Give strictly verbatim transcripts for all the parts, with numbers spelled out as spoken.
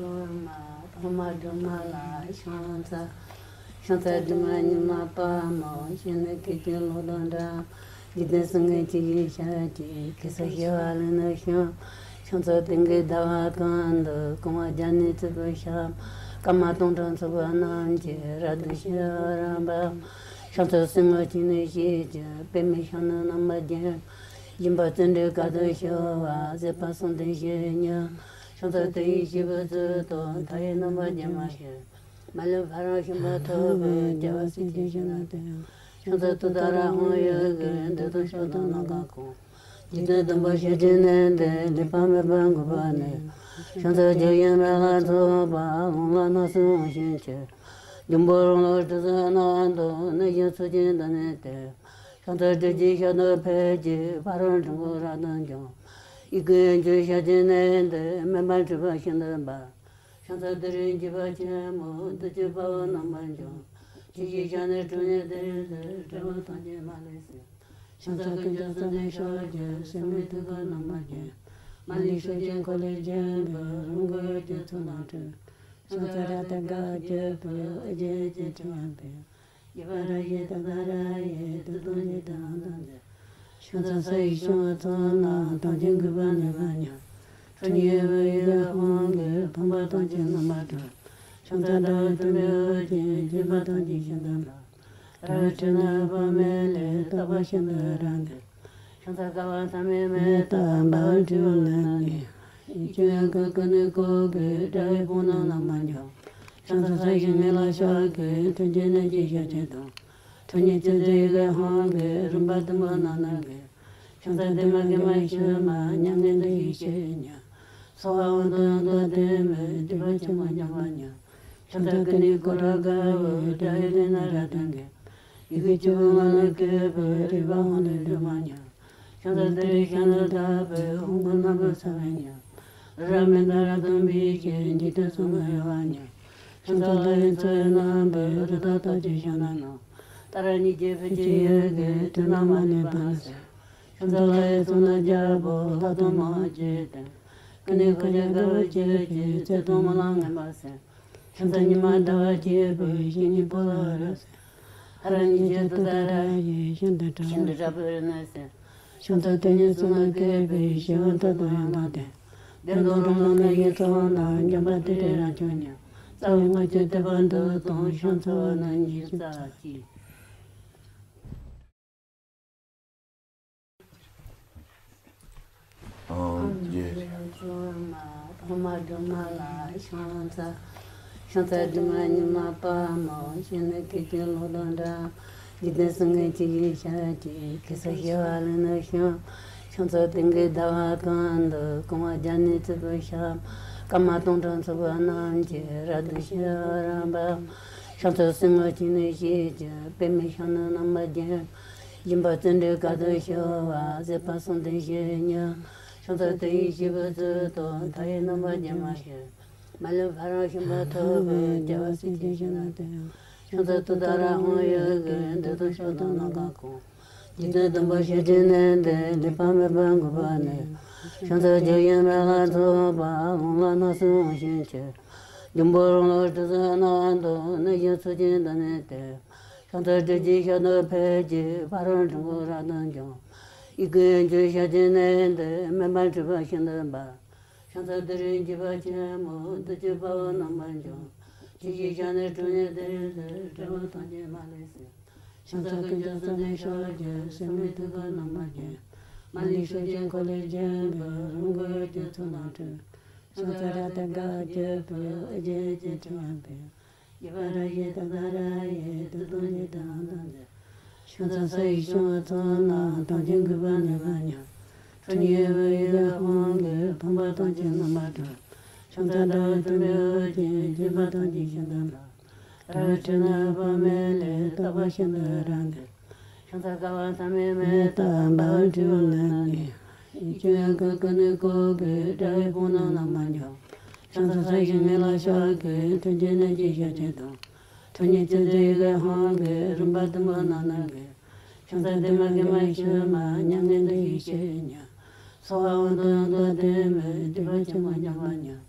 ལོ་མ་ཐོག་མ་སྒྲོལ་མ་ལ་ཕྱག་འཚལ། ཕྱག་འཚལ་སྒྲོལ་མ་མྱུར་མ་དཔའ་མོ། སྤྱན་ནི་སྐད་ཅིག་གློག་དང་འདྲ། འཇིག་རྟེན་སྲིད་མངོན་སྤྱི་ཡི་ཞབས་ཀྱིས། གེ་སར་བྱེ་བ་ལས་ནི་བྱུང་། ཕྱག་འཚལ་སྟེང་གི་ཟླ་བ་གང་དུ། རྐང་པ་བརྒྱ་ནི་བརྩེགས་པའི་ཞབས། སྐར་མ་སྟོང་ཕྲག་ཚོགས་པ་རྣམས་ཀྱིས། རབ་ཏུ་ཕྱེ་བ་རིམ་པ། ཕྱག་འཚལ་སྲིན་མོ་ཆེན་ནི་བཞི་བཅུ། པདྨའི་ཞལ་ནི་རྣམ་པ་བརྒྱད། སྦྱིན་པ་བརྩོན་འགྲུས་དཀའ་ཐུབ་ཤོག་བུ། བཟོད་པ་གསུམ་ལྡན་བཞི་ཉིད། ཕྱག་འཚལ་དེ་ཡི་སྐྱེས་བུ་གཙུག་ཏོར། མཐའ་ཡས་རྣམ་པར་རྒྱལ་མ་ཞེས། མ་ལུས་ཕ་རོལ་ཕྱིན་པ་ཐོབ་པའི། རྒྱལ་བ་སྲས་ཀྱི་ཞབས་ནི་སྟེ། ཕྱག་འཚལ་ཏུཏྟཱ་ར་ཧཱུྃ་ཡི་གེས། འདོད་དོན་ཕྱོགས་དང་ནམ་མཁའ་གང་། འཇིག་རྟེན་བསྡམས་པ་ཞལ་གྱིས་མནན་ཏེ། ལུས་པ་མེད་པར་འགུགས་པར་ནུས། ཕྱག་འཚལ་བགྱི་ཞིང་མེ་ལྷ་ཚོགས་པ། ལྷུམས་ལ་སྣང་སྲིད་དབང་ཕྱུག་མཆོད། འབྱུང་པོ་རང་ལུས་དྲི་ཟ་རྣམས་དང་། ནད་གཞི་ཚོགས་ཀྱི་མདངས་ནི་སྟེ། ཕྱག་འཚལ་སྒྲིབ་བྱེད་ཞལ་དུ་ཕེབས་ཀྱིས། ཕ་རོལ་འཁྲུལ་འཁོར་རབ་ཏུ་འཇོམས། ཡི་གེ་དབྱིངས་ཀྱི་ཞལ་གྱིས་མནན་ཏེ། མེ་འབར་འཁྲུགས་པ་ཤིན་ཏུ་འབར། ཕྱག་འཚལ་ཏུ་རེའི་འཇིགས་པ་ཆེན་པོ། བདུད་ཀྱི་དཔའ་བོ་རྣམ་པར་འཇོམས། ཆུ་སྐྱེས་ཞལ་ནི་ཁྲོ་གཉེར་ལྡན་ཏེ། དགྲ་བོ་ཐམས་ཅད་མ་ལུས་གསོད། ཕྱག་འཚལ་ཀུན་ཀྱང་གསོད་འདོད་ཤོར་གྱུར། སྲེད་མེད་ཐུགས་ཀར་རྣམ་པར་བརྒྱན། མ་ལུས་སྲོག་གཅོད་འཁོར་ལོས་སྒྱུར་བའི། རིམ་གྲོ་ཡི་གེ་ཚོགས་རྣམས་འཁྲུགས། ཕྱག་འཚལ་རཀྟ་དགའ་བརྗིད་པའི། ཨོ་རྒྱན་གྱི་ཕྲེང་བ་འབུལ། ཡེ་པ་ར་ཡེ་ཏུཏྟཱ་ར་ཡེ། བདུད་དང་འཇིག་རྟེན་དབང་དང་བཅས། ཕྱག་འཚལ་ས་ཡི་ཕྱོགས་བཅུ་ཚོགས་རྣམས། ཐམས་ཅད་འགུགས་པར་ནུས་པ་ཉིད། ཁྲོ་གཉེར་འོད་ཡི་དབང་གིས། ཕོངས་པ་ཐམས་ཅད་རྣམ་པར་སྒྲོལ། ཕྱག་འཚལ་ཟླ་བའི་དུམ་བུས་དབུ་བརྒྱན། བརྒྱན་པ་ཐམས་ཅད་ཤིན་ཏུ་འབར། རལ་པའི་ཁྲོད་ན་དཔག་མེད་ལས། རྟག་པར་ཤིན་ཏུ་རབ་འགུལ། ཕྱག་འཚལ་བསྐལ་པ་ཐ་མའི་མེ་ལྟར། འབར་བའི་འཁྲུལ་འཁོར་ནགས་ནི་ཡལ། ཡིད་ཀྱི་ཡང་ཀུན་ཀུན་ནས་བསྐོར་གྱུར། དགྲ་ཡི་དཔུང་རྣམས་རྣམ་པར་འཇོམས། ཕྱག་འཚལ་ས་གཞི་ངད་ལ་ཕྱག་གི། ཁྲོ་ཆུ་ནགས་ཀྱི་ཞལ་གྱི་སྟེང་། ཁྲོ་གཉེར་བཅུ་མཛད་ཡི་གེ་དབང་གིས། རིམ་པ་བདུན་པོ་རྣམས་ནི་འགུལ། ཕྱག་འཚལ་བདེ་མ་དགེ་མ་ཞི་མ། མྱ་ངན་འདས་ཞི་བྱེད་ཉིད། ཚོགས་དབང་དང་ཡང་དག་ལྡན་པའི། སྒྲིབ་པ་ཆེན་པོ་འཇོམས་པ་ཉིད། ཕྱག་འཚལ་ཀུན་ནས་བསྐོར་དགའ་བའི། དགྲ་ཡི་ལུས་རྣམས་རབ་ཏུ་འགུལ། ཡི་གེ་བཅུ་པོ་ངག་ནས་བཀོད་པའི། རིག་པ་དབང་ལས་སྒྲོལ་མ་ཉིད། ཕྱག་འཚལ་ཏུ་རེའི་ཞལ་ནི་དག་པའི། ཧཱུྃ་གི་རྣམ་པར་གསལ་བའི་ཉིད། རབ་མི་འདའ་རབ་ཏུ་འབིགས་ཤིང་། འཇིག་རྟེན་གསུམ་གྱི་དབྱེ་བ་ཉིད། ཕྱག་འཚལ་ལྷ་ཡི་མཚོ་ཡི་རྣམ་པའི། རི་དྭགས་ཐམས་ཅད་ཞོན་ནུ་རྣམས། ཏཱ་ར་གཉིས་ཀྱི་ཕུད་ཀྱི་ཡི་གེས། དུག་རྣམས་མ་ནུས་པ་ནི་སེལ། ཕྱག་འཚལ་ལྷ་ཡི་གཙུག་ན་རྒྱལ་པོ། ལྷ་དང་མི་འམ་ཅི་ཡིས་བསྟེན། ཀུན་ནས་བསྐོར་ཞིང་དགའ་བ་སྐྱེད་ཅིང་། བརྩེ་དང་སྨོན་ལམ་ངན་པ་སེལ། ཕྱག་འཚལ་ཉི་མ་ཟླ་བ་གཅིག་པུས། བཤེས་གཉེན་ཕོ་ལྷ་རབ་གསལ། ཧ་ར་གཉིས་ཀྱི་ཏུཏྟཱ་ར་ཡིས། ཤིན་ཏུ་དྲག་པོའི་རིམས་ནད་སེལ། ཕྱག་འཚལ་དེ་ཉིད་གཙུག་ན་བཀོད་པའི། ཞི་བ་མཐའ་དག་ཡང་དག་ལྡན། བདེ་སྟོང་རང་ལུས་ནད་གཞི་ཚོགས་རྣམས། འཇོམས་པ་ཏུ་རེ་རང་བྱུང་ཉིད། རྩ་བའི་སྔགས་ཀྱི་བསྟོད་པ་འདི་དང་། ཕྱག་འཚལ་བ་རྣམས་ཉིད་ཀྱིས་རྩ་ཅི། ཨོཾ་རྒྱས། ཐོག་མ་སྒྲོལ་མ་ལ་ཕྱག་འཚལ། ཕྱག་འཚལ་སྒྲོལ་མ་མྱུར་མ་དཔའ་མོ། སྤྱན་ནི་སྐད་ཅིག་གློག་དང་འདྲ། འཇིག་རྟེན་སྲིད་མངོན་སྤྱི་ཡི་ཞབས་ཀྱིས། གེ་སར་བྱེ་བ་ལས་ནི་བྱུང་། ཕྱག་འཚལ་སྟེང་གི་ཟླ་བ་གང་དུ། རྐང་པ་བརྒྱ་ནི་བརྩེགས་པའི་ཞབས། སྐར་མ་སྟོང་ཕྲག་ཚོགས་པ་རྣམས་ཀྱིས། རབ་ཏུ་ཕྱེ་བ་རིམ་པ། ཕྱག་འཚལ་སྲིན་མོ་ཆེན་ནི་བཞི་བཅུ། པདྨའི་ཞལ་ནི་རྣམ་པར་བརྒྱན། སྦྱིན་པ་བརྩོན་འགྲུས་དཀའ་ཐུབ་ཤོག་བུ། བཟོད་པ་གསུམ་ལྡན་བཞི་ཉིད། ཕྱག་འཚལ་དེ་ཡི་སྐྱེས་བུ་གཙུག་ཏོར། མཐའ་ཡས་རྣམ་པར་རྒྱལ་མ་ཞེས། མ་ལུས་ཕ་རོལ་ཕྱིན་པ་ཐོབ་པའི། རྒྱལ་བ་སྲས་ཀྱི་ཞབས་ནི་སྟེ། ཕྱག་འཚལ་ཏུཏྟཱ་ར་ཧཱུྃ་ཡི་གེས། འདོད་དོན་ཕྱོགས་དང་ནམ་མཁའ་གང་། འཇིག་རྟེན་བསྡམས་པ་ཞལ་གྱིས་མནན་ཏེ། ལུས་པ་མེད་པར་འགུགས་པར་ནུས། ཕྱག་འཚལ་བགྱི་ཞིང་མེ་ལྷ་ཚོགས་པ། ལྷུམས་ལ་སྣང་སྲིད་དབང་ཕྱུག་མཆོད། འབྱུང་པོ་རང་ལུས་དྲི་ཟ་རྣམས་དང་། ནད་གཞི་ཚོགས་ཀྱི་མདངས་ནི་སྟེ། ཕྱག་འཚལ་སྒྲིབ་བྱེད་ཞལ་དུ་ཕེབས་ཀྱིས། ཕ་རོལ་འཁྲུལ་འཁོར་རབ་ཏུ་འཇོམས། ཡི་གེ་དབྱིངས་ཀྱི་ཞལ་གྱིས་མནན་ཏེ། མེ་འབར་འཁྲུགས་པ་ཤིན་ཏུ་འབར། ཕྱག་འཚལ་ཏུ་རེའི་འཇིགས་པ་ཆེན་པོ། བདུད་ཀྱི་དཔའ་བོ་རྣམ་པར་འཇོམས། ཆུ་སྐྱེས་ཞལ་ནི་ཁྲོ་གཉེར་ལྡན་ཏེ། དགྲ་བོ་ཐམས་ཅད་མ་ལུས་གསོད། ཕྱག་འཚལ་ཀུན་ཀྱང་གསོད་འདོད་ཤོར་གྱུར། སྲེད་མེད་ཐུགས་ཀར་རྣམ་པར་བརྒྱན། མ་ལུས་སྲོག་གཅོད་འཁོར་ལོས་སྒྱུར་བའི། རིམ་གྲོ་ཡི་གེ་ཚོགས་རྣམས་འཁྲུགས། ཕྱག་འཚལ་རཀྟ་དགའ་བ་བརྗིད་པའི། ཨོ་རྒྱན་གྱི་ཕྲེང་བ་འབུལ། ཡེ་པ་ར་ཡེ་ཏུཏྟཱ་ར་ཡེ། བདུད་དང་འཇིག་རྟེན་དབང་དང་བཅས། ཕྱག་འཚལ་ས་ཡི་ཕྱོགས་བཅུ་ཚོགས་རྣམས། ཐམས་ཅད་འགུགས་པར་ནུས་པ་ཉིད། ཁྲོ་གཉེར་འོད་ཡི་དབང་གིས། ཕོངས་པ་ཐམས་ཅད་རྣམ་པར་སྒྲོལ། ཕྱག་འཚལ་ཟླ་བའི་དུམ་བུས་དབུ་བརྒྱན། བརྒྱན་པ་ཐམས་ཅད་ཤིན་ཏུ་འབར། རལ་པའི་ཁྲོད་ན་དཔག་མེད་ལས། རྟག་པར་ཤིན་ཏུ་རབ་འགུལ། ཕྱག་འཚལ་བསྐལ་པ་ཐ་མའི་མེ་ལྟར། འབར་བའི་འཁྲུལ་འཁོར་ནགས་ནི་ཡལ། ཡིད་ཀྱི་ཡང་ཀུན་ཀུན་ནས་བསྐོར་གྱུར། དགྲ་ཡི་དཔུང་རྣམས་རྣམ་པར་འཇོམས། ཕྱག་འཚལ་ས་གཞི་ངད་ལ་ཕྱག་གི། ཁྲོ་ཆུ་ནགས་ཀྱི་ཞལ་གྱི་སྟེང་། ཁྲོ་གཉེར་བཅུ་མཛད་ཡི་གེ་དབང་གིས། རིམ་པ་བདུན་པོ་རྣམས་ནི་འགུལ། ཕྱག་འཚལ་བདེ་མ་དགེ་མ་ཞི་མ། མྱ་ངན་འདས་ཞི་བྱེད་ཉིད། ཚོགས་དབང་དང་ཡང་དག་ལྡན་པའི། སྒྲིབ་པ་ཆེན་པོ་འཇོམས་པ་ཉིད།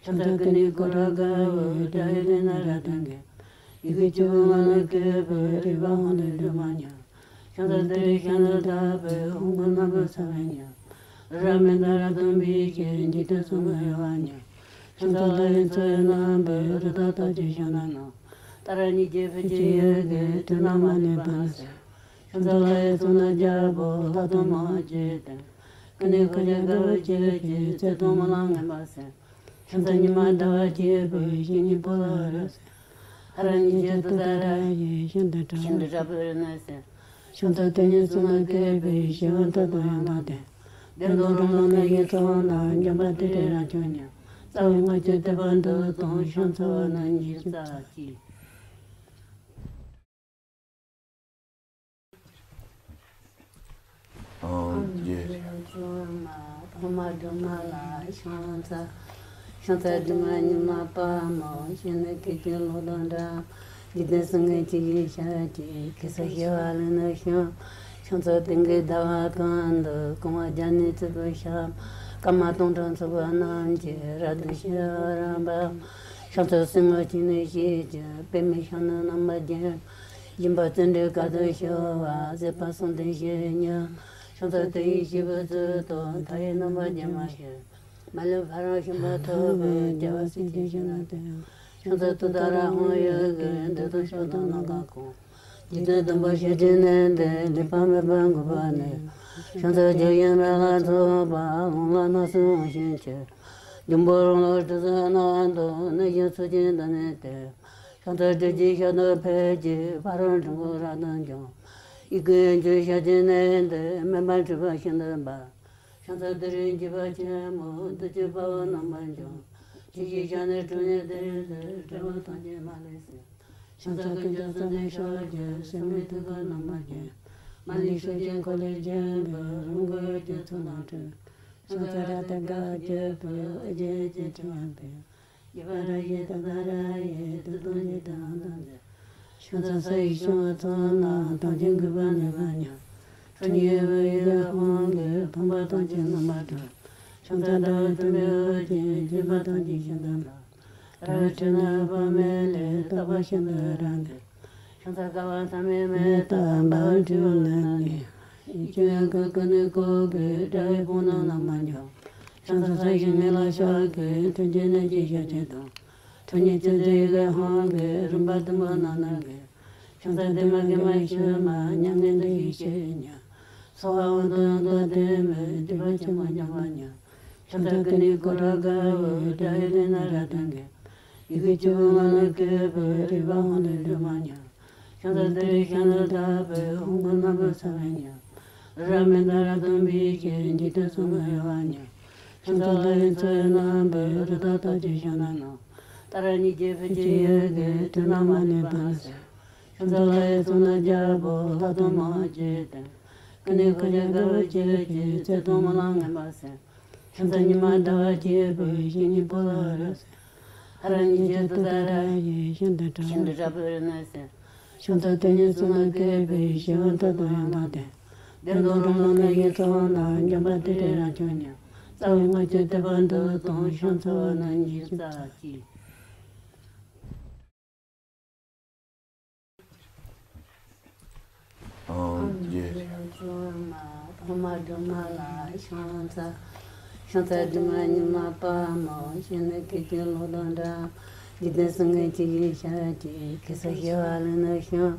ཤམ་ཐབས་ཀུན་ནས་བསྐོར་བ་དཀར་པོ། དགྲ་ཡི་ལུས་ནི་རབ་ཏུ་འགེམས། ཡི་གེ་བཅུ་པོ་ངག་ནས་བཀོད་པའི། རིག་པ་དབང་ལས་སྒྲོལ་མ་ཉིད། ཤམ་ཐབས་ཏུ་རེ་ཤ་ནི་དྲག་པོས། ཧཱུྃ་གི་སྣ་བུག་ཕྱེ་བ་ཉིད། རབ་མི་འདའ་རབ་སྟོང་པའི་ཞིང་། འཇིག་རྟེན་གསུམ་གྱི་དབྱེ་བ་ཉིད། ཤམ་ཐབས་ལྷ་ཡི་མཚོ་ཡི་རྣམ་པའི། རི་དྭགས་རྟགས་ཅན་ཤམ་ཐབས་རྣམས། ཏཱ་ར་གཉིས་བརྒྱའི་ཕུད་ཀྱི་འོད་ཀྱིས། དུག་རྣམས་མ་ནས་ཕར་ནུབ་སེམས། ཤམ་ཐབས་ལྷ་ཡི་གཙུག་ན་རྒྱལ་པོ། ལྷ་དང་མིའི་རྗེས་དེད། ཀུན་ནས་བསྐོར་བྱེད་དཀར་པོ་ཆེ་ཆེ། ཚེ་དང་སྨོན་ལམ་ངན་པ་སེལ། ཤམ་ཐབས་ཉི་མ་ཟླ་བ་བཅས་པའི། ཞལ་གཉིས་པོ་ལ་རབ་གསལ། ཧ་ར་གཉིས་བརྒྱའི་ཏུཏྟཱ་ར་ཡིས། ཤིན་ཏུ་དྲག་པོ་རིག་པ་སེལ། ཤམ་ཐབས་དེ་ཉིད་གཙུག་ན་བཀོད་པའི། ཞི་བ་མཐའ་དང་ཡང་དག་ལྡན། བདེ་སྟོང་རང་ལུས་ནི་ཡིད་གསུམ་ལ། འཇོམས་པ་ཏུ་རེ་རབ་འབྱུང་ཉིད། རྩ་བའི་སྔགས་ཀྱི་བསྟོད་པ་འདི་དང་། ཕྱག་འཚལ་བ་རྣམས་ཉིད་ཀྱིས་བསྩལ་ཅིག། ཨོཾ་རྒྱལ་སྲས་ཕག་མོ་སྒྲོལ་མ་ལ་ཕྱག་འཚལ། ཕྱག་འཚལ་སྒྲོལ་མ་ཉི་མ་དཔའ་མོ། སྤྱན་ནི་སྐད་ཅིག་གློག་དང་འདྲ། འཇིག་རྟེན་གསུམ་མགོན་ཁྱེད་ཀྱི་ཞབས་ཀྱིས། གེ་སར་ཞི་བ་ལྷོད་ནས་བཞུགས། ཕྱག་འཚལ་སྟེང་གི་ཟླ་བ་གང་དུ། སྐུ་དབང་རྒྱ་ནི་ཚིག་པའི་ཞབས། སྐར་མ་སྟོང་ཕྲག་ཚོགས་པ་རྣམས་ཀྱིས། རབ་ཏུ་ཕྱི་རོལ་པ། ཕྱག་འཚལ་སེར་སྔོ་ཆུ་ནས་སྐྱེས་ཀྱི། པདྨའི་ཞལ་ནི་རྣམ་པར་བརྒྱན། སྦྱིན་པ་བརྩོན་འགྲུས་དཀའ་ཐུབ་ཤོག་པ། བཟོད་པ་གསུམ་ལྡན་བཞི་ཉིད། ཕྱག་འཚལ་དུས་ཡུན་ཤེས་པའི་ཚུལ་དུ། མཐའ་ཡས་རྣམ་པར་རྒྱལ་མ་ཞིག་མ་ལུས་ཕ་རོལ་ཕྱིན་པ་ཐོབ་པའི། རྒྱལ་བ་སྲས་བཅས་ཞིང་དུ་སྟོན། ཕྱག་འཚལ་ཏུཏྟཱ་ར་དབང་ཡོད་ཀྱི། འདོད་དང་ཕྱོགས་དང་ནམ་མཁའ་ཀུན། འཇིག་རྟེན་བདེན་པར་ཤེས་བྱའི་གནས་འདིར། ལུས་པ་མེད་པར་འགོད་པ་ནི། ཕྱག་འཚལ་རྒྱལ་བའི་རིགས་ལ་སོགས་པ། ལུང་ལ་སྣང་སྲིད་འོང་ཞིང་མཆིས། འབྱུང་པོ་རང་ལུས་དྲི་ཟའི་གནས་དུ། གནས་གཞན་ཚོགས་ཀྱིས་བདག་ནི་བསྟོད། ཕྱག་འཚལ་སྒྲིབ་བྱེད་ཞལ་དུ་ཕེབས་ཀྱི། ཕ་རོལ་འཁྲུལ་འཁོར་རབ་ཏུ་འཇོམས། ཡི་གེ་ཡན་ཆད་ཞལ་གྱི་གནས་འདིར། མེ་འབར་འཁྲིགས་པ་ཤིན་ཏུ་འབར། ཕྱག་འཚལ་དེ་རུ་འཇིགས་པ་ཆེན་པོ། བདུད་ཀྱི་དཔའ་བོ་རྣམ་པར་འཇོམས། ཆུ་སྐྱེས་ཞལ་ནི་ཁྲོ་གཉེར་ལྡན་ཏེ། དགྲ་བོ་ཐམས་ཅད་མ་ལུས་སེལ། ཕྱག་འཚལ་ཀུན་ཀྱང་གསོད་ནས་གཤེགས་ཀྱི། སེར་སྨེ་ཐུལ་བུ་རྣམ་པར་བརྒྱན། མ་ལུས་ཕྱོགས་ཀྱི་འཁོར་ལོས་བརྒྱན་པའི། རོང་ཁོག་འོད་ཀྱི་མཚོ་རྣམས་འཁྲིགས། ཕྱག་འཚལ་རཀྟའི་སྒར་གྱི་བུ། ཨོ་རྒྱན་གྱི་ཕྲེང་བ་འབུམ། ཡུ་བ་ར་ཡི་ཏུཏྟཱ་ར་ཡིས། བདུད་དང་འཇིག་རྟེན་ཨ་ནཱ་འདུལ། ཕྱག་འཚལ་ས་ཡི་བྱང་བུ་མཚོ་རྣམས། ཐམས་ཅད་འགུགས་པར་ནུས་པ་ཉིད། ཁྲོ་གཉེར་འོད་ཀྱི་དབང་གིས། ཕོངས་པ་ཐམས་ཅད་རྣམ་པར་སྒྲོལ། ཕྱག་འཚལ་ཟླ་བའི་དུམ་བུས་འོད་ཀྱིས། བརྒྱན་པ་ཐམས་ཅད་ཤིན་ཏུ་འབར། རལ་པའི་ཁྲོད་ནས་འོད་དཔག་མེད་ལས། རྟག་པར་ཤིན་ཏུ་རབ་འདྲེས། ཕྱག་འཚལ་དཀར་དབང་ཐ་མའི་མེ་ཏོག་འབར་བའི་སྤྲིན་ནང་ནས། ཡིད་ཀྱི་ཡང་ཀུན་ཀུན་ནས་བཀོད་པའི། དགྲ་བོའི་དཔུང་རྣམས་རྣམ་པར་འཇོམས། ཕྱག་འཚལ་ས་གཞི་ལྔ་ལ་ཕྱག་གི། མཐུན་རྐྱེན་ནན་གྱིས་ཞབས་ཀྱིས་བསྡམས། ཐུགས་ཉིད་ཆེར་བརྩེ་ཡི་གེ་དབང་གིས། རིམ་པ་བདུན་པོ་རྣམས་ནི་འགེམས། ཕྱག་འཚལ་བདེ་མ་དགེ་མ་ཞི་མ། མྱ་ངན་འདའ་ཞིང་གཤེགས་པའི་ཉིད། ཚོགས་དབང་དང་ཡང་དག་ལྡན་པས། སྡིག་པ་ཆེན་པོ་འཇོམས་པ་ཉིད། ཕྱག་འཚལ་ཀུན་ནས་བསྐོར་བ་དཀར་པོ། དགྲ་ཡི་ལུས་ནི་རབ་ཏུ་འགེམས། ཡི་གེ་བཅུ་པོ་ངག་ནས་བཀོད་པའི། རིག་པ་དབང་ལས་སྒྲོལ་མ་ཉིད། ཕྱག་འཚལ་ཏུ་རེའི་ཞལ་ནི་དྲག་པོས། ཧཱུྃ་གི་སྣ་བུག་ཕྱེ་བ་ཉིད། རབ་མི་འདའ་རབ་སྟོང་པའི་ཞིང་། འཇིག་རྟེན་གསུམ་གྱི་དབྱེ་བ་ཉིད། ཕྱག་འཚལ་ལྷ་ཡི་མཚོ་ཡི་རྣམ་པའི། རི་དྭགས་རྟགས་ཅན་ཤམ་ཐབས་རྣམས། ཏཱ་ར་གཉིས་བརྒྱའི་ཕུད་ཀྱི་འོད་ཀྱིས། དུག་རྣམས་མ་ནས་ཕར་ནུབ་སེལ། ཕྱག་འཚལ་ལྷ་ཡི་གཙུག་ན་རྒྱལ་པོ། ལྷ་དང་མིའི་རྗེས་དེད། ཀུན་ནས་བསྐོར་བྱེད་དཀར་པོ་ཆེ་ཆེ། ཚེ་དང་སྨོན་ལམ་ངན་པ་སེལ། ཕྱག་འཚལ་ཉི་མ་ཟླ་བ་བཅས་པའི། ཞལ་གཉིས་པོ་ལ་རབ་གསལ། ཧ་ར་གཉིས་བརྒྱའི་ཏུཏྟཱ་ར་ཡིས། ཤིན་ཏུ་དྲག་པོ་ཤིན་ཏུ་དྲག་པོ་རིག་པ་གསལ། ཕྱག་འཚལ་དེ་ཉིད་གཙུག་ན་བཀོད་པའི། ཞི་བ་མཐའ་དང་ཡང་དག་ལྡན། བདེ་སྟོང་རང་ལུས་ནི་ཡིད་གསུམ་ལ། འཇོམས་པ་ཏུ་རེ་རབ་འབྱུང་ཉིད། རྩ་བའི་སྔགས་ཀྱི་བསྟོད་པ་འདི་དང་། ཕྱག་འཚལ་བ་རྣམས་ཉིད་ཀྱིས་བསྩལ་ཅིག། ཨོཾ་རྒྱལ་སྲས་ཕག་མོ་སྒྲོལ་མ་ལ་ཕྱག་འཚལ། ཕྱག་འཚལ་སྒྲོལ་མ་ཉི་མ་དཔའ་མོ། སྤྱན་ནི་སྐད་ཅིག་གློག་དང་འདྲ། འཇིག་རྟེན་གསུམ་མགོན་ཁྱེད་ཀྱི་ཞབས་ཀྱིས། གེ་སར་ཞི་བ་ལྷོད་ནས་བཞུགས།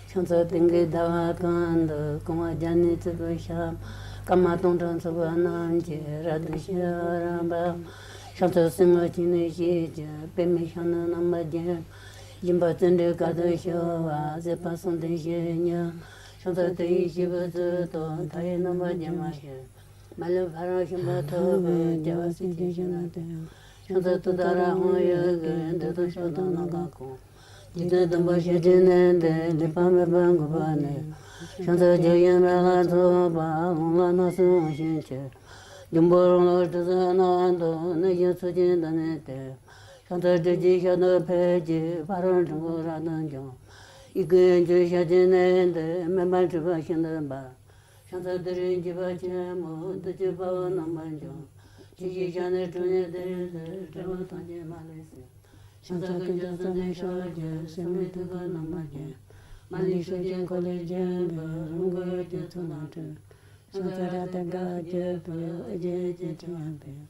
ཕྱག་འཚལ་སྟེང་གི་ཟླ་བ་གང་དུ། སྐུ་དབང་རྒྱ་ནི་ཚིག་པའི་ཞབས། སྐར་མ་སྟོང་ཕྲག་ཚོགས་པ་རྣམས་ཀྱིས། རབ་ཏུ་ཕྱི་རོལ་པ། ཕྱག་འཚལ་སེར་སྔོ་ཆུ་ནས་སྐྱེས་ཀྱི། པདྨའི་ཞལ་ནི་རྣམ་པར་བརྒྱན། སྦྱིན་པ་བརྩོན་འགྲུས་དཀའ་ཐུབ་ཤོག་པ། བཟོད་པ་གསུམ་ལྡན་བཞི་ཉིད། ཕྱག་འཚལ་ཏུ་རེའི་ཞི་བའི་གཙུག་ཏུ། མཐའ་ཡས་རྣམ་པར་རྒྱལ་མ་ཞིག་མ་ལུས་ཕ་རོལ་ཕྱིན་པ་ཐོབ་པའི། རྒྱལ་བ་སྲས་བཅས་ཞིང་དུ་སྟོན། ཕྱག་འཚལ་ཏུཏྟཱ་ར་དབང་ཡོད་ཀྱི། འདོད་དང་ཕྱོགས་དང་ནམ་མཁའ་ཀུན། འཇིག་རྟེན་བདེན་པར་ཤེས་བྱའི་གནས་འདིར། ལུས་པ་མེད་པར་འགོད་པ་ནི། ཕྱག་འཚལ་རྒྱལ་བའི་རིགས་ལ་སོགས་པ། ལུང་ལ་སྣང་སྲིད་འོང་ཞིང་མཆིས། འབྱུང་པོ་རང་ལུས་དྲི་ཟའི་གནས་དུ། གནས་གཞན་ཚོགས་ཀྱིས་བདག་ནི་བསྟོད། ཕྱག་འཚལ་སྒྲིབ་བྱེད་ཞལ་དུ་ཕེབས་ཀྱི། ཕ་རོལ་འཁྲུལ་འཁོར་རབ་ཏུ་འཇོམས། ཡི་གེ་ཡན་ཆད་ཞལ་གྱི་གནས་འདིར། མེ་འབར་འཁྲིགས་པ་ཤིན་ཏུ་འབར། ཕྱག་འཚལ་ཏུ་རེའི་འཇིགས་པ་ཆེན་པོ། བདུད་ཀྱི་དཔའ་བོ་རྣམ་པར་འཇོམས། ཇི་ཞིག་བཞག་ནས་གྲོལ་ནས་དེར་འདིར། འབྲས་བུ་ཐམས་ཅད་མ་ལུས་སུ། ཤིང་རྟ་ཀུན་ཀྱང་བསམ་གཏན་ཤོག་གི། སེམས་མེད་ཐུགས་ཀར་རྣམ་པར་བརྒྱན། མ་ལུས་སྲོག་གཅོད་འཁོར་ལོས་སྒྱུར་བའི། རོང་ཁོ་ཡུལ་གྱི་མཚོ་རྣམས་སྤྲུལ། ཤིང་རྟ་རཀྟ་དགའ་བ་བརྗིད་པའི། ཨེ་ཙི་ཨེ་ཙི་ཁྲི་ཡང་བོས།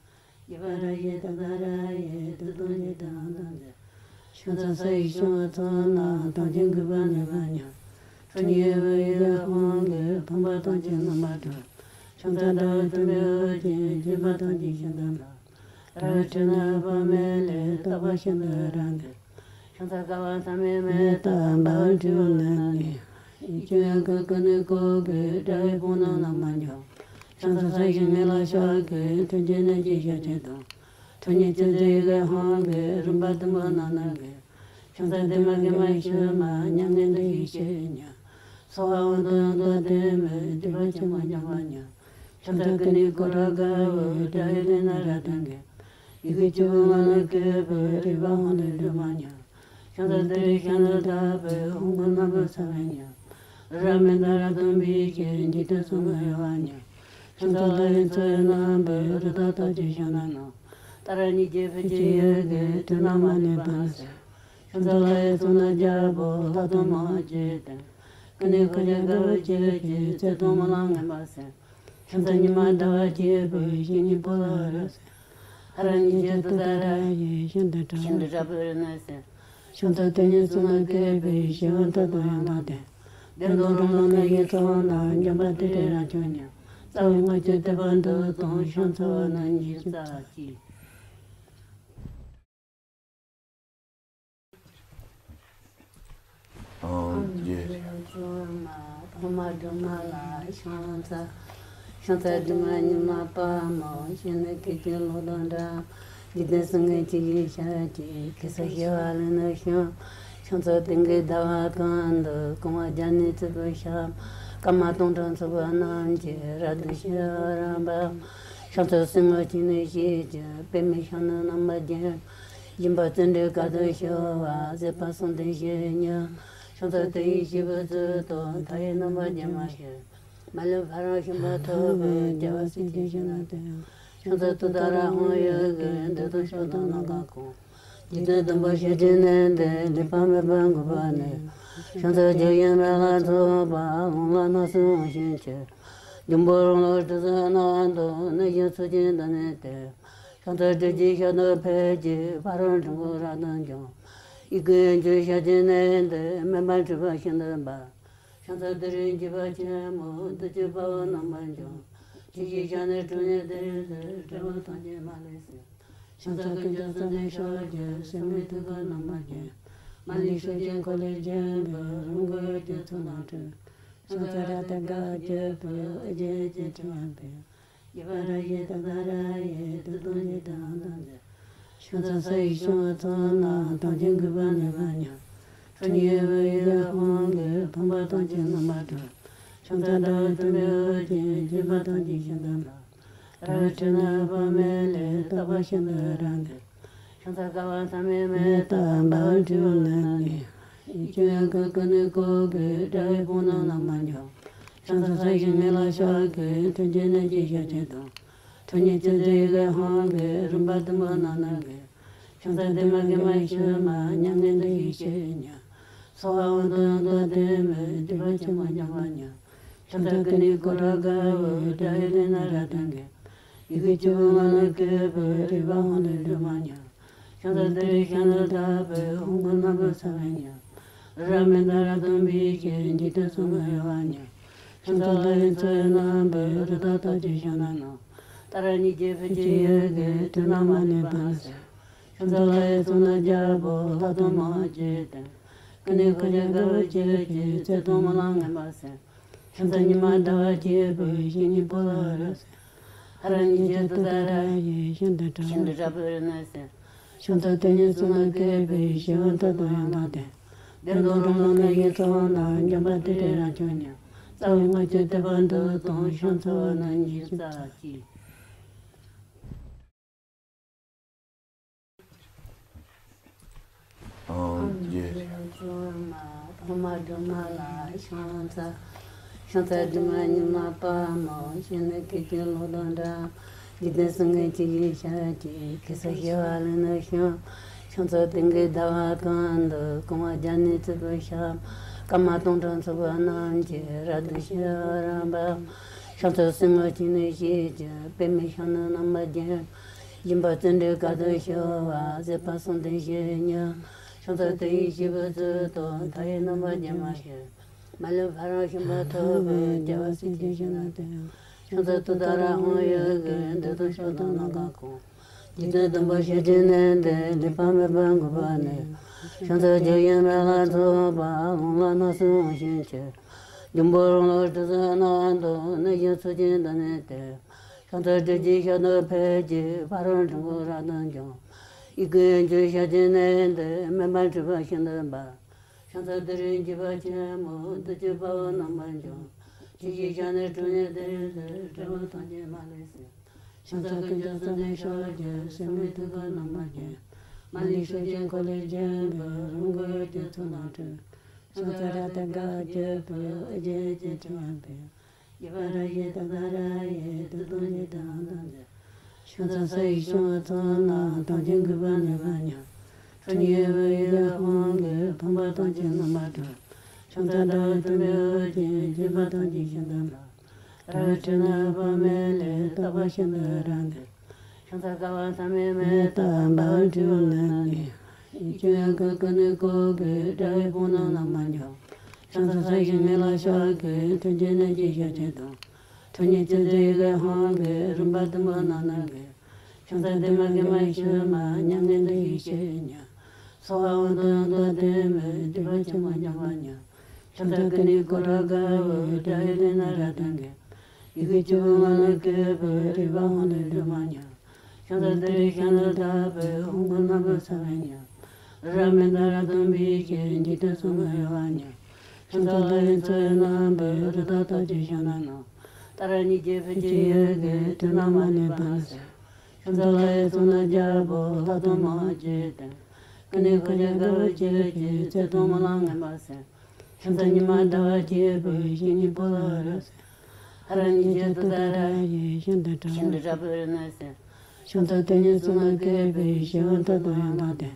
ཡུ་བ་ར་ཡི་ཏ་ཏ་ར་ཡི། ཏུ་ཏུ་ཇི་ཏ་ཧ་ཏུ་ཏི། ཤིང་རྟ་ས་ཡི་བྱང་བུ་མཚོ་རྣམས། ཐམས་ཅད་འགུགས་པར་ནུས་པ་ཉིད། ཁྲོ་གཉེར་བུ་ཡི་དབང་གིས། ཕོངས་པ་ཐམས་ཅད་རྣམ་པར་སྒྲོལ། ཤིང་རྟ་ཟླ་བའི་དུམ་བུས་དབུ་བརྒྱན། བརྒྱན་པ་ཐམས་ཅད་ཤིན་ཏུ་ནགས། ར་བའི་ཁྲོད་ན་འབབ་མི་ལས། རྟག་པར་ཤིན་ཏུ་རལ་གྲི། ཤིང་རྟ་ཀ་བ་ཟམ་པའི་མེ་ལྟར། འབར་བའི་འབྲས་བུ་ནི་ནི། ཡིད་ཀྱི་ཡང་ཀུན་ཀུན་ནས་བཀོད་པའི། དགྲ་ཡི་དཔུང་རྣམས་རྣམ་པར་འཇོམས། ཤིང་རྟ་ས་གཞི་ངན་ལ་ཤོག་གི། མཐུན་རྐྱེན་ནད་ཀྱི་ཤ་ཆེན་དང་། ཁྲོ་གཉེར་ཅན་དེ་ཡི་དབང་གིས། རིམ་པ་བདུན་པོ་རྣམས་ནི་འགོས། ཤིང་རྟ་སྡེར་མ་གེགས་མ་ཞི་མ། མྱ་ངན་འདས་ཞི་ཞེས་བསྙད། སོ་པ་དབང་དུ་ཡང་དག་ལྡན་མའི། སྡིག་པ་ཆེན་པོ་འཇོམས་པ་ཉིད། ཤིང་རྟ་ཀུན་ནས་བསྐོར་དགྲ་དགའ་བའི། དགྲ་ཡི་ལུས་རྣམས་རབ་ཏུ་འགེམས། ཡི་གེ་བཅུ་པོ་ངག་ལས་སྐྱེས་པའི། རིག་པ་དབང་ལས་སྒྲོལ་མ་ཉིད། ཤིང་རྟ་ཏུ་རེའི་ཞབས་ནི་བརྡབས་པས། ཧཱུྃ་གི་སྣམ་བུས་ཚིམ་པ་ཉིད། ར་མི་ཏ་ར་ཏུན་བི་ཞེས། འཇིག་རྟེན་གསུམ་གྱི་གཡོ་བ་ཉིད། ཤིང་རྟ་ལྷ་ཡི་མཚོ་ཡི་རྣམ་པའི། རི་དྭགས་ཐམས་ཅད་ཞིང་རྣམས་ན། ཏཱ་ར་གཉིས་བརྗོད་ཕཊ་ཀྱི་ཡི་གེས། དུག་རྣམས་མ་ནུས་པ་ནི་སེལ། ཤིང་རྟ་ལྷ་ཡི་གསུང་རྣམས་རྒྱལ་པོ། ལྷ་དང་མིའི་རྗེས་དེད། ཀུན་ནས་འཁོར་བཅས་དགའ་བ་བརྗིད་ཀྱིས། ཚེ་དང་སྨོན་ལམ་ངན་པ་སེལ། ཤིང་རྟ་ཉི་མ་ཟླ་བ་བརྗིད་པའི། ཞིང་གི་སྤོ་ལོ་རབ་སེལ། ཧ་ར་གཉིས་བརྗོད་ཏུཏྟཱ་ར་ཡིས། ཤིན་ཏུ་དྲག་ཤིན་ཏུ་དྲག་པོའི་རི་ནི་སེལ། ཤིང་རྟ་དེ་ཉིད་གསུང་རྣམས་སྐད་པའི་ཞི་བ་མཐའ་དང་ཡང་དག་ལྡན། བདེ་སྟོང་རང་ལུས་ནད་ཀྱི་ཚོགས་རྣམས། འཇོམས་པ་ཏུ་རེ་རབ་མཆོག་ཉིད། རྩ་བའི་སྔགས་ཀྱི་ཐེག་པ་འདི་དང་། ཕྱག་འཚལ་བ་རྣམས་ཀྱིས་སྩལ་ཅིག། ཨོཾ་རྒྱལ། ཕག་མོ་སྒྲོལ་མ་ལ་ཕྱག་འཚལ། ཤིང་རྟ་སྒྲོལ་མ་ཉི་མ་དཔའ་མོ། ཞལ་ནི་གད་ཀྱི་ལོ་དང་འདྲ། འཇིག་རྟེན་སྲིན་མོའི་ཁྱི་གི་ཞལ་གྱིས། གེ་སར་ཞི་བ་ལྷས་ནི་བཤུམས། ཤིང་རྟ་སྟེང་གི་ཟླ་བ་གང་དུ། རྐང་པ་བརྒྱ་ནི་གཙིགས་པའི་ཞབས། སྐར་མ་སྟོང་ཕྲག་ཚོགས་པ་རྣམས་ཀྱིས། རབ་ཏུ་ཕྱི་རོལ་པ། ཤིང་རྟ་སྲིན་མོ་ཁྱིམ་ནི་ཞེས་བྱ། པདྨའི་ཞབས་ནི་རྣམ་པར་བརྒྱན། སྦྱིན་པ་བརྩོན་འགྲུས་དཀའ་ཐུབ་ཤོར་བ། བཟོད་པ་གསུམ་ལྡན་བཞི་ཡི་གཉེན། ཤིང་རྟ་དེ་ཡི་སྐྱེས་བུ་གཙུག་ཏོར། མཐའ་ཡས་རྣམ་པར་རྒྱལ་མ་ཞེས། མ་ལུས་ཕ་རོལ་ཕྱིན་པ་ཐོབ་པའི། རྒྱལ་བ་སྲས་ཀྱི་ཞབས་ནི་བརྟན། ཤིང་རྟ་ཏུཏྟཱ་ར་ཧཱུྃ་ཡི་གེས། བདུད་དང་ཕྱོགས་དང་ནམ་མཁའ་ཀུན། འཇིག་རྟེན་བདུན་པོ་ཞི་བྱེད་ནི་འདི། ལེགས་པར་སྨྲས་པ་འགོག་པ་ནི། ཤིང་རྟ་བརྒྱ་བྱིན་རབ་ལ་སོགས་པ། ལོངས་ལ་སྣང་སྲིད་དབང་བྱིན་གྱིས། འབྱུང་པོ་རང་ལུས་དྲི་ཟ་རྣམས་དང་། ནད་གཞི་ཚོགས་ཀྱི་འདུ་ནད་དེ། ཤིང་རྟ་སྦྲུལ་གྱི་ཞབས་ནི་ཕུད་ཀྱིས། ཕ་རོལ་འགྲོ་ཀུན་རབ་ཏུ་འཇོམས། ཡི་གེ་ཡན་ཆད་ཞལ་གྱི་ནི་འདི། སྨན་པ་འཁྲུད་པ་ཤིན་ཏུ་འབར། ཤིང་རྟ་དེ་རུ་འཇིགས་པ་ཆེན་པོ། བདུད་ཀྱི་དཔའ་བོ་རྣམ་པར་འཇོམས། ཇི་ཞིག་བཞག་ནས་གྲོལ་ནས་དེར་འདིར། འབྲས་བུ་ཐམས་ཅད་མ་ལུས་སུ། ཤིང་རྟ་ཀུན་ཀྱང་བསམ་གཏན་ཤོག་གི། སེམས་མེད་ཐུགས་ཀར་རྣམ་པར་བརྒྱན། མ་ལུས་སྲོག་གཅོད་འཁོར་ལོས་སྒྱུར་བའི། རོང་ཁོ་ཡུལ་གྱི་མཚོ་རྣམས་སྤྲུལ། ཤིང་རྟ་རཀྟ་དགའ་བ་བརྗིད་པའི། ཨེ་ཙི་ཨེ་ཙི་ཁྲི་ཡང་བོས། ཡུ་བ་ར་ཡི་ཏ་ཏ་ར་ཡི། ཏུ་ཏུ་ཇི་ཏ་ཧ་ཏུ་ཏི། ཤིང་རྟ་ས་ཡི་བྱང་བུ་མཚོ་རྣམས། ཐམས་ཅད་འགུགས་པར་ནུས་པ་ཉིད། ཁྲོ་གཉེར་བུ་ཡི་དབང་གིས། ཕོངས་པ་ཐམས་ཅད་རྣམ་པར་སྒྲོལ། ཤིང་རྟ་ཟླ་བའི་དུམ་བུས་དབུ་བརྒྱན། བརྒྱན་པ་ཐམས་ཅད་ཤིན་ཏུ་ནགས། ར་བའི་ཁྲོད་ན་འབབ་མི་ལས། རྟག་པར་ཤིན་ཏུ་རལ་གྲི། ཤིང་རྟ་ཀ་བ་ཟམ་པའི་མེ་ལྟར། འབར་བའི་འབྲས་བུ་ནི་ནི། ཡིད་ཀྱི་ཡང་ཀུན་ཀུན་ནས་བཀོད་པའི། དགྲ་ཡི་དཔུང་རྣམས་རྣམ་པར་འཇོམས། ཤིང་རྟ་ས་གཞི་ངན་ལ་ཤོག་གི། མཐུན་རྐྱེན་ནད་ཀྱི་ཤ་ཆེན་དང་། ཁྲོ་གཉེར་ཅན་དེ་ཡི་དབང་གིས། རིམ་པ་བདུན་པོ་རྣམས་ནི་འགོས། ཤིང་རྟ་སྡེར་མ་གེགས་མ་ཞི་མ། མྱ་ངན་འདས་ཞི་ཞེས་བསྙད། སོ་པ་དབང་དུ་ཡང་དག་ལྡན་མའི། སྡིག་པ་ཆེན་པོ་འཇོམས་པ་ཉིད། ཤིང་རྟ་ཀུན་ནས་བསྐོར་དགྲ་དགའ་བའི། དགྲ་ཡི་ལུས་རྣམས་རབ་ཏུ་འགེམས། ཡི་གེ་བཅུ་པོ་ངག་ལས་སྐྱེས་པའི། རིག་པ་དབང་ལས་སྒྲོལ་མ་ཉིད། ཤིང་རྟ་དེ་རུ་ཞབས་ནི་བརྡབས་པས། ཧཱུྃ་གི་སྣམ་བུས་ཚིམ་པ་ཉིད། ར་མི་ཏ་ར་ཏུན་བི་ཞེས། འཇིག་རྟེན་གསུམ་གྱི་གཡོ་བ་ཉིད། ཤིང་རྟ་ལྷ་ཡི་མཚོ་ཡི་རྣམ་པའི། རི་དྭགས་ཐམས་ཅད་ཞིང་རྣམས་ན། ཏཱ་ར་གཉིས་བརྗོད་ཕཊ་ཀྱི་ཡི་གེས། དུག་རྣམས་མ་ནུས་པ་ནི་སེལ། ཤིང་རྟ་ལྷ་ཡི་གསུང་རྣམས་རྒྱལ་པོ། ལྷ་དང་མིའི་རྗེས་དེད། ཀུན་ནས་འཁོར་བཅས་དགའ་བ་བརྗིད་ཀྱིས། ཚེ་དང་སྨོན་ལམ་ངན་པ་སེལ། ཤིང་རྟ་ཉི་མ་ཟླ་བ་བརྗིད་པའི། ཞིང་གི་སྤོ་ལོ་རབ་སེལ། ཧ་ར་གཉིས་བརྗོད་ཏུཏྟཱ་ར་ཡིས། ཤིན་ཏུ་དྲག་ཤིན་ཏུ་དྲག་པོའི་རི་ནི་སེལ། ཤིང་རྟ་དེ་ཉིད་གསུང་རྣམས་སྐད་པའི། ཞི་བ་མཐའ་དང་ཡང་དག་ལྡན། བདེ་སྟོང་རང་ལུས་ནད་ཀྱི་ཚོགས་རྣམས། འཇོམས་པ་ཏུ་རེ་རབ་མཆོག་ཉིད། རྩ་བའི་སྔགས་ཀྱི་ཐེག་པ་འདི་དང་། ཕྱག་འཚལ་བ་རྣམས་ཀྱིས་སྩལ་ཅིག། ཨོཾ་རྒྱལ། ཕག་མོ་སྒྲོལ་མ་ལ་ཕྱག་འཚལ། ཤིང་རྟ་སྒྲོལ་མ་ཉི་མ་དཔའ་མོ། ཞལ་ནི་གད་ཀྱི་ལོ་དང་འདྲ། འཇིག་རྟེན་སེམས་ཅན་གྱི་ཞབས་ཀྱིས། གེ་སར་ཞི་བ་ལྷུན་ནས་བྱོན། ཕྱག་འཚལ་སྟེང་གི་ཟླ་བ་གང་དུ། བསྐང་བ་བརྒྱ་ནི་ཚིག་པར་བྱ། སྐར་མ་སྟོང་ཕྲག་ཚོགས་པ་རྣམས་ཀྱིས། རབ་ཏུ་ཕྱག་འཚལ་རབ་འབུལ། ཕྱག་འཚལ་སེར་སྔོ་ཆུ་ནས་སྐྱེས་ཀྱི། པདྨས་ཞབས་ནི་རྣམ་པར་བརྒྱན། སྦྱིན་པ་བརྩོན་འགྲུས་དཀའ་ཐུབ་ཤོག་པ། མཛད་པ་གསུམ་ལྡན་བཞི་ཉིད། ཕྱག་འཚལ་དུས་ཡུན་བཞི་པའི་ཚུལ་དུ། མཐའ་ཡས་རྣམ་པར་རྒྱལ་མ་ཞིག་མ་ལུས་ཕ་རོལ་ཕྱིན་པ་ཐོབ་པའི། རྒྱལ་བ་སྲས་ཀྱི་ཞབས་ནས་ཐོན། ཕྱག་འཚལ་ཏུཏྟཱ་ར་དབང་ཡོད་ཀྱི། འདོད་དོན་ཕྱོགས་དང་ནམ་མཁའ་ཀུན། འཇིག་རྟེན་བསྡུས་པ་ཞལ་གྱིས་བསྣན་ཏེ། ལུས་པ་མེད་པར་འགུགས་པ་ནི། ཕྱག་འཚལ་རྒྱལ་བའི་མེ་ལྷ་ཚོགས་པ། ལོངས་ལ་སྣང་སྲིད་དབང་ཕྱུག་མཆོད། འབྱུང་པོ་རང་ལུས་དྲི་ཟའི་ནང་དུ། གནས་བཞི་ཚུལ་ཁྲིམས་བདག་ཉིད་དེར། ཕྱག་འཚལ་སྒྲིབ་བཞི་ཞལ་དུ་ཕེབས་ཀྱི། ཕ་རོལ་འཁྲུལ་འཁོར་རབ་ཏུ་འཇོམས། ཡི་གེ་དབྱིངས་ཀྱི་ཞལ་གྱིས་བསྣན་ཏེ། མེ་འབར་འཁྲུགས་པ་ཤིན་ཏུ་འབར། ཕྱག་འཚལ་ཏུ་རེའི་འཇིགས་པ་ཆེན་པོ། བདུད་ཀྱི་དཔའ་བོ་རྣམ་པར་འཇོམས། ཆུ་སྐྱེས་ཞལ་ནི་ཁྲོ་གཉེར་ལྡན་ཏེ། དགྲ་བོ་ཐམས་ཅད་མ་ལུས་གསོད། ཕྱག་འཚལ་ཀུན་ཀྱང་བསམ་གཏན་ཤོག་གི། སེར་སྨེ་ཐུལ་བུ་རྣམ་པར་བརྒྱན། མ་ལུས་སྲོག་ཆགས་འཁོར་ལོས་སྒྱུར་བའི། རོང་ཁོག་ཡུལ་གྱི་མཚོ་རྣམས་ཁྲོད། ཕྱག་འཚལ་རཀྟ་དགའ་བ་བརྒྱད་པོས། དབུ་རྒྱན་གྱི་ཕྲེང་བ་འབུལ། ཡུ་བ་ར་ཡི་ཏ་ད་ར་ཡིས། བདུད་དང་འཇིག་རྟེན་དང་འདྲ། ཕྱག་འཚལ་ས་ཡི་བྱང་བུ་ཚོགས་རྣམས། ཐམས་ཅད་འགུགས་པར་ནུས་པ་ཉིད། ཁྲོ་གཉེར་བུ་ཡི་དབང་གིས། ཕོངས་པ་ཐམས་ཅད་རྣམ་པར་སྒྲོལ། ཕྱག་འཚལ་ཟླ་བའི་སྟོན་པའི་དབུ་རྒྱན། འཇིགས་པ་ཐམས་ཅད་ཤིན་ཏུ་འབར། རལ་པའི་ཁྲོད་ན་དཔག་མེད་ལས། རྟག་པར་ཤིན་ཏུ་རབ་འདིར། ཕྱག་འཚལ་དཀའ་བ་མཐའ་མེད་མེ་ལྟར་འབར་བའི་སྤྲེའུ་རྣམས་ནི། ཡིད་ཀྱི་ཡང་ཀུན་ཀུན་ནས་བསྐོར་གྱིས། དགྲ་ཡི་དཔུང་རྣམས་རྣམ་པར་འཇོམས། ཕྱག་འཚལ་ས་གཞི་ངད་ལ་ཕྱག་གི། མཐུན་རྐྱེན་ནད་ཀྱི་ཞགས་ཅན་དང་། ཁྲོ་གཉེར་ཅན་དེ་ཡི་གེ་དབང་གིས། རིམ་པ་བདུན་པོ་རྣམས་རྣམས་ཀྱི། ཕྱག་འཚལ་བདེ་མ་དགེ་མ་ཞི་མ། མྱ་ངན་འདས་ཞི་བྱེད་ཉིད། ཚོགས་པ་དབང་དུ་ཡང་དག་ལྡན་པའི། སྡིག་པ་ཆེན་པོ་སྦྱོང་བ་ཉིད། ཕྱག་འཚལ་ཀུན་ནས་བསྐོར་དགྲ་དགའ་བོས། དགྲ་ཡི་ལུས་རྣམས་རབ་ཏུ་འགེམས། ཡི་གེ་བཅུ་པོ་ངག་ནས་བཀོད་པའི། རིག་པ་དབང་ལས་སྒྲོལ་མ་ཉིད། ཕྱག་འཚལ་ཏུ་རེའི་ཞལ་ནི་དག་པའི། དབང་པོ་རྣོན་པོ་ཚ་བའི་ཉིད། རབ་མི་འདའ་རབ་ཏུ་འབིགས་ཤིང་། འཇིག་རྟེན་གསུམ་གྱི་གཡོ་བ་ཉིད། ཕྱག་འཚལ་ལྷ་ཡི་མཚོ་ཡི་རྣམ་པའི། རི་དྭགས་ཐམས་ཅད་ཞོན་ནས་ནི། ཏཱ་ར་གཉིས་ཀྱི་ཕུད་ཀྱི་ཡུལ་གྱི། དུས་རྣམས་མ་ནུས་པ་ཟད། ཕྱག་འཚལ་ལྷ་ཡི་ཚོགས་རྣམས་རྒྱལ་པོ། ལྷ་དང་མི་དབང་བཅས་བསྟེན། ཀུན་ནས་འཁོར་བཅས་དགའ་བ་སྐྱེད་ཅིང་། བརྩེ་དང་སྨོན་ལམ་ངན་པ་སེལ། ཕྱག་འཚལ་ཉི་མ་ཟླ་བ་གཅིག་པུས། བཤེས་གཉེན་པོ་ལ་རབ་གསལ། ཧ་ར་གཉིས་ཀྱི་ཏུཏྟཱ་ར་ཡིས། ཤིན་ཏུ་ཕྲ་བའི་རིགས་རྣམས་སེལ། ཕྱག་འཚལ་དེ་ཉིད་གསུང་ནས་བསྐྱེད་པའི། ཞི་བ་མཐའ་དང་ཡང་དག་ལྡན།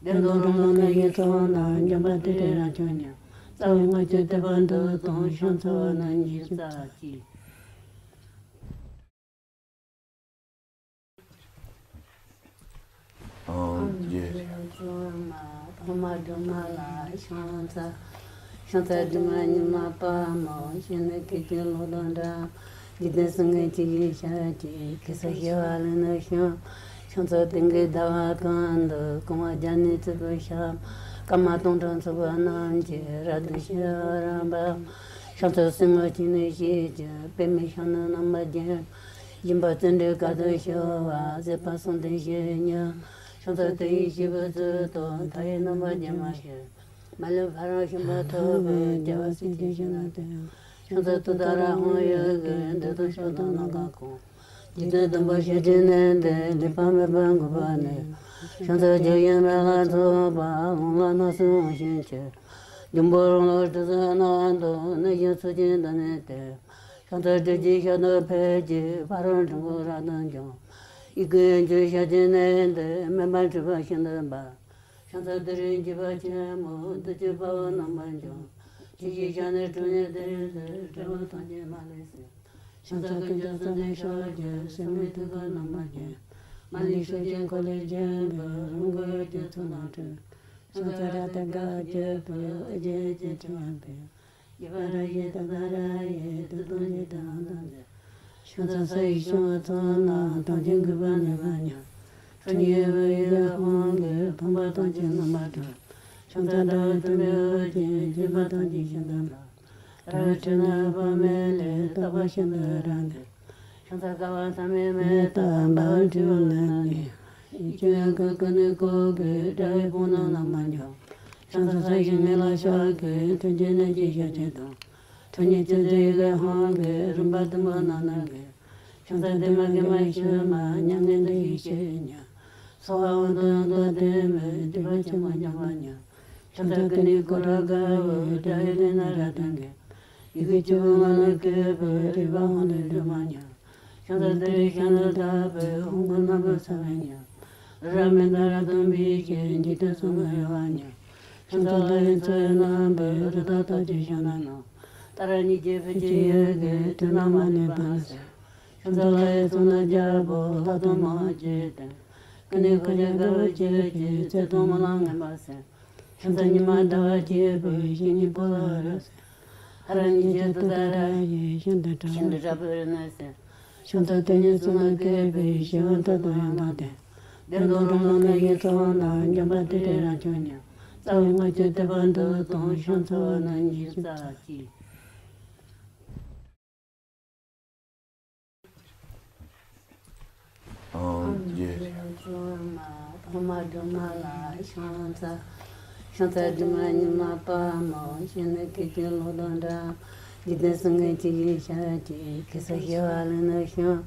བདེ་སྟོང་རང་ལུགས་གནས་ཀྱི་ཚོགས་རྣམས། འཇོམས་པ་ཏུ་རེ་རབ་མཆོག་ཉིད། རྩ་བའི་སྔགས་ཀྱི་ཐེག་པ་འདི་དང་། ཕྱག་འཚལ་བ་རྣམས་ཉིད་ཀྱི་རྩ་ལ་གཅིག། ཨོཾ་རྒྱས། ཐོག་མ་སྒྲོལ་མ་ལ་ཕྱག་འཚལ། ཕྱག་འཚལ་སྒྲོལ་མ་ཉི་མ་དཔའ་མོ། བཞད་ནི་སྐད་ཅིག་གློག་དང་འདྲ། འཇིག་རྟེན་སེམས་ཅན་གྱི་ཞབས་ཀྱིས། གེ་སར་ཞི་བ་ལྷུན་ནས་བྱོན། ཕྱག་འཚལ་སྟེང་གི་ཟླ་བ་གང་དུ། བསྐང་བ་བརྒྱ་ནི་ཚིག་པར་བྱ། སྐར་མ་སྟོང་ཕྲག་ཚོགས་པ་རྣམས་ཀྱིས། རབ་ཏུ་ཕྱག་འཚལ་རབ་འབུལ། ཕྱག་འཚལ་སེར་སྔོ་ཆུ་ནས་སྐྱེས་ཀྱི། པདྨས་ཞབས་ནི་རྣམ་པར་བརྒྱན། སྦྱིན་པ་བརྩོན་འགྲུས་དཀའ་ཐུབ་ཤོག་པ། མཛད་པ་གསུམ་ལྡན་བཞི་ཉིད། ཕྱག་འཚལ་དུས་ཡུན་བཞི་པའི་ཚུལ་དུ། མཐའ་ཡས་རྣམ་པར་རྒྱལ་མ་ཞིག་མ་ལུས་ཕ་རོལ་ཕྱིན་པ་ཐོབ་པའི། རྒྱལ་བ་སྲས་ཀྱི་ཞབས་ནས་ཐོན། ཕྱག་འཚལ་ཏུཏྟཱ་ར་དབང་ཡོད་ཀྱི། འདོད་དོན་ཕྱོགས་དང་ནམ་མཁའ་ཀུན། འཇིག་རྟེན་བསྡུས་པ་ཞལ་གྱིས་བསྣན་ཏེ། ལུས་པ་མེད་པར་འགུགས་པ་ནི། ཕྱག་འཚལ་རྒྱལ་བའི་མེ་ལྷ་ཚོགས་པ། ལོངས་ལ་སྣང་སྲིད་དབང་ཕྱུག་མཆོད། འབྱུང་པོ་རང་ལུས་དྲི་ཟའི་ནང་དུ། གནས་བཞི་ཚུལ་ཁྲིམས་བདག་ཉིད་དེར། ཕྱག་འཚལ་སྒྲིབ་བཞི་ཞལ་དུ་ཕེབས་ཀྱི། ཕ་རོལ་འཁྲུལ་འཁོར་རབ་ཏུ་འཇོམས། ཡི་གེ་དབྱིངས་ཀྱི་ཞལ་གྱིས་བསྣན་ཏེ། མེ་འབར་འཁྲུགས་པ་ཤིན་ཏུ་འབར། ཕྱག་འཚལ་ཏུ་རེའི་འཇིགས་པ་ཆེན་པོ། བདུད་ཀྱི་དཔའ་བོ་རྣམ་པར་འཇོམས། ཆུ་སྐྱེས་ཞལ་ནི་ཁྲོ་གཉེར་ལྡན་ཏེ། དགྲ་བོ་ཐམས་ཅད་མ་ལུས་གསོད། ཕྱག་འཚལ་ཀུན་ཀྱང་བསམ་གཏན་ཤོག་གི། སེར་སྨེ་ཐུལ་བུ་རྣམ་པར་བརྒྱན། མ་ལུས་སྲོག་ཆགས་འཁོར་ལོས་སྒྱུར་བའི། རོང་ཁོག་ཡུལ་གྱི་མཚོ་རྣམས་ཁྲོད། ཕྱག་འཚལ་རཀྟ་དགའ་བ་བརྒྱད་པོས། དབུ་རྒྱན་གྱི་ཕྲེང་བ་འབུལ། ཡུ་བ་ར་ཡི་ཏ་ད་ར་ཡིས། བདུད་དང་འཇིག་རྟེན་དང་འདྲ། ཕྱག་འཚལ་ས་ཡི་བྱང་བུ་ཚོགས་རྣམས། ཐམས་ཅད་འགུགས་པར་ནུས་པ་ཉིད། ཁྲོ་གཉེར་བུ་ཡི་དབང་གིས། ཕོངས་པ་ཐམས་ཅད་རྣམ་པར་སྒྲོལ། ཕྱག་འཚལ་ཟླ་བའི་སྟོན་པའི་དབུ་རྒྱན། འཇིགས་པ་ཐམས་ཅད་ཤིན་ཏུ་འབར། རལ་པའི་ཁྲོད་ན་དཔག་མེད་ལས། རྟག་པར་ཤིན་ཏུ་རབ་འདིར། ཕྱག་འཚལ་དཀའ་བ་མཐའ་མེད་མེ་ལྟར་འབར་བའི་སྤྲེའུ་རྣམས་ནི། ཡིད་ཀྱི་ཡང་ཀུན་ཀུན་ནས་བསྐོར་གྱིས། དགྲ་ཡི་དཔུང་རྣམས་རྣམ་པར་འཇོམས། ཕྱག་འཚལ་ས་གཞི་ངད་ལ་ཕྱག་གི། མཐུན་རྐྱེན་ནད་ཀྱི་ཞགས་ཅན་དང་། ཁྲོ་གཉེར་ཅན་དེ་ཡི་གེ་དབང་གིས། རིམ་པ་བདུན་པོ་རྣམས་རྣམས་ཀྱི། ཕྱག་འཚལ་བདེ་མ་དགེ་མ་ཞི་མ། མྱ་ངན་འདས་ཞི་བྱེད་ཉིད། ཚོགས་པ་དབང་དུ་ཡང་དག་ལྡན་པའི། སྡིག་པ་ཆེན་པོ་སྦྱོང་བ་ཉིད། ཕྱག་འཚལ་ཀུན་ནས་བསྐོར་དགྲ་དགའ་བོས། དགྲ་ཡི་ལུས་རྣམས་རབ་ཏུ་འགེམས། ཡི་གེ་བཅུ་པོ་ངག་ནས་བཀོད་པའི། རིག་པ་དབང་ལས་སྒྲོལ་མ་ཉིད། ཕྱག་འཚལ་ཏུ་རེ་ཤིན་ཏུ་དག་པའི་ཧཱུྃ་གི་རྣམ་པར་སངས་རྒྱས་ཉིད། རབ་མི་འདའ་རབ་སྟོན་པའི་ཞལ། འཇིག་རྟེན་གསུམ་གྱི་དབྱེ་བ་ཉིད། ཕྱག་འཚལ་ལྷ་ཡི་མཚོ་ཡི་རྣམ་པའི་རི་དྭགས་རྟགས་ཅན་ཞིང་རྣམས་ན། ཏཱ་ར་གཉིས་ཀྱི་ཕུད་ཀྱི་ཡུལ་གྱི་དུས་རྣམས་མ་ནུབ་པ་ན་གསལ། ཕྱག་འཚལ་ལྷ་ཡི་གཙུག་ན་རྒྱལ་པོ་ལྷ་དང་མིའི་དཀྱིལ་དུ། ཀུན་ནས་འཁོར་བཅས་དགའ་བ་བཅས་ཀྱི་ཚེ་དང་སྨོན་ལམ་ངན་པ་སེལ། ཕྱག་འཚལ་ཉི་མ་ཟླ་བ་བཅས་པའི་བཤེས་གཉེན་པོ་ལ་རབ་གསལ། ཧ་ར་གཉིས་ཀྱི་ཏུཏྟཱ་ར་ཡིས། ཤིན་ཏུ་ཕྲ་བ་ཤིན་ཏུ་ཕྲ་བ་རིགས་རྣམས་སེལ། ཕྱག་འཚལ་དེ་ཉིད་གཙུག་ན་བཀོད་པའི་ཞི་བ་མཐའ་དང་ཡང་དག་ལྡན། བདེ་སྟོང་རང་སྣང་མི་བཞེངས་ཚོགས་རྣམས་འཇོམས་པ་ཏུ་རེ་རབ་འབྱམས་ཉིད། རྩ་བའི་སྔགས་ཀྱི་ཐེག་པ་འདི་དང་ཕྱག་འཚལ་བ་རྣམས་ཀྱི་རྩ་གཅིག། ཨང་རྒྱས། ཕ་མ་སྒྲོལ་མ་ལ་ཕྱག་འཚལ། ཕྱག་འཚལ་སྒྲོལ་མ་ཉི་མ་པདྨོ། སྤྱན་ནི་སྐད་ཅིག་གློག་དང་འདྲ། འཇིག་རྟེན་གསུམ་མགོན་ཁྱེད་ཀྱི་ཞབས་ཀྱིས། གེ་སར་ཞི་བ་ལྷ་ནི་ཞབས།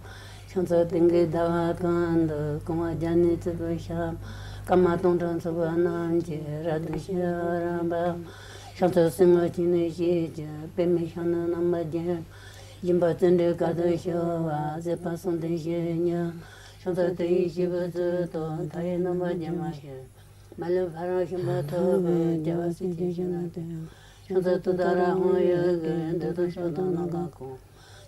ཕྱག་འཚལ་སྟེང་གི་ཟླ་བ་གང་དུ། གང་བ་བརྒྱ་ནི་བརྩེགས་པའི་ཞབས། སྐར་མ་སྟོང་ཕྲག་ཚོགས་པ་རྣམས་ཀྱིས། རབ་ཏུ་ཕྱེ་བར་འབབ། ཕྱག་འཚལ་སེར་སྔོ་སྐྱེ་ནི་ཞལ་གྱི། པདྨའི་ཞལ་ནི་རྣམ་པར་བརྒྱན། སྦྱིན་པ་བརྩོན་འགྲུས་དཀའ་ཐུབ་ཤོག་པ། མཛད་པ་གསུམ་ལྡན་བཞི་ཡི་ཉི། ཕྱག་འཚལ་དེ་ཡི་སྤྱི་བོའི་གཙུག་ཏོར། མཐའ་ཡས་རྣམ་པར་རྒྱལ་མ་ཞེས། མ་ལུས་ཕ་རོལ་ཕྱིན་པ་ཐོབ་པའི། རྒྱལ་བ་སྲས་ཀྱི་ཞིང་རྣམས་ཏེ། ཕྱག་འཚལ་ཏུཏྟཱ་ར་དབང་ཡོད་ཀྱི། འདོད་དང་ཕྱོགས་དང་ལམ་ཁ་ཀུན།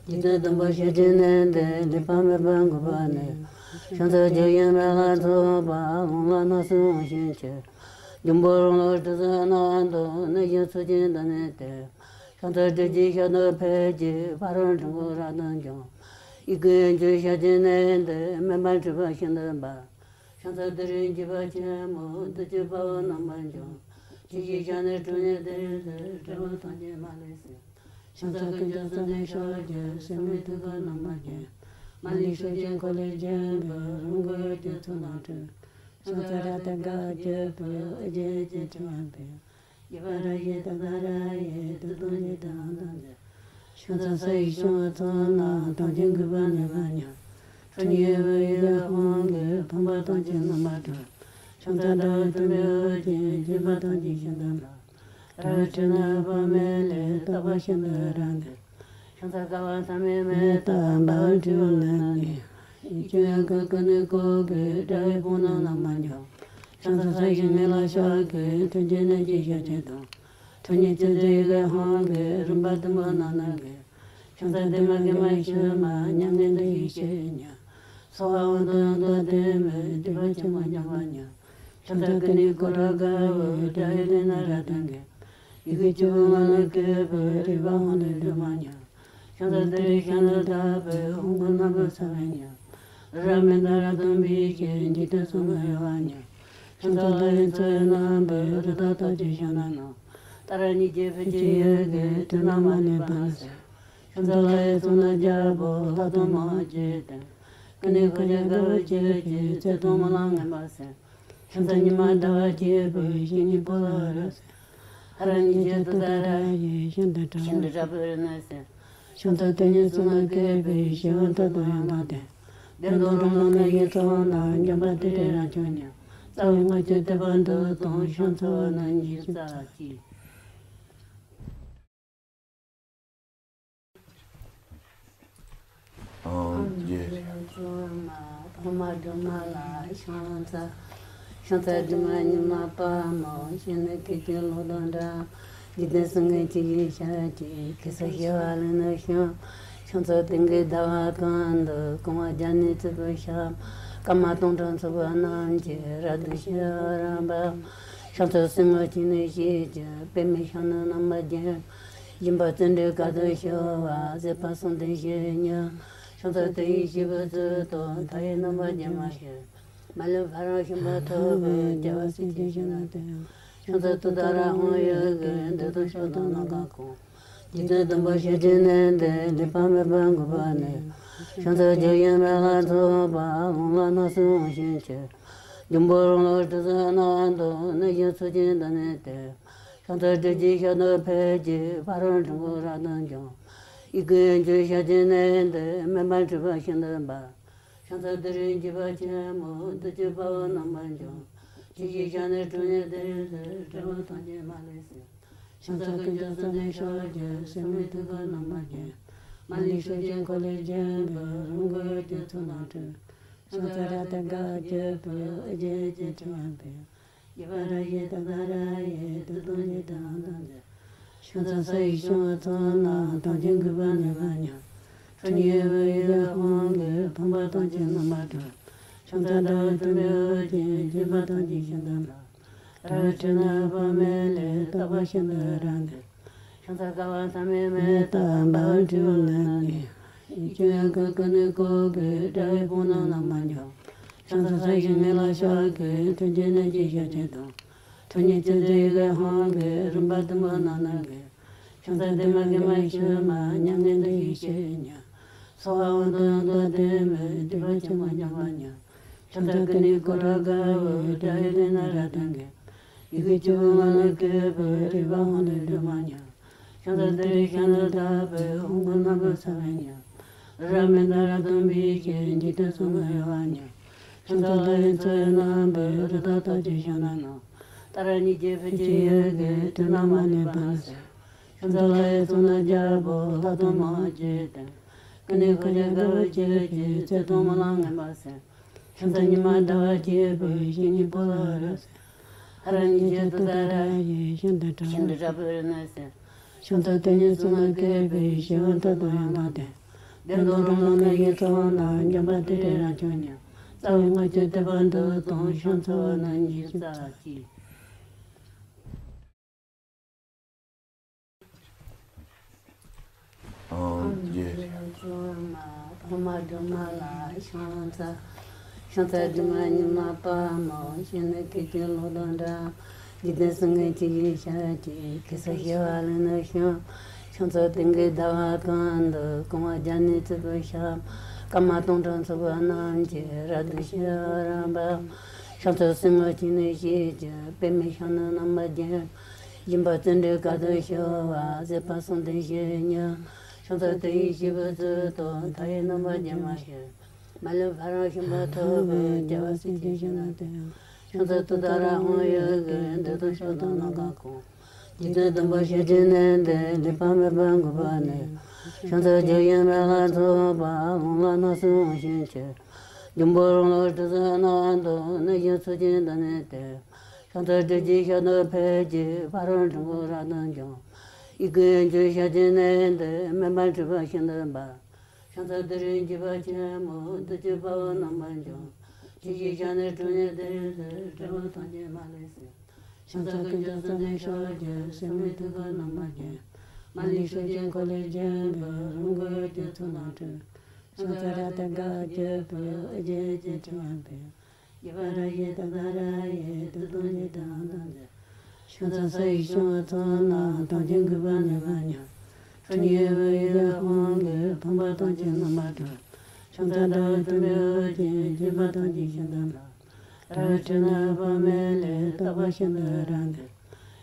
འཇིག་རྟེན་བསྡམས་པ་ཞལ་གྱིས་མནན་ཏེ། ལུས་པ་མེད་པར་འགུགས་པར་ནུས། ཕྱག་འཚལ་བརྗོད་བཞིན་རབ་ལ་སོགས་པ། ལུང་ལ་སྣང་སྲིད་འོད་ཞིང་ཁྱབ། འབྱུང་པོ་རང་ལུས་དྲི་ཟའི་གནག་དུ། གནས་བཞིན་ཚོགས་ཀྱི་བདག་ཉིད་དེ། ཕྱག་འཚལ་སྒྲིབ་བྱེད་ཞལ་དུ་ཕེབས་ཀྱིས། ཕ་རོལ་འཁྲུལ་འཁོར་རབ་ཏུ་འཇོམས། ཡི་གེ་ཡན་ཆད་ཞལ་གྱིས་མནན་ཏེ། མེ་འབར་འཁྲུགས་པ་ཤིན་ཏུ་འབར། ཕྱག་འཚལ་ཏུ་རེ་འཇིགས་པ་ཆེན་པོ། བདུད་ཀྱི་དཔའ་བོ་རྣམ་པར་འཇོམས། ཞི་བའི་ཞལ་ནི་ཁྲོ་གཉེར་ལྡན་ཏེ། དགྲ་བོ་ཐམས་ཅད་མ་ལུས་བསད། ཕྱག་འཚལ་ཀུན་ཀྱང་བསམ་གཏན་ཤོག་ཅིག། སེར་སྨེ་ཐུལ་དཀར་རྣམ་པར་བརྒྱན། མ་ལུས་ཕྱོགས་བཅུའི་འཁོར་ལོས་བརྒྱན་པའི། རིམ་གྲོ་འོད་ཀྱི་ཚོགས་རྣམས་སྤྲུལ། ཕྱག་འཚལ་རཀྟ་དགའ་བརྒྱད་པོས། འོད་ཀྱི་རྒྱལ་མཚན་ཕྲེང་བ་འབུལ། ཡུ་བ་ར་ཡི་ཏུཏྟཱ་ར་ཡིས། བདུད་དང་འཇིག་རྟེན་དབང་ཐང་རྒྱས། ཕྱག་འཚལ་ས་ཡི་ཕྱོགས་བཅུ་ཚོགས་རྣམས། ཐམས་ཅད་འགུགས་པར་ནུས་པ་ཉིད། ཁྲོ་གཉེར་འོད་ཀྱི་དབང་གིས། ཕོངས་པ་ཐམས་ཅད་རྣམ་པར་སྒྲོལ། ཕྱག་འཚལ་དགྲ་བོ་འཐུལ་པའི་འོད་ཀྱིས། བཅོམ་པ་ཐམས་ཅད་ཞིང་དུ་བརླག། རང་གི་སྤྲིན་ནི་འབབ་མེད་ལས། རྟག་པར་ཤིན་ཏུ་རབ་འདྲེན། ཕྱག་འཚལ་དཀའ་བ་མཐའ་མེད་མེ་ལྟར་འབར་བའི་སྤྲིན་འོག་ནས། ཡིད་ཀྱི་ཡང་ཀུན་ཀུན་ནས་བསྐོར་གྱིས། དགྲ་བོའི་དཔུང་རྣམས་རྣམ་པར་འཇོམས། ཕྱག་འཚལ་ས་གཞི་ངོས་ལ་ཕྱག་གི། ཐུགས་རྗེ་ནན་གྱིས་ཞལ་བསྐྱེད་དང་། ཐུགས་ཉིད་ཆེ་ཚུལ་ཡི་གེ་དབང་གིས། རིམ་པ་བདུན་པོ་རྣམ་སྣང་གིས། ཕྱག་འཚལ་བདེ་མ་དགེ་མ་ཞི་མ། མྱ་ངན་འདས་ཞི་ཞི་བའི་ཉིད། ཚོགས་དབང་དང་ཡང་དག་ལྡན་པས། སྡིག་པ་ཆེན་པོ་འཇོམས་པ་ཉིད། ཕྱག་འཚལ་ཀུན་ནས་བསྐོར་རབ་དགའ་བའི། དགྲ་ཡི་ལུས་རྣམས་རབ་ཏུ་འགེམས། ཡི་གེ་བཅུ་པོ་ངག་ནས་བཀོད་པའི། རིག་པ་དབང་ལས་སྒྲོལ་མ་ཉིད། ཕྱག་འཚལ་ཏུ་རེ་ཤིན་ཏུ་དག་པའི། ཧཱུྃ་གི་རྣམ་པར་སངས་རྒྱས་ཉིད། རབ་མི་འདའ་རབ་སྟོན་པའི་ཞལ། འཇིག་རྟེན་གསུམ་གྱི་དབྱེ་བ་ཉིད། ཕྱག་འཚལ་ལྷ་ཡི་མཚོ་ཡི་རྣམ་པའི། རི་དྭགས་རྟགས་ཅན་ཞིང་རྣམས་ན། ཏཱ་ར་གཉིས་ཀྱི་ཕུད་ཀྱི་ཡུལ་གྱི། དུས་རྣམས་མ་ནུབ་པ་ན་གསལ། ཕྱག་འཚལ་ལྷ་ཡི་གཙུག་ན་རྒྱལ་པོ། ལྷ་དང་མིའི་དཀྱིལ་དུ། ཀུན་ནས་འཁོར་བཅས་དགའ་བ་བཅས་ཀྱི། ཚེ་དང་སྨོན་ལམ་ངན་པ་སེལ། ཕྱག་འཚལ་ཉི་མ་ཟླ་བ་བཅས་པའི། བཤེས་གཉེན་པོ་ལ་རབ་གསལ། ཧ་ར་གཉིས་ཀྱི་ཏུཏྟཱ་ར་ཡིས། ཤིན་ཏུ་ཕྲ་བ་ཤིན་ཏུ་ཕྲ་བ་རིགས་རྣམས་སེལ། ཕྱག་འཚལ་དེ་ཉིད་གཙུག་ན་བཀོད་པའི། ཞི་བ་མཐའ་དང་ཡང་དག་ལྡན། བདེ་སྟོང་རང་སྣང་མི་བཞེངས་ཚོགས་རྣམས། འཇོམས་པ་ཏུ་རེ་རབ་འབྱམས་ཉིད། རྩ་བའི་སྔགས་ཀྱི་ཐེག་པ་འདི་དང་། ཕྱག་འཚལ་བ་རྣམས་ཀྱི་རྩ་གཅིག། ཨང་རྒྱས། ཕ་མ་སྒྲོལ་མ་ལ་ཕྱག་འཚལ། ཕྱག་འཚལ་སྒྲོལ་མ་ཉི་མ་དཔའ་མོ། སྤྱན་ནི་སྐད་ཅིག་གློག་དང་འདྲ། འཇིག་རྟེན་གསུམ་མགོན་ཁྱེད་ཀྱི་ཞབས་ཀྱིས། གེ་སར་ཞི་བ་ལྷ་ནི་ཞབས། ཕྱག་འཚལ་སྟེང་གི་ཟླ་བ་གང་དུ། གང་བ་བརྒྱ་ནི་བརྩེགས་པའི་ཞབས། སྐར་མ་སྟོང་ཕྲག་ཚོགས་པ་རྣམས་ཀྱིས། རབ་ཏུ་ཕྱེ་བར་འབབ། ཕྱག་འཚལ་སེར་སྔོ་སྐྱེ་ནི་ཞལ་གྱི། པདྨའི་ཞལ་ནི་རྣམ་པར་བརྒྱན། སྦྱིན་པ་བརྩོན་འགྲུས་དཀའ་ཐུབ་ཤོག་པ། མཛད་པ་གསུམ་ལྡན་བཞི་ཡི་ཉི། ཕྱག་འཚལ་དེ་ཡི་སྤྱི་བོའི་གཙུག་ཏོར། མཐའ་ཡས་རྣམ་པར་རྒྱལ་མ་ཞེས། མ་ལུས་ཕ་རོལ་ཕྱིན་པ་ཐོབ་པའི། རྒྱལ་བ་སྲས་ཀྱི་ཞིང་རྣམས་ཏེ། ཕྱག་འཚལ་ཏུཏྟཱ་ར་དབང་ཡོད་ཀྱི། འདོད་དང་ཕྱོགས་དང་ལམ་ཁ་ཀུན། འཇིག་རྟེན་བསྡམས་པ་ཞལ་གྱིས་མནན་ཏེ། ལུས་པ་མེད་པར་འགུགས་པར་ནུས། ཕྱག་འཚལ་བརྗོད་བཞིན་རབ་ལ་སོགས་པ། ལུང་ལ་སྣང་སྲིད་འོད་ཞིང་ཁྱབ། འབྱུང་པོ་རང་ལུས་དྲི་ཟའི་གནག་དུ། གནས་བཞིན་ཚོགས་ཀྱི་བདག་ཉིད་དེ། ཕྱག་འཚལ་སྒྲིབ་བྱེད་ཞལ་དུ་ཕེབས་ཀྱིས། ཕ་རོལ་འཁྲུལ་འཁོར་རབ་ཏུ་འཇོམས། ཡི་གེ་ཡན་ཆད་ཞལ་གྱིས་མནན་ཏེ། མེ་འབར་འཁྲུགས་པ་ཤིན་ཏུ་འབར། ཕྱག་འཚལ་ཏུ་རེ་འཇིགས་པ་ཆེན་པོ། བདུད་ཀྱི་དཔའ་བོ་རྣམ་པར་འཇོམས། ཞི་བའི་ཞལ་ནི་ཁྲོ་གཉེར་ལྡན་ཏེ། དགྲ་བོ་ཐམས་ཅད་མ་ལུས་བསད། ཕྱག་འཚལ་ཀུན་ཀྱང་བསམ་གཏན་ཤོག་ཅིག། སེར་སྨེ་ཐུལ་དཀར་རྣམ་པར་བརྒྱན། མ་ལུས་སྲོག་གཅོད་འཁོར་ལོས་སྒྱུར་བའི། རོང་ཁོ་རྒྱ་མཚོ་ལམ་འཁྲུགས་ཤིང་རྩ་ར་ཏི་ག་བརྒྱུད་པའི། ཨེ་ཅེ་ཅེ་ཁྲི་ཡང་པའི། ཡེ་པ་ར་ཡེ་ཏ་ཏ་ར་ཡེ་ཏི་ཏོ་ཡེ་ཏ་ཧང་ཏང་ཏེ། ཤིང་རྩ་ས་ཡི་ཤིང་བ་ཚོགས་རྣམས། དམ་ཅན་གུས་པས་མཉེས་པར་མྱོང་། ཁྲོ་གཉེར་བུ་ཡུག་དབང་གིས། ཕོངས་པ་ཐམས་ཅད་རྣམ་པར་སྒྲོལ། ཤིང་རྩ་ཟླ་བའི་སྟོན་པའི་འོད་ཀྱིས། བརྒྱན་པ་ཐམས་ཅད་ཤིན་ཏུ་མཛེས། རལ་པའི་ཁྲོད་ན་འོད་དཔག་མེད་ལས། རྟག་པར་ཤིན་ཏུ་རབ་འདྲེས། ཤིང་རྩ་དཀར་བ་མཐའ་མེད་མེ་ལྟར་འབར་བའི་སྤྲིན་པ་རྣམས་ཀྱིས། ཡིད་ཀྱི་ཡང་ཀུན་ཀུན་ནས་བསྐོར་བའི། དགྲ་ཡི་དཔུང་རྣམས་རྣམ་པར་འཇོམས། ཤིང་རྩ་ས་གཞི་ངད་ལ་ཕྱག་གི། མཐུན་རྐྱེན་གནས་ཀྱི་ཞབས་ཀྱིས་བསྟོད། ཁྲོ་གཉེར་ཆེ་བསྟོད་ཡི་གེ་དབང་གིས། རིམ་པར་གཏུམ་པོ་རྣམ་སྣང་གིས། ཤིང་རྩ་ལྡན་མ་སྐྱེས་མ་ཤི་མ། མྱ་ངན་འདས་ཞི་ཞེས་ཉོན། སོ་ཧ་ཨོཾ་ཏུན་ཏོ་ཏེ་མི། སྡིག་པ་ཆེན་པོ་འཇོམས་པར་མྱོང་། ཤིང་རྩ་ཀུན་ནས་བསྐོར་དགྲ་དགའ་བའི། དགྲ་ཡི་ལུས་རྣམས་རབ་བརྟན་གྱིས། ཡི་གེ་བཅུ་པོ་ངག་ནས་བཀོད་པའི། རིག་པ་དབང་ལས་སྒྲོལ་མ་ཉིད། ཤིང་རྩ་ཏུ་རེ་ཤིན་ཏུ་དག་པའི། ཧཱུྃ་གི་སྣ་བུག་ཟ་བའི་ཉམས། རབ་མི་འདའ་རབ་སྟོན་པའི་ཞལ། འཇིག་རྟེན་གསུམ་གྱི་གཡོ་བ་ཉིད། ཤིང་རྩ་ལྷ་ཡི་མཚོ་ཡི་རྣམ་པའི། རི་དྭགས་ཐམས་ཅད་ཤིང་རྟ་རྣམས། ཏཱ་ར་གཉིས་བརྗོད་ཕཊ་ཀྱི་ཡི་གེས། དུག་རྣམས་མ་ནས་ཕར་བསལ། ཤིང་རྩ་ལྷ་ཡི་གཙུག་ན་རྒྱལ་པོ། ལྷ་དང་མིའི་སྤྱན་སྟོན། ཀུན་ནས་འཁོར་བཅས་དགའ་བ་བརྗིད་ཀྱིས། ཚེ་དང་སྨོན་ལམ་ངན་པ་སེལ། ཤིང་རྩ་ཉི་མ་ཟླ་བ་བརྗིད་པའི། ཞལ་གཉིས་པོ་ལ་རབ་གསལ། ཧ་ར་གཉིས་བརྗོད་ཏུཏྟཱ་ར་ཡིས། ཤིན་ཏུ་ཕྲ་བ་ཤིན་ཏུ་ཕྲ་བའི་གནས་སེལ། ཤིང་རྩ་དེ་ཉིད་གཙུག་ན་བཀོད་པའི། ཞི་བ་མཐའ་དང་ཡང་དག་ལྡན། བདེ་སྟོང་རང་ལུས་ནད་ཀྱི་ཚོགས་རྣམས། འཇོམས་པ་སྟེ་དྲེགས་རབ་འཇོམས་ཉིད། རྩ་བའི་སྔགས་ཀྱི་བསྟོད་པ་འདི་དང་། ཤིང་རྩ་བ་རྣམས་ཉིད་ཀྱིས་རྩ་གཅིག། ཨོཾ་རྒྱས། ཕག་མོ་སྒྲོལ་མ་ལ་ཤིང་རྩ། ཤིང་རྩ་སྒྲོལ་མ་ཉི་མ་དཔལ་མོ། ཞལ་ནི་སྐད་ཅིག་གློག་དང་འདྲ། འཇིག་རྟེན་གསུམ་མགོན་ཆུ་སྐྱེས་ཞལ་གྱི། གེ་སར་ཞི་བ་ལུས་ནི་ཤིང་། ཤིང་རྩ་སྟེང་གི་ཟླ་བ་གང་དུ། རྐང་པ་བརྒྱ་ནི་རྩིབས་པོ་ཞབས། སྐར་མ་སྟོང་ཕྲག་ཚོགས་པ་རྣམས་ཀྱིས། རབ་ཏུ་ཕྱེ་བ་རབ་འབབ། ཤིང་རྩ་སེན་མོ་ཅན་ནི་ཞལ་གྱི། པདྨའི་ཞབས་ནི་རྣམ་པར་བརྒྱན། སྦྱིན་པ་བརྩོན་འགྲུས་དཀའ་ཐུབ་ཤོག་པ། བཟོད་པ་གསུམ་ལྡན་ཞི་བའི་ཉམས། ཤིང་རྩ་དེ་ཡི་སྤྱི་བོའི་གཙུག་ཏུ། མཐའ་ཡས་རྣམ་པར་རྒྱལ་མ་ཞིག་མ་ལུས་ཕ་རོལ་ཕྱིན་པ་ཐོབ་པའི། རྒྱལ་བ་སྲས་བཅས་ཞིང་རྣམས་དུ། ཤིང་རྩ་ཏུཏྟཱ་ར་ཧཱུྃ་ཡི་གེས། བདུད་དང་ཕྱོགས་དང་ལམ་ཁ་གང་། འཇིག་རྟེན་བདུན་པོ་ཞི་བྱེད་གནས་འདིར། ལུས་པ་མེད་པར་འགུགས་པར་ནུས། ཤིང་རྩ་བརྒྱ་བཞིའི་མེ་ལྷ་ཚོགས་པ། རླུང་ལྷ་སྣ་ཚོགས་འོང་ཞིང་མཆོད། འབྱུང་པོ་རང་ལུས་དྲི་ཟའི་ནང་དུ། གནས་གཞན་ཚུལ་གྱིས་བདག་ནི་སྟེར། ཤིང་རྩ་སྦྲུལ་གྱི་ཞལ་དུ་ཕེབས་ཀྱིས། ཕ་རོལ་འགྲོ་ཀུན་རབ་ཏུ་འཇོམས། ཡི་གེ་ཡན་ཆད་ཞལ་གྱི་ནང་དུ། མེ་འབར་འཁྲིགས་པ་ཤིན་ཏུ་འབར། ཤིང་རྩ་དེ་རུ་འཇིགས་པ་ཆེན་པོ། བདུད་ཀྱི་དཔའ་བོ་རྣམ་པར་འཇོམས། ཆུ་སྐྱེས་ཞལ་ནི་ཁྲོ་གཉེར་ལྡན་ཏེ། དགྲ་བོ་ཐམས་ཅད་མ་ལུས་སེལ། ཤིང་རྩ་ཀུན་ཀྱང་གཙུག་ནས་ཕྱག་རྒྱ། སེན་མོས་ཐུགས་ཀར་རྣམ་པར་བརྒྱན། མ་ལུས་སྲོག་གཅོད་འཁོར་ལོས་སྒྱུར་བ། རོང་ཁོ་རྒྱ་མཚོ་ལམ་འཁྲུགས། ཤིང་རྩ་ར་ཏི་ག་བརྒྱུད་པའི། ཨེ་ཅེ་ཅེ་ཁྲི་ཡང་པའི། ཡེ་པ་ར་ཡེ་ཏ་ཏ་ར་ཡེ། ཏི་ཏོ་ཡེ་ཏ་ཧང་ཏང་ཏེ། ཤིང་རྩ་ས་ཡི་ཤིང་བ་ཚོགས་རྣམས། དམ་ཅན་གུས་པས་མཉེས་པར་མྱོང་། ཁྲོ་གཉེར་བུ་ཡུག་དབང་གིས། ཕོངས་པ་ཐམས་ཅད་རྣམ་པར་སྒྲོལ། ཤིང་རྩ་ཟླ་བའི་སྟོན་པའི་འོད་ཀྱིས། བརྒྱན་པ་ཐམས་ཅད་ཤིན་ཏུ་མཛེས། རལ་པའི་ཁྲོད་ན་འོད་དཔག་མེད་ལས། རྟག་པར་ཤིན་ཏུ་རབ་འདྲེས།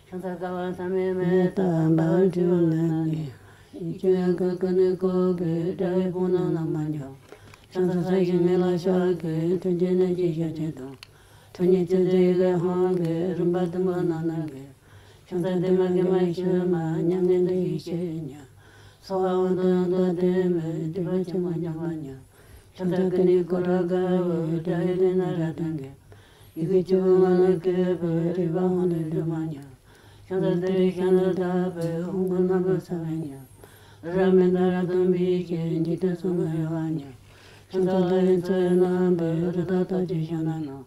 ཤིང་རྩ་དཀར་བ་མཐའ་མེད་མེ་ལྟར་འབར་བའི་སྤྲིན་པ་རྣམས་ཀྱིས། ཡིད་ཀྱི་ཡང་ཀུན་ཀུན་ནས་བསྐོར་བའི། དགྲ་ཡི་དཔུང་རྣམས་རྣམ་པར་འཇོམས། ཤིང་རྩ་ས་གཞི་ངད་ལ་ཕྱག་གི། མཐུན་རྐྱེན་གནས་ཀྱི་ཞབས་ཀྱིས་བསྟོད། ཁྲོ་གཉེར་ཆེ་བསྟོད་ཡི་གེ་དབང་གིས། རིམ་པར་གཏུམ་པོ་རྣམ་སྣང་གིས། ཤིང་རྩ་དེ་མ་སྐྱེས་མ་ཤི་མ། མྱ་ངན་འདས་ཞི་ཞེས་ཉོན། སོ་ཧ་ཨོཾ་ཏུན་ཏོ་ཏེ་མི། སྡིག་པ་ཆེན་པོ་འཇོམས་པར་མྱོང་། ཤིང་རྩ་ཀུན་ནས་བསྐོར་དགྲ་དགའ་བའི། དགྲ་ཡི་ལུས་རྣམས་རབ་བརྟན་གྱིས། ཡི་གེ་བཅུ་པོ་ངག་ནས་བཀོད་པའི། རིག་པ་དབང་ལས་སྒྲོལ་མ་ཉིད། ཤིང་རྩ་དེ་རུ་ཤིན་ཏུ་དག་པའི། ཧཱུྃ་གི་སྣ་བུག་ཟ་བའི་ཉམས། རབ་མི་འདའ་རབ་སྟོན་པའི་ཞལ། འཇིག་རྟེན་གསུམ་གྱི་གཡོ་བ་ཉིད། ཤིང་རྩ་ལྷ་ཡི་མཚོ་ཡི་རྣམ་པའི། རི་དྭགས་ཐམས་ཅད་ཤིང་རྟ་རྣམས།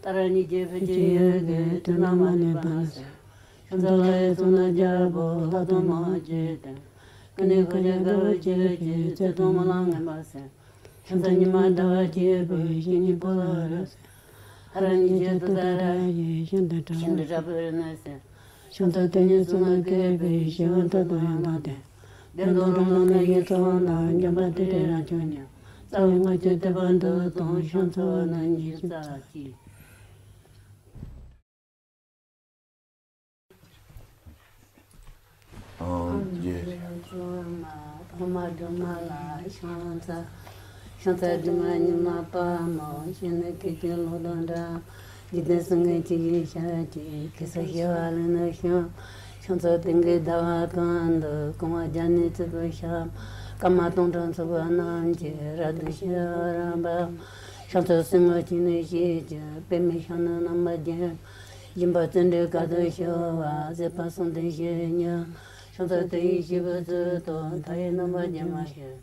ཏཱ་ར་གཉིས་བརྗོད་ཕཊ་ཀྱི་ཡི་གེས། དུག་རྣམས་མ་ནས་ཕར་བསལ། ཤིང་རྩ་ལྷ་ཡི་གཙུག་ན་རྒྱལ་པོ། ལྷ་དང་མིའི་སྤྱན་སྟོན། ཀུན་ནས་འཁོར་བཅས་དགའ་བ་བརྗིད་ཀྱིས། ཚེ་དང་སྨོན་ལམ་ངན་པ་སེལ། ཤིང་རྩ་ཉི་མ་ཟླ་བ་བརྗིད་པའི། ཞལ་གཉིས་པོ་ལ་རབ་གསལ། ཧ་ར་གཉིས་བརྗོད་ཏུཏྟཱ་ར་ཡིས། ཤིན་ཏུ་ཕྲ་བ་ཤིན་ཏུ་ཕྲ་བའི་གནས་སེལ། ཤིང་རྩ་དེ་ཉིད་གཙུག་ན་བཀོད་པའི། ཞི་བ་མཐའ་དང་ཡང་དག་ལྡན། བདེ་སྟོང་རང་ལུས་ནད་ཀྱི་ཚོགས་རྣམས། འཇོམས་པ་སྟེ་དྲེགས་རབ་འཇོམས་ཉིད། རྩ་བའི་སྔགས་ཀྱི་བསྟོད་པ་འདི་དང་། ཤིང་རྩ་བ་རྣམས་ཉིད་ཀྱིས་རྩ་གཅིག། ཨོཾ་རྒྱས། ཕག་མོ་སྒྲོལ་མ་ལ་ཤིང་རྩ། ཤིང་རྩ་སྒྲོལ་མ་ཉི་མ་དཔལ་མོ། ཞལ་ནི་སྐད་ཅིག་གློག་དང་འདྲ། འཇིག་རྟེན་གསུམ་མགོན་ཆུ་སྐྱེས་ཞལ་གྱི། གེ་སར་ཞི་བ་ལུས་ནི་ཤིང་། ཤིང་རྩ་སྟེང་གི་ཟླ་བ་གང་དུ། རྐང་པ་བརྒྱ་ནི་རྩིབས་པོ་ཞབས། སྐར་མ་སྟོང་ཕྲག་ཚོགས་པ་རྣམས་ཀྱིས། རབ་ཏུ་ཕྱི་རོལ་པ། ཕྱག་འཚལ་སེར་སྔོ་ཆུ་ནས་སྐྱེས་ཀྱི། པདྨས་ཞབས་ནི་བསྣམས་པ་བརྒྱན། སྦྱིན་པ་བརྩོན་འགྲུས་དཀའ་ཐུབ་ཤོར་བ། བཟོད་པ་གསུམ་ལྡན་བཞི་ཡི་ཉི། ཕྱག་འཚལ་དུས་ཡུན་ཆེན་པོའི་ཚུལ་དུ། མཐའ་ཡས་རྣམ་པར་རྒྱལ་མ་ཞེས།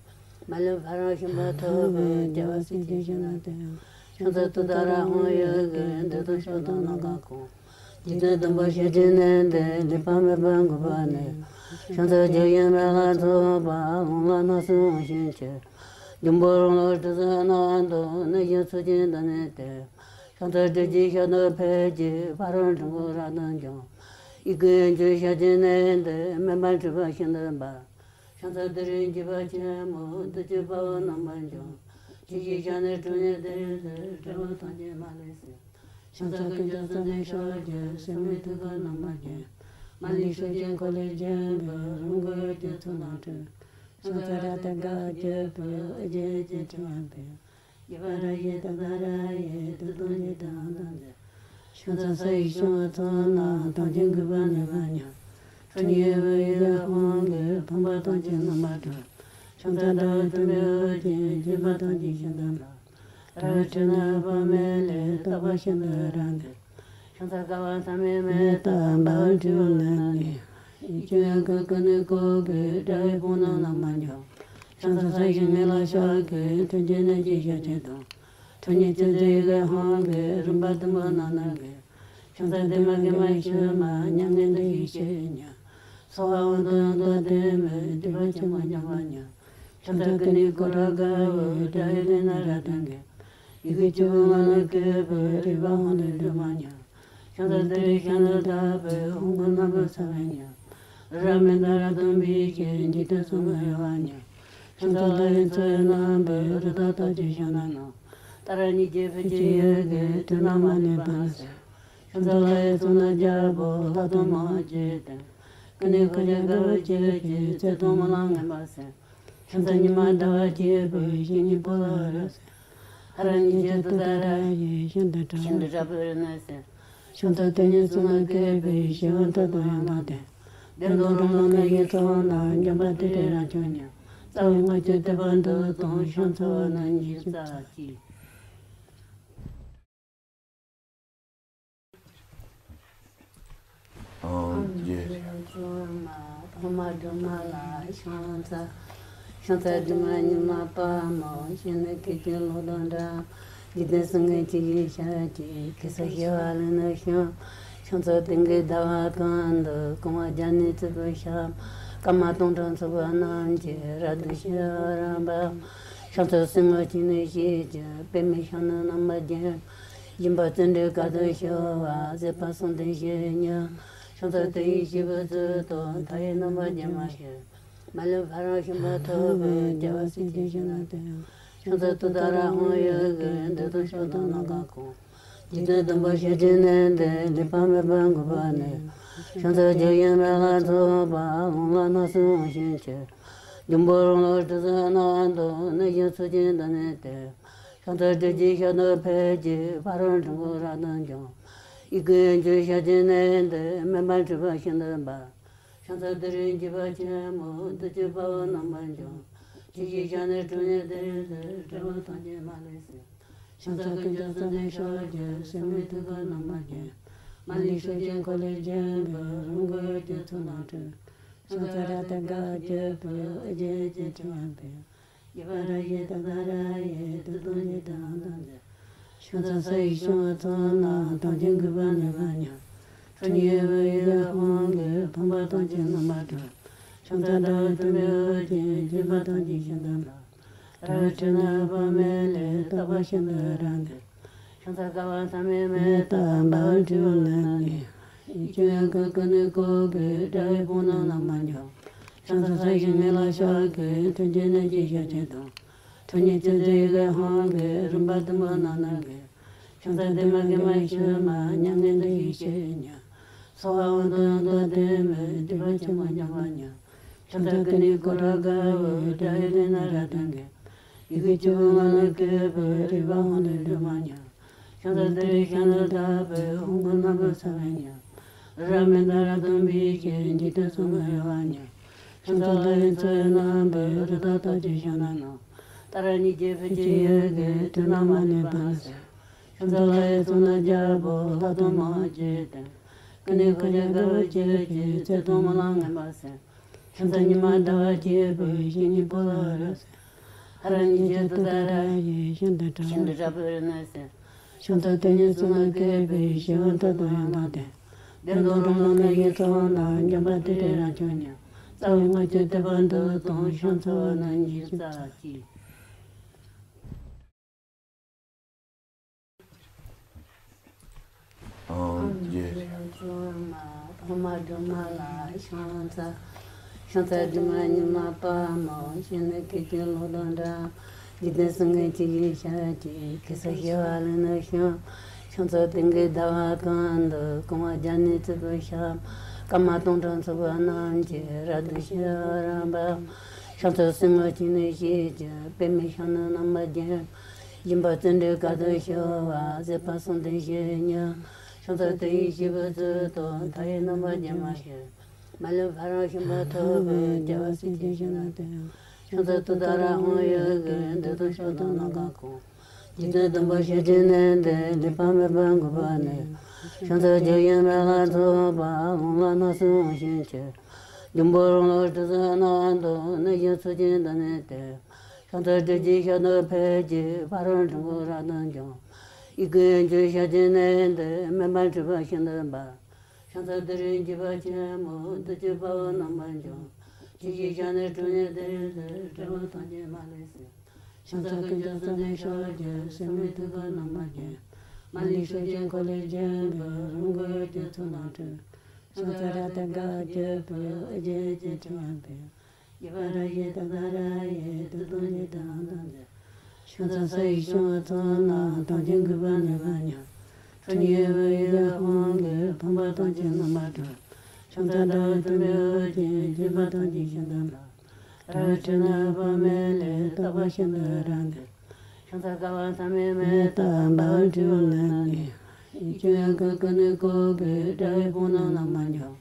མ་ལུས་ཕ་རོལ་ཕྱིན་པ་ཐོབ་པའི། རྒྱལ་བ་སྲས་བཅས་ཞབས་ནི་བརྟན། ཕྱག་འཚལ་ཏུཏྟཱ་ར་ཧཱུྃ་ཡི་གེས། འདོད་དོན་མཆོག་ཐོབ་ནམ་མཁའ་ཁོང་། འཇིག་རྟེན་བདེན་པ་ཞལ་གྱིས་བསྣན་ཏེ། ལུས་པ་མེད་པར་འགུགས་པར་ནུས། ཕྱག་འཚལ་བགྱི་ཞིང་མི་ལ་སོགས་པ། ལོང་བ་རྣམས་སུ་འོང་ཞིང་མཆིས། འབྱུང་པོ་རང་ལུས་དྲི་ཟའི་ནང་དུ། གནས་གཞན་ཚུལ་གྱིས་བདག་ནི་སྟེ། ཕྱག་འཚལ་ཏྲཊ་ཅེས་ཞབས་ཏོག་ཕུལ་གྱི། ཕ་རོལ་འཁྲུལ་འཁོར་རབ་ཏུ་འཇོམས། ཡི་གེ་དབྱིངས་ཀྱི་ཞལ་གྱིས་བསྣན་ཏེ། མུན་པ་འཁྲུལ་པ་ཤིན་ཏུ་འབར། ཕྱག་འཚལ་ཏུ་རེའི་འཇིགས་པ་ཆེན་པོ། བདུད་ཀྱི་དཔའ་བོ་རྣམ་པར་འཇོམས། ཇི་ཞིག་བཞག་ནས་ཁྲོ་གཉེར་དེ་ཚེ། དགྲ་བོ་ཐམས་ཅད་མ་ལུས་སེལ། ཕྱག་འཚལ་ཀུན་ཀྱང་བསམ་གཏན་ཤར་གྱི། སེར་སྨེ་ཐུལ་དཀར་རྣམ་པར་བརྒྱན། མ་ལུས་སྲོག་ཆད་འཁོར་ལོས་བརྒྱན་པའི། རིན་པོ་འོད་ཀྱི་ཚོགས་རྣམས་སྤྲོས། ཕྱག་འཚལ་རཀྟ་དཀར་བརྒྱན་པའི། ཨོ་རྒྱན་གྱི་ཕྲེང་བ་འབུལ། ཡེ་ཤེས་རང་བཞིན་ཏུ་ཏཱ་ར་ཡིས། བདུད་དང་འཇིག་རྟེན་དབང་དུ་མཛད། ཕྱག་འཚལ་ས་ཡི་ཕྱོགས་ཚོགས་རྣམས། ཐམས་ཅད་འགུགས་པར་ནུས་པ་ཉིད། ཁྲོ་གཉེར་འོད་ཀྱི་དབང་གིས། ཕོངས་པ་ཐམས་ཅད་རྣམ་པར་སྒྲོལ། ཕྱག་འཚལ་ཟླ་བའི་དུམ་བུས་དབུ་བརྒྱན། བརྒྱན་པ་ཐམས་ཅད་ཤིན་ཏུ་ལྷ། རལ་པའི་ཁྲོད་ན་དཔག་མེད་ལས། རྟག་པར་ཤིན་ཏུ་རབ་འདུས། ཕྱག་འཚལ་དཀའ་བ་མཐའ་མེད་མེ་ལྟར་འབར་བའི་སྤྲིན་ནང་ནས། ཡིད་ཀྱི་དབྱིངས་ཀྱི་ཀུན་ནས་བསྐོར་གྱུར། དགྲ་ཡི་དཔུང་རྣམས་རྣམ་པར་འཇོམས། ཕྱག་འཚལ་ས་གཞི་ངད་ལ་ཤར་གྱི། མཐུན་རྐྱེན་གནས་ཀྱི་ཞལ་ཆེམས་དང་། ཁྲོ་གཉེར་ཅན་དེ་ཡི་གེ་དབང་གིས། རིམ་པ་བདུན་པོ་རྣམས་ནི་འགེམས། ཕྱག་འཚལ་བདེ་མ་དགེ་མ་ཞི་མ། མྱ་ངན་འདས་ཞི་བྱེད་ཉིད། ཚོགས་དབང་དུ་ཡང་དག་ལྡན་པའི། སྡིག་པ་ཆེན་པོ་འཇོམས་པ་ཉིད། ཕྱག་འཚལ་ཀུན་ནས་བསྐོར་དགྲ་རྒྱལ་པོ། དགྲ་ཡི་ལུས་རྣམས་རབ་ཏུ་འགེམས། ཡི་གེ་བཅུ་པོ་ངག་ནས་བཀོད་པའི། རིག་པ་དབང་ལས་སྒྲོལ་མ་ཉིད། ཕྱག་འཚལ་ཏུ་རེའི་ཞལ་ནི་ལྟ་བུའི། ཧཱུྃ་གི་རྣམ་པར་སངས་པ་ཉིད། རབ་མི་འདའ་རབ་ཏུ་འབིགས་ཤིང་། འཇིག་རྟེན་གསུམ་གྱི་གཡོ་བ་ཉིད། ཕྱག་འཚལ་ལྷ་ཡི་མཚོ་ཡི་རྣམ་པའི། རི་དྭགས་ཐམས་ཅད་ཞིང་རྣམས་ན། ཏཱ་ར་གཉིས་བརྗོད་ཕཊ་ཀྱི་ཡི་གེས། དུས་རྣམས་མ་ལུས་པ་ནི་སེལ། ཕྱག་འཚལ་ལྷ་ཡི་ཚོགས་རྣམས་རྒྱལ་པོ། ལྷ་དང་མི་དབང་བཅས་བསྟེན། ཀུན་ནས་འཁོར་བཅས་དགའ་བ་སྐྱེད་ཅིང་། རྩེ་གདོང་སྨོན་ལམ་ངན་པ་སེལ། ཕྱག་འཚལ་ཉི་མ་ཟླ་བ་བཅས་པའི། ཞིང་གི་སྤོ་ལོ་རབ་སེལ། ཧ་ར་གཉིས་བརྗོད་ཏུཏྟཱ་ར་ཡིས། ཤིན་ཏུ་ཕྲ་བའི་རི་རྣམས་སེལ། ཕྱག་འཚལ་དེ་ཉིད་གསུང་ནི་བཀོད་པའི། ཞི་བ་མཐའ་དང་ཡང་དག་ལྡན། བདེ་སྟོང་རང་ལུས་གནས་ཀྱི་ཚོགས་རྣམས། འཇོམས་པ་ཏུ་རེ་རབ་མཆོག་ཉིད། རྩ་བའི་སྔགས་ཀྱི་བསྟོད་པ་འདི་དང་། ཕྱག་འཚལ་བ་རྣམས་ཀྱིས་སྩལ་ཅིག། ཨོཾ་རྒྱལ། ཐོག་མ་སྒྲོལ་མ་ལ་ཕྱག་འཚལ། ཕྱག་འཚལ་སྒྲོལ་མ་ཉི་མ་པདྨོ། ཞལ་ནི་སྐད་ཅིག་གློག་དང་འདྲ། འཇིག་རྟེན་གསུམ་མགོན་ཇི་ཞིག་ཞབས་ཀྱིས། གེ་སར་ཞི་བ་ལྷ་ནི་བསྐྱངས། ཕྱག་འཚལ་སྟེང་གི་ཟླ་བ་གང་དུ། བཀང་བ་བརྒྱ་ནི་བརྩེགས་པའི་ཞབས། སྐར་མ་སྟོང་ཕྲག་ཚོགས་པ་རྣམས་ཀྱིས། རབ་ཏུ་ཕྱི་རོལ་པ། ཕྱག་འཚལ་སེར་སྔོ་ཆུ་ནས་སྐྱེས་ཀྱི། པདྨས་ཞབས་ནི་བསྣམས་པ་བརྒྱན། སྦྱིན་པ་བརྩོན་འགྲུས་དཀའ་ཐུབ་ཤོར་བ། བཟོད་པ་གསུམ་ལྡན་བཞི་ཡི་ཉི། ཕྱག་འཚལ་དུས་ཡུན་ཆེན་པོའི་ཚུལ་དུ། མཐའ་ཡས་རྣམ་པར་རྒྱལ་མ་ཞེས། མ་ལུས་ཕ་རོལ་ཕྱིན་པ་ཐོབ་པའི། རྒྱལ་བ་སྲས་བཅས་ཞབས་ནི་བརྟན། ཕྱག་འཚལ་ཏུཏྟཱ་ར་ཧཱུྃ་ཡི་གེས། འདོད་དོན་མཆོག་ཐོབ་ནམ་མཁའ་ཁོང་། འཇིག་རྟེན་བདེན་པ་ཞལ་གྱིས་བསྣན་ཏེ། ལུས་པ་མེད་པར་འགུགས་པར་ནུས། ཕྱག་འཚལ་བགྱི་ཞིང་མི་ལ་སོགས་པ། ལོང་བ་རྣམས་སུ་འོང་ཞིང་མཆིས། འབྱུང་པོ་རང་ལུས་དྲི་ཟའི་ནང་དུ། གནས་གཞན་ཚུལ་གྱིས་བདག་ནི་སྟེ། ཕྱག་འཚལ་ཏྲཊ་ཅེས་ཞབས་ཏོག་ཕུལ་གྱི། ཕ་རོལ་འཁྲུལ་འཁོར་རབ་ཏུ་འཇོམས། ཡི་གེ་དབྱིངས་ཀྱི་ཞལ་གྱིས་བསྣན་ཏེ། མུན་པ་འཁྲུལ་པ་ཤིན་ཏུ་འབར། ཕྱག་འཚལ་ཏུ་རེའི་འཇིགས་པ་ཆེན་པོ། བདུད་ཀྱི་དཔའ་བོ་རྣམ་པར་འཇོམས། ཇི་ཞིག་བཞག་ནས་ཁྲོ་གཉེར་དེ་ཚེ། དགྲ་བོ་ཐམས་ཅད་མ་ལུས་སེལ། ཕྱག་འཚལ་ཀུན་ཀྱང་བསམ་གཏན་ཤར་གྱི། སེར་སྨེ་ཐུལ་དཀར་རྣམ་པར་བརྒྱན། མ་ལུས་སྲོག་ཆད་འཁོར་ལོས་བརྒྱན་པའི། རིན་པོ་འོད་ཀྱི་ཚོགས་རྣམས་སྤྲོས། ཕྱག་འཚལ་རཀྟ་དཀར་བརྒྱན་པའི། ཨོ་རྒྱན་གྱི་ཕྲེང་བ་འབུལ། ཡེ་ཤེས་རང་བཞིན་ཏུ་ཏཱ་ར་ཡིས། བདུད་དང་འཇིག་རྟེན་དབང་དུ་མཛད། ཕྱག་འཚལ་ས་ཡི་ཕྱོགས་ཚོགས་རྣམས། ཐམས་ཅད་འགུགས་པར་ནུས་པ་ཉིད། ཁྲོ་གཉེར་འོད་ཀྱི་དབང་གིས། ཕོངས་པ་ཐམས་ཅད་རྣམ་པར་སྒྲོལ། ཕྱག་འཚལ་ཟླ་བའི་དུམ་བུས་དབུ་བརྒྱན། བརྒྱན་པ་ཐམས་ཅད་ཤིན་ཏུ་ལྷ། རལ་པའི་ཁྲོད་ན་དཔག་མེད་ལས། རྟག་པར་ཤིན་ཏུ་རབ་འདུས། ཕྱག་འཚལ་དཀའ་བ་མཐའ་མེད་མེ་ལྟར། འབར་བའི་སྤྲིན་ནང་ནས། ཡིད་ཀྱི་དབྱིངས་ཀྱི་ཀུན་ནས་བསྐོར་གྱུར། དགྲ་ཡི་དཔུང་རྣམས་རྣམ་པར་འཇོམས། ཕྱག་འཚལ་ས་གཞི་ངད་ལ་ཤར་གྱི། མཐུན་རྐྱེན་གནས་ཀྱི་ཞལ་ཆེམས་དང་། ཁྲོ་གཉེར་ཅན་དེ་ཡི་གེ་དབང་གིས། རིམ་པ་བདུན་པོ་རྣམས་ནི་འགེམས། ཕྱག་འཚལ་བདེ་མ་དགེ་མ་ཞི་མ། མྱ་ངན་འདས་ཞི་བྱེད་ཉིད། ཚོགས་དབང་དུ་ཡང་དག་ལྡན་པའི། སྡིག་པ་ཆེན་པོ་འཇོམས་པ་ཉིད། ཕྱག་འཚལ་ཀུན་ནས་བསྐོར་དགྲ་རྒྱལ་པོ། དགྲ་ཡི་ལུས་རྣམས་རབ་ཏུ་འགེམས། ཡི་གེ་བཅུ་པོ་ངག་ནས་བཀོད་པའི། རིག་པ་དབང་ལས་སྒྲོལ་མ་ཉིད། ཕྱག་འཚལ་ཏུ་རེའི་ཞལ་ནི་ལྟ་བུའི། ཧཱུྃ་གི་རྣམ་པར་སངས་པ་ཉིད། རབ་མི་འདའ་རབ་ཏུ་འབིགས་ཤིང་། འཇིག་རྟེན་གསུམ་གྱི་གཡོ་བ་ཉིད། ཕྱག་འཚལ་ལྷ་ཡི་མཚོ་ཡི་རྣམ་པའི་རི་དྭགས་རྟགས་ཅན་ཤིང་རྣམས་ནང་། ཏཱ་ར་གཉིས་ཀྱི་ཕུད་ཀྱི་འོད་ཀྱིས་དུས་རྣམས་མ་ལུས་པ་ལ་གསོལ། ཕྱག་འཚལ་ལྷ་ཡི་གཙུག་ན་རྒྱལ་པོ་ལྷ་དང་མིའི་རྗེས་དང་། ཀུན་ནས་འཁོར་བཅས་དགའ་བ་བརྗིད་ཀྱིས་རྩེ་གདོང་མ་ལ་མངོན་པར་གསོལ། ཕྱག་འཚལ་ཉི་མ་ཟླ་བ་བརྒྱད་པའི་བཤེས་གཉེན་པོ་ལ་རབ་གསོལ། ཧ་ར་གཉིས་ཀྱི་ཏུཏྟཱ་ར་ཡི་ཤིན་ཏུ་ཕྲ་བ་ཤིན་ཏུ་ཕྲ་བའི་རི་ནས་གསོལ། ཕྱག་འཚལ་དེ་ཉིད་གཙུག་ན་བཀོད་པའི་ཞི་བ་མཐའ་དང་ཡང་དག་ལྡན། བདེན་སྟོང་རང་སྣང་མི་ཡི་ཚོགས་རྣམས་འཇོམས་པ་དེ་འདྲའི་རབ་མཆོག་ཉིད། རྩ་བའི་སྔགས་ཀྱི་ཐེག་པ་འདི་དང་ཕྱག་འཚལ་བ་རྣམས་ཀྱི་རྩ་གཅིག། ཨོཾ་རྒྱལ། ཕག་མོ་སྒྲོལ་མ་ལ་ཕྱག་འཚལ། ཕྱག་འཚལ་སྒྲོལ་མ་ཉི་མ་དཔའ་མོ། གཤེགས་ནས་སྐད་ཅིག་གློག་དང་འདྲ། འཇིག་རྟེན་སྲུང་མའི་ཆུ་སྐྱེས་ཞལ་གྱི། གེ་སར་ཞི་བ་ལུས་ནས་བྱུང་། ཕྱག་འཚལ་སྟེང་གི་ཟླ་བ་གང་དུ། བསྐང་བ་བརྒྱ་ནི་བརྩེགས་པའི་ཞབས། སྐར་མ་སྟོང་ཕྲག་ཚོགས་པ་རྣམས་ཀྱིས། རབ་ཏུ་ཕྱི་བ་རོལ་པ། ཕྱག་འཚལ་སེར་སྔོ་ཆུ་ནས་སྐྱེས་ཀྱི། པདྨའི་ཞབས་ནི་རྣམ་པར་བརྒྱན། སྦྱིན་པ་བརྩོན་འགྲུས་དཀའ་ཐུབ་ཤོག་པ། བཟོད་པ་གསུམ་ལྡན་བཤེས་གཉེན། ཕྱག་འཚལ་དེ་ཡི་སྐྱེས་བུ་གཙུག་ཏོར། མཐའ་ཡས་རྣམ་པར་རྒྱལ་མ་ཞེས། མ་ལུས་ཕ་རོལ་ཕྱིན་པ་ཐོབ་པའི། རྒྱལ་བ་སྲས་ཀྱི་ཞབས་ནི་དེའོ། ཕྱག་འཚལ་ཏུཏྟཱ་ར་ཧཱུྃ་ཡོད་ཀྱི། མདུན་དུ་ཕྱོགས་དང་ནམ་མཁའ་ཁོངས། འཇིག་རྟེན་བསྡམས་པ་ཞལ་གྱི་གནས་འདིར། ལེགས་པར་མོས་པ་འགུགས་པ་ནི། ཕྱག་འཚལ་བརྗོད་བཞིན་མེ་ལྷ་ཚོགས་པ། ལྷུང་ལྷ་སྣ་ཚོགས་དབང་ཕྱུག་མཆོད། འབྱུང་པོ་རང་ལུས་དྲི་ཟའི་ནང་དུ། གནས་བཞི་ཚོགས་ཀྱི་བདག་ཉིད་དེ། ཕྱག་འཚལ་སྒྲིབ་བྱེད་ཞལ་དུ་ཕེབས་ཀྱི། ཕ་རོལ་འཁྲུལ་འཁོར་རབ་ཏུ་འཇོམས། ཡི་གེ་དབྱིངས་ཀྱི་ཞལ་གྱི་གནས་འདིར། མོས་པ་འཁྲུལ་པ་ཤིན་ཏུ་འབར། ཕྱག་འཚལ་བདུད་རིའི་འཇིགས་པ་ཆེན་པོ། བདུད་ཀྱི་དཔའ་བོ་རྣམ་པར་འཇོམས། ཆུ་སྐྱེས་ཞལ་ནི་ཁྲོ་གཉེར་ལྡན་ཏེ། དྲི་ཟ་ཐམས་ཅད་མ་ལུས་སེལ། ཕྱག་འཚལ་ཀུན་ཀྱང་གསོད་ནི་ཕྱོགས་ཀྱི། སྲེད་མེད་ཐུགས་ཀར་རྣམ་པར་བརྒྱན། མ་ལུས་ཕྱོགས་ཀྱི་འཁོར་ལོས་བརྒྱན་པའི། རོང་ཀུན་འོད་ཀྱི་ཚོགས་རྣམས་སྤྲུལ། ཕྱག་འཚལ་རཀྟའི་རྒྱལ་པོ། ཨོ་རྒྱན་གྱི་ཕྲེང་བ་འབུལ། རྒྱས་པར་རབ་བཞད་ཏུཏྟཱ་ར་ཡིས། བདུད་དང་འཇིག་རྟེན་ལྷ་དང་འདྲ། ཕྱག་འཚལ་ས་ཡི་ཕྱོགས་ཚོགས་རྣམས། ཐམས་ཅད་འགུགས་པར་ནུས་པ་ཉིད། ཁྲོ་གཉེར་འོད་ཡི་དབང་གིས། ཕོངས་པ་ཐམས་ཅད་རྣམ་པར་སྒྲོལ། ཕྱག་འཚལ་ཟླ་བའི་དུམ་བུས་འོད་ཀྱིས། བརྒྱན་པ་ཐམས་ཅད་ཤིན་ཏུ་འབར། རལ་པའི་ཁྲོད་ན་དཔག་མེད་ལས། རྟག་པར་ཤིན་ཏུ་རབ་འདུད། ཕྱག་འཚལ་དཀའ་བ་མཐའ་མེད་མེ་ལྟར་འབར་བའི་སྤྲིན་ནག་ནི། ཡིད་ཀྱི་དབྱིངས་ཀྱི་ཀུན་ནས་བསྐོར་དགའི། དགྲ་ཡི་དཔུང་རྣམས་རྣམ་པར་འཇོམས།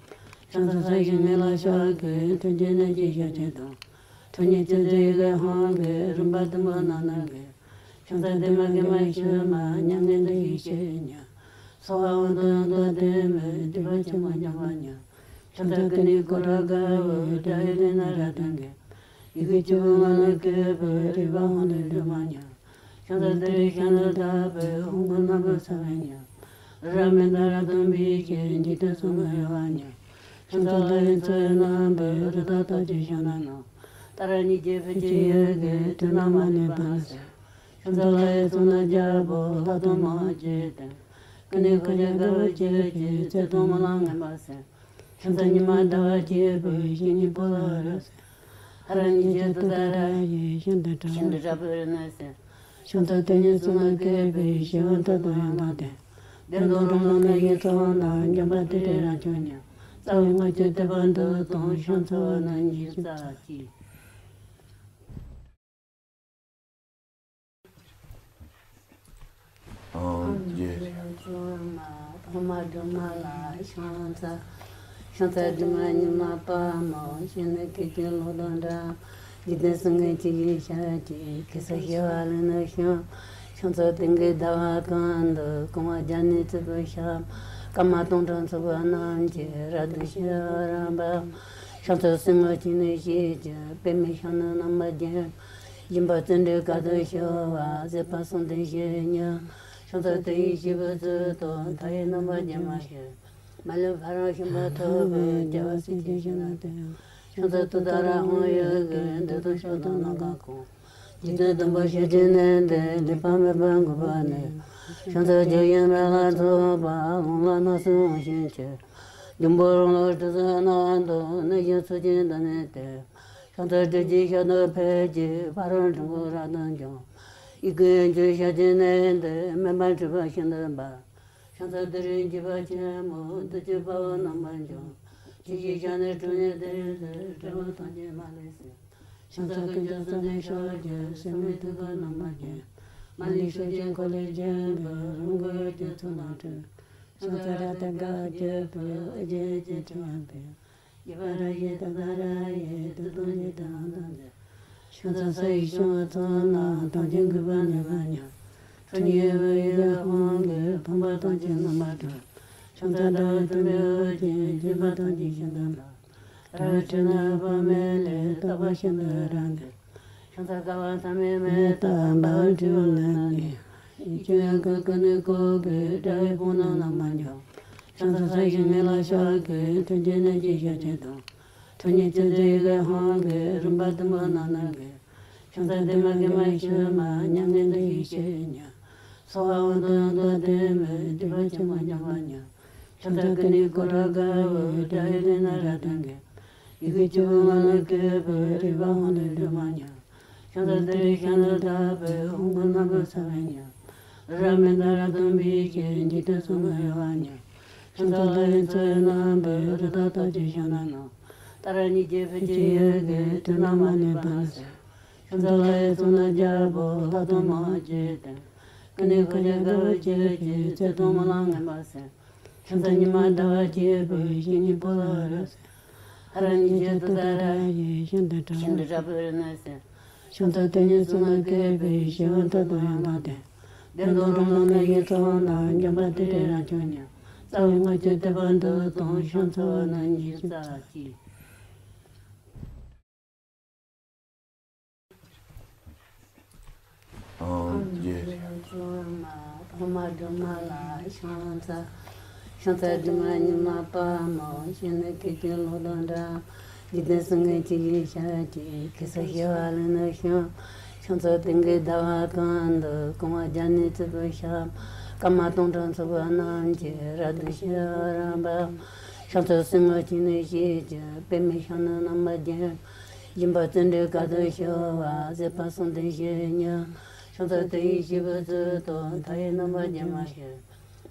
ཕྱག་འཚལ་ས་གཞི་ངན་ལ་ཕྱག་གི། ཁྲོ་གཉེར་གནོད་བྱེད་ཞལ་གཅིག་དང་། ཁྲོ་གཉེར་ཆེ་ཚུལ་ཡི་གེ་དབང་གིས། རིམ་པ་བདུན་པོ་རྣམས་ནི་འགེམས། ཕྱག་འཚལ་བདེ་མ་དགེ་མ་ཞི་མ། མྱ་ངན་འདས་ཞི་བྱེད་ཉིད། སྭཱ་ཧཱ་ཨོཾ་དང་ཡང་དག་ལྡན་མའི། སྡིག་པ་ཆེན་པོ་འཇོམས་པ་ཉིད། ཕྱག་འཚལ་ཀུན་ནས་བསྐོར་རབ་དགའ་བའི། དགྲ་ཡི་ལུས་རྣམས་རབ་ཏུ་འགེམས། ཡི་གེ་བཅུ་པོ་ངག་ནས་བཀོད་པའི། རིག་པ་དབང་ལས་སྒྲོལ་མ་ཉིད། ཕྱག་འཚལ་བདུད་རིའི་ཞལ་ནི་དག་པའི། ཧཱུྃ་གི་སྣ་བུག་ཚ་བའི་ཉིད། རབ་མེད་མཐའ་རབ་ཏུ་འབིགས་ཤིང་། འཇིག་རྟེན་གསུམ་གྱི་དབྱེ་བ་ཉིད། ཕྱག་འཚལ་ལྷ་ཡི་མཚོ་ཡི་རྣམ་པའི། རི་དྭགས་རྟགས་ཅན་ཤིང་རྣམས་ནང་། ཏཱ་ར་གཉིས་ཀྱི་ཕུད་ཀྱི་འོད་ཀྱིས། དུས་རྣམས་མ་ལུས་པ་ལ་གསོལ། ཕྱག་འཚལ་ལྷ་ཡི་གཙུག་ན་རྒྱལ་པོ། ལྷ་དང་མིའི་རྗེས་དང་། ཀུན་ནས་འཁོར་བཅས་དགའ་བ་བརྗིད་ཀྱིས། རྩེ་གདོང་མ་ལ་མངོན་པར་གསོལ། ཕྱག་འཚལ་ཉི་མ་ཟླ་བ་བརྒྱད་པའི། བཤེས་གཉེན་པོ་ལ་རབ་གསོལ། ཧ་ར་གཉིས་ཀྱི་ཏུཏྟཱ་ར་ཡིས། ཤིན་ཏུ་ཕྲ་བ་ཤིན་ཏུ་ཕྲ་བའི་རི་ནས་གསོལ། ཕྱག་འཚལ་དེ་ཉིད་གཙུག་ན་བཀོད་པའི། ཞི་བ་མཐའ་དང་ཡང་དག་ལྡན། བདེན་སྟོང་རང་སྣང་མི་ཡི་ཚོགས་རྣམས། འཇོམས་པ་དེ་འདྲའི་རབ་མཆོག་ཉིད། རྩ་བའི་སྔགས་ཀྱི་ཐེག་པ་འདི་དང་། ཕྱག་འཚལ་བ་རྣམས་ཀྱི་རྩ་གཅིག། ཨོཾ་རྒྱལ། ཕག་མོ་སྒྲོལ་མ་ལ་ཕྱག་འཚལ། ཕྱག་འཚལ་སྒྲོལ་མ་ཉི་མ་དཔའ་མོ། གཤེགས་ནས་སྐད་ཅིག་གློག་དང་འདྲ། འཇིག་རྟེན་སྲུང་མའི་ཆུ་སྐྱེས་ཞལ་གྱི། གེ་སར་ཞི་བ་ལུས་ནས་བྱུང་། ཕྱག་འཚལ་སྟེང་གི་ཟླ་བ་གང་དུ། བསྐང་བ་བརྒྱ་ནི་བརྩེགས་པའི་ཞབས། སྐར་མ་སྟོང་ཕྲག་ཚོགས་པ་རྣམས་ཀྱིས། རབ་ཏུ་ཕྱི་བ་རོལ་པ། ཕྱག་འཚལ་སེར་སྔོ་ཆུ་ནས་སྐྱེས་ཀྱི། པདྨའི་ཞབས་ནི་རྣམ་པར་བརྒྱན། སྦྱིན་པ་བརྩོན་འགྲུས་དཀའ་ཐུབ་ཤོག་པ། བཟོད་པ་གསུམ་ལྡན་བཤེས་གཉེན། ཕྱག་འཚལ་དེ་ཡི་སྐྱེས་བུ་གཙུག་ཏོར། མཐའ་ཡས་རྣམ་པར་རྒྱལ་མ་ཞེས། མ་ལུས་ཕ་རོལ་ཕྱིན་པ་ཐོབ་པའི། རྒྱལ་བ་སྲས་ཀྱི་ཞབས་ནི་དེའོ། ཕྱག་འཚལ་ཏུཏྟཱ་ར་ཧཱུྃ་ཡོད་ཀྱི། མདུན་དུ་ཕྱོགས་དང་ནམ་མཁའ་ཁོངས། འཇིག་རྟེན་བསྡམས་པ་ཞལ་གྱི་གནས་འདིར། ལེགས་པར་མོས་པ་འགུགས་པ་ནི། ཕྱག་འཚལ་བརྗོད་བཞིན་མེ་ལྷ་ཚོགས་པ། ལྷུང་ལྷ་སྣ་ཚོགས་དབང་ཕྱུག་མཆོད། འབྱུང་པོ་རང་ལུས་དྲི་ཟའི་ནང་དུ། གནས་བཞི་ཚོགས་ཀྱི་བདག་ཉིད་དེ། ཕྱག་འཚལ་སྒྲིབ་བྱེད་ཞལ་དུ་ཕེབས་ཀྱི། ཕ་རོལ་འཁྲུལ་འཁོར་རབ་ཏུ་འཇོམས། ཡི་གེ་དབྱིངས་ཀྱི་ཞལ་གྱི་གནས་འདིར། མོས་པ་འཁྲུལ་པ་ཤིན་ཏུ་འབར། ཕྱག་འཚལ་བདུད་རིའི་འཇིགས་པ་ཆེན་པོ། བདུད་ཀྱི་དཔའ་བོ་རྣམ་པར་འཇོམས། ཆུ་སྐྱེས་ཞལ་ནི་ཁྲོ་གཉེར་ལྡན་ཏེ། དགྲ་བོ་ཐམས་ཅད་མ་ལུས་སེལ། ཕྱག་འཚལ་ཀུན་ཀྱང་གསོད་ནི་ཕྱོགས་ཀྱི། སྲེད་མེད་ཐུགས་ཀར་རྣམ་པར་བརྒྱན། མ་ལུས་ཕྱོགས་ཀྱི་འཁོར་ལོས་བརྒྱན་པའི། རོང་ཀུན་འོད་ཀྱི་ཚོགས་རྣམས་སྤྲུལ། ཕྱག་འཚལ་རཀྟའི་རྒྱལ་པོ། ཨོ་རྒྱན་གྱི་ཕྲེང་བ་འབུལ། ཡེ་བ་ར་ཡེ་ཏ་ཏ་ར་ཡེ་ཏི་ཏོ་ཡེ་ཏ་ཏ་ཏ། ཤིང་རྟ་ས་ཡི་ཤིང་བ་ཚོ་ན་ཐང་ཆེན་གུས་པ་ནས་མ་ཉམས། ཁྲོ་གཉེར་བུ་ཡི་དབང་གིས་ཕོངས་པ་ཐམས་ཅད་རྣམ་པར་གྲོལ། ཤིང་རྟ་ཟླ་བའི་སྟོན་པའི་འོད་ཀྱིས་སྦྱིན་པ་ཐམས་ཅད་ཤིན་ཏུ་ལ། ར་བའི་ཁྲོད་ན་དཔག་མེད་ལས་རྟག་པར་ཤིན་ཏུ་རབ་འདུས། ཤིང་རྟ་ཀ་བ་ཟ་མའི་མེ་ལྟར་འབར་བའི་སྤྲིན་བུ་ནང་ནས། ཡིད་ཀྱི་དབྱངས་ཀྱིས་ཀུན་ནས་བསྐོར་བའི་དགྲ་ཡི་དཔུང་རྣམས་རྣམ་པར་འཇོམས། ཤིང་རྟ་ས་གཞི་ངན་ལ་ཤར་གྱི་མཐུན་རྐྱེན་གནས་ཀྱི་ཞབས་ཆེན་དང་། ཁྲོ་གཉེར་ཆེ་ཚུལ་ཡི་གེ་དབང་གིས་རིམ་པ་བདུན་པོ་རྣམས་རྣམས་ཀྱི། ཤིང་རྟ་ལྡན་མ་སྐྱེས་མ་ཤི་མ་མྱ་ངན་འདས་ཞི་ཞེས་སྙམ། སྭཱ་ཧཱ་ཨོཾ་ཏུན་ཏུ་ལྡན་མའི་སྡིག་པ་ཆེན་པོ་འཇོམས་པར་སྙམ། ཤིང་རྟ་ཀུན་ནས་བསྐོར་དགྲ་དགའ་བའི་དགྲ་ཡི་ལུས་རྣམས་རབ་བརྟན་གྱི། ཡི་གེ་བཅུ་པོ་ངག་ལས་སྐྱེས་པའི་རིག་པ་དབང་དུ་འགྲོ་མ་ཉམས། ཤིང་རྟ་ཏུ་རེའི་ཞལ་ནས་བཏབ་པའི་ཧཱུྃ་གི་རྣམ་པར་སངས་པའི་ཉམས། རབ་མི་འདའ་རབ་ཏུ་འབིགས་ཤིང་འཇིག་རྟེན་གསུམ་གྱི་དབྱེ་བ་ཉམས། ཤིང་རྟ་ལྷ་ཡི་མཚོ་ཡི་རྣམ་པའི་རི་དྭགས་ཐམས་ཅད་ཞིང་རྣམས་ན། ཏཱ་ར་གཉིས་བརྗོད་ཕཊ་ཀྱི་ཡི་གེས་དུག་རྣམས་མ་ནུས་པར་སེལ། ཤིང་རྟ་ལྷ་ཡི་གཙུག་ན་རྒྱལ་པོ་ལྷ་དང་མིའི་རྗེས་དྲན། ཀུན་ནས་འཁོར་བཅས་དགའ་བ་བཅས་ཀྱི་ཚེ་དང་རྨི་ལམ་ངན་པ་སེལ། ཤིང་རྟ་ཉི་མ་ཟླ་བ་བཅས་པའི་ཞལ་གཉིས་པོ་ལ་རབ་གསལ། ཧ་ར་གཉིས་བརྗོད་ཏུཏྟཱ་ར་ཡིས་ཤིན་ཏུ་ཕྲ་བ་ཤིན་ཏུ་ཕྲ་བའི་གནས་སེལ། ཤིང་རྟ་དེ་ཉིད་གཙུག་ན་བཀོད་པའི་ཞི་བའི་མཐུ་དང་ཡང་དག་ལྡན། བདེ་སྟོང་རང་ལུས་མི་བཞེད་ཚོགས་རྣམས་འཇོམས་པ་དེ་འདྲའི་རབ་བྱུང་ཉམས། རྩ་བའི་སྔགས་ཀྱི་ཐེག་པ་འདི་དང་ཕྱག་འཚལ་བ་རྣམས་ཉིད་རྩ་གཅིག་ཨོཾ་རྒྱས། ཕག་མོ་སྒྲོལ་མ་ལ་ཕྱག་འཚལ། ཕྱག་འཚལ་སྒྲོལ་མ་མྱུར་མ་དཔའ་མོ། སྤྱན་ནི་སྐད་ཅིག་གློག་དང་འདྲ། འཇིག་རྟེན་གསུམ་མགོན་ཇི་སྙེད་ཞབས་ཀྱིས། གེ་སར་ཞི་བ་ལུས་ནས་བྱུང་། ཕྱག་འཚལ་སྟེང་གི་ཟླ་བ་གང་དུ། སྐུ་མདོག་སྦྱར་ནས་བཙུགས་པའི་ཞབས། སྐར་མ་སྟོང་ཕྲག་ཚོགས་པ་རྣམས་ཀྱིས། རབ་ཏུ་ཕྱེ་བར་འབབ། ཕྱག་འཚལ་སྲིན་མོ་ཆེ་ནི་ཞེས་བྱ། པདྨའི་ཞབས་ནི་རྣམ་པར་བརྒྱན། སྦྱིན་པ་བརྩོན་འགྲུས་དཀའ་ཐུབ་ཤོག་ཨ། བཟོད་པ་གསུམ་ལྡན་ཞི་བའི་ཉམས། ཕྱག་འཚལ་དུས་ཀྱི་སྐྱེས་བུ་གཙུག་ཏོར། མཐའ་ཡས་རྣམ་པར་རྒྱལ་མ་ཞེས།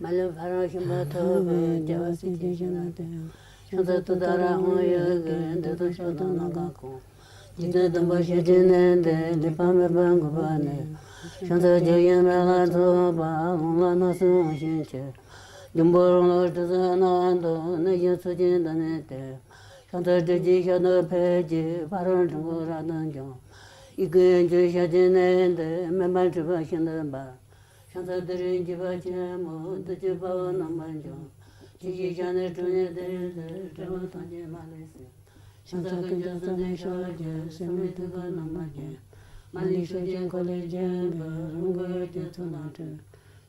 མ་ལུས་ཕ་རོལ་ཕྱིན་པ་ཐོབ་པའི། རྒྱལ་བ་སྲས་ཀྱི་ཞབས་ནི་སྟོན། ཕྱག་འཚལ་ཏུཏྟཱ་ར་ཧཱུྃ་ཡི་གེས། འདོད་དང་ཕྱོགས་དང་ལམ་ཁ་ཀུན། འཇིག་རྟེན་བདུན་པོ་ཞི་བྱེད་གནས་འདིར། འདས་པ་མེད་པར་འགོད་པར་ནུས། ཕྱག་འཚལ་བརྗོད་བཞིན་རབ་ལ་སོགས་པ། ལམ་ལ་སྣང་སྲིད་འོང་ཞིང་མཆི། འབྱུང་པོ་རང་ལུས་དྲི་ཟའི་ནང་དུ། གནས་བཞིན་ཚོགས་ཀྱི་བདག་ཉིད་དེ། ཕྱག་འཚལ་ཏྲཊ་ཅེས་ཞབས་ཏོག་ཕཊ་ཀྱིས། ཕ་རོལ་འཁྲུལ་འཁོར་རབ་ཏུ་འཇོམས། ཡི་གེ་ཡན་ཆད་ཞལ་གྱི་སྣེ་འདི། མེ་འབར་འཁྲིགས་པ་ཤིན་ཏུ་འབར། ཕྱག་འཚལ་ཏུ་རེའི་འཇིགས་པ་ཆེན་མོ། བདུད་ཀྱི་དཔའ་བོ་རྣམ་པར་འཇོམས། ཆུ་སྐྱེས་ཞལ་ནི་ཁྲོ་གཉེར་ལྡན་ཏེ། དགྲ་བོ་ཐམས་ཅད་མ་ལུས་བསད། ཕྱག་འཚལ་ཀུན་ཀྱང་བསམ་གཏན་ཤོག་ཅིག་སེར་མོའི་ཐུགས་ཀར་རྣམ་པར་བརྒྱན། མ་ཎི་ཤོག་ཅིག་འཁོར་ལོས་བརྒྱན་པའི། རིམ་གྲོ་འོད་ཀྱི་ཚོགས་རྣམས་འཁྲིགས།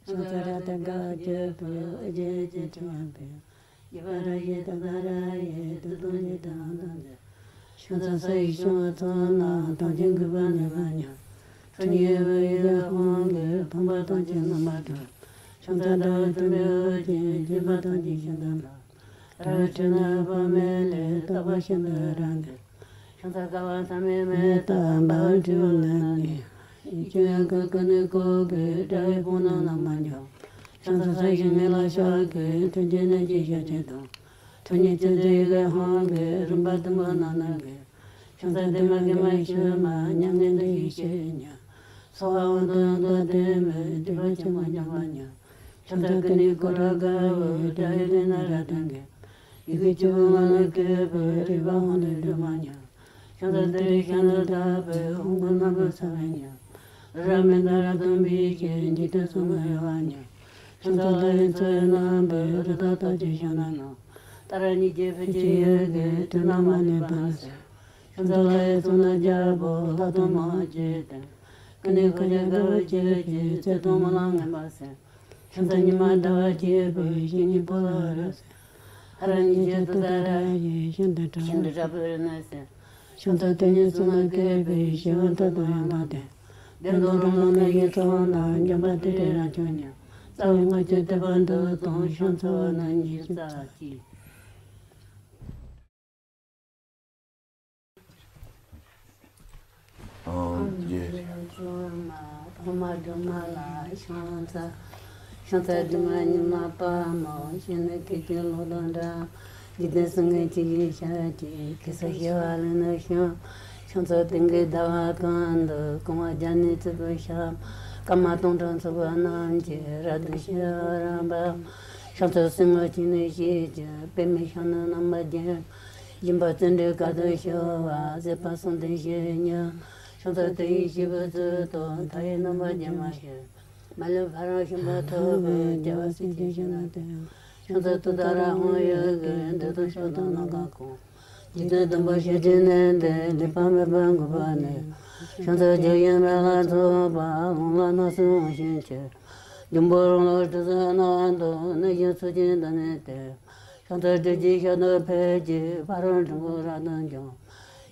ཕྱག་འཚལ་རཀྟ་དགའ་བརྒྱ་པའི། ཨོ་རྒྱན་གྱི་ཕྲེང་བ་འབུལ། ཡེ་བ་ར་ཡེ་ཏ་ཏ་ར་ཡེ་ཏི་ཏོ་ཡེ་ཏ་ཏ་ཏ། ཕྱག་འཚལ་ས་ཡི་ཤིང་བ་ཚོགས་རྣམས། ཐམས་ཅད་གུས་པ་ནས་མ་ཉམས། ཁྲོ་གཉེར་བུ་ཡི་དབང་གིས། ཕོངས་པ་ཐམས་ཅད་རྣམ་པར་གྲོལ། ཕྱག་འཚལ་ཟླ་བའི་སྟོན་པའི་འོད་ཀྱིས། སྦྱིན་པ་ཐམས་ཅད་ཤིན་ཏུ་ལ། ར་བའི་ཁྲོད་ན་དཔག་མེད་ལས། རྟག་པར་ཤིན་ཏུ་རབ་འདུས། ཕྱག་འཚལ་ཀ་བ་ཟ་མའི་མེ་ལྟར། འབར་བའི་སྤྲིན་བུ་རྣམས་ནི། ཡིད་ཀྱི་དབྱངས་ཀྱིས་ཀུན་ནས་བསྐོར་བའི། དགྲ་ཡི་དཔུང་རྣམས་རྣམ་པར་འཇོམས། ཕྱག་འཚལ་ས་གཞི་ངན་ལ་ཤར་གྱི། མཐུན་རྐྱེན་གནས་ཀྱི་ཞབས་ཆེན་དང་། ཁྲོ་གཉེར་ཆེ་ཚུལ་ཡི་གེ་དབང་གིས། རིམ་པ་བདུན་པོ་རྣམས་རྣམས་ཀྱི། ཕྱག་འཚལ་བདེ་མ་དགེ་མ་ཞི་མ། མྱ་ངན་འདས་ཞི་ཞེས་སྙམ། སྭཱ་ཧཱ་ཨོཾ་ཏུན་ཏུ་ལྡན་མའི། སྡིག་པ་ཆེན་པོ་འཇོམས་པར་སྙམ། ཕྱག་འཚལ་ཀུན་ནས་བསྐོར་དགྲ་དགའ་བའི། དགྲ་ཡི་ལུས་རྣམས་རབ་བརྟན་གྱི། ཡི་གེ་བཅུ་པོ་ངག་ལས་སྐྱེས་པའི། རིག་པ་དབང་དུ་འགྲོ་མ་ཉམས། ཕྱག་འཚལ་ཏུ་རེའི་ཞལ་ནས་བཏབ་པའི། ཧཱུྃ་གི་རྣམ་པར་སངས་པའི་ཉམས། རབ་མི་འདའ་རབ་ཏུ་འབིགས་ཤིང་། འཇིག་རྟེན་གསུམ་གྱི་དབྱེ་བ་ཉམས། ཕྱག་འཚལ་ལྷ་ཡི་མཚོ་ཡི་རྣམ་པའི། རི་དྭགས་ཐམས་ཅད་ཞིང་རྣམས་ན། ཏཱ་ར་གཉིས་བརྗོད་ཕཊ་ཀྱི་ཡི་གེས། དུག་རྣམས་མ་ནུས་པར་སེལ། ཕྱག་འཚལ་ལྷ་ཡི་གཙུག་ན་རྒྱལ་པོ། ལྷ་དང་མིའི་རྗེས་དྲན། ཀུན་ནས་འཁོར་བཅས་དགའ་བ་བཅས་ཀྱི། ཚེ་དང་རྨི་ལམ་ངན་པ་སེལ། ཕྱག་འཚལ་ཉི་མ་ཟླ་བ་བཅས་པའི། ཞལ་གཉིས་པོ་ལ་རབ་གསལ། ཧ་ར་གཉིས་བརྗོད་ཏུཏྟཱ་ར་ཡིས། ཤིན་ཏུ་ཕྲ་བ་ཤིན་ཏུ་ཕྲ་བའི་གནས་སེལ། ཕྱག་འཚལ་དེ་ཉིད་གཙུག་ན་བཀོད་པའི། ཞི་བའི་མཐུ་དང་ཡང་དག་ལྡན། བདེ་སྟོང་རང་ལུས་མི་བཞེད་ཚོགས་རྣམས། འཇོམས་པ་དེ་འདྲའི་རབ་བྱུང་ཉམས། རྩ་བའི་སྔགས་ཀྱི་ཐེག་པ་འདི་དང་། ཕྱག་འཚལ་བ་རྣམས་ཉིད་རྩ་གཅིག་ཨོཾ་རྒྱས། ཕག་མོ་སྒྲོལ་མ་ལ་ཕྱག་འཚལ། ཕྱག་འཚལ་སྒྲོལ་མ་མྱུར་མ་དཔའ་མོ། སྤྱན་ནི་སྐད་ཅིག་གློག་དང་འདྲ། འཇིག་རྟེན་གསུམ་མགོན་ཇི་སྙེད་ཞབས་ཀྱིས། གེ་སར་ཞི་བ་ལུས་ནས་བྱུང་། ཕྱག་འཚལ་སྟེང་གི་ཟླ་བ་གང་དུ། སྐུ་མདོག་སྦྱར་ནས་བཙུགས་པའི་ཞབས། སྐར་མ་སྟོང་ཕྲག་ཚོགས་པ་རྣམས་ཀྱིས། རབ་ཏུ་ཕྱེ་བར་འབབ། ཕྱག་འཚལ་སྲིན་མོ་ཆེ་ནི་ཞེས་བྱ། པདྨའི་ཞབས་ནི་རྣམ་པར་བརྒྱན། སྦྱིན་པ་བརྩོན་འགྲུས་དཀའ་ཐུབ་ཤོག་པ། བཟོད་པ་གསུམ་ལྡན་བཤེས་གཉེན། ཕྱག་འཚལ་དུས་ཡུན་ཤེས་པའི་ཚུལ་དུ། མཐའ་ཡས་རྣམ་པར་རྒྱལ་མ་ཞིག་མ་ལུས་ཕ་རོལ་ཕྱིན་པ་ཐོབ་པའི། རྒྱལ་བ་སྲས་ཀྱི་ཞབས་ལ་གཏད། ཕྱག་འཚལ་ཏུཏྟཱ་ར་ཧཱུྃ་ཡི་གེ་འདི་དང་ཕྱག་དང་ནམ་མཁའ་ཁོངས། འཇིག་རྟེན་བསྡུས་པ་ཞལ་གྱིས་གནས་ཏེ། ལེགས་པར་མོས་པའི་གུས་པ་ནི། ཕྱག་འཚལ་རྒྱ་ཡི་མེ་ལྷ་ཚོགས་པ། ལོངས་ལ་སྣང་སྲིད་འོད་ཞིང་ཆེ། འབྱུང་པོ་རང་ལ་དྲི་ཟའི་སྣང་དུ། གནས་གཞན་ཚུལ་གྱིས་བདག་ནི་སྟེ། ཕྱག་འཚལ་ཏྲཊ་ཅེས་ཞབས་ཏོག་ཕུལ་གྱིས། ཕ་རོལ་འབྲིང་པོ་རབ་ཏུ་འཇོམས།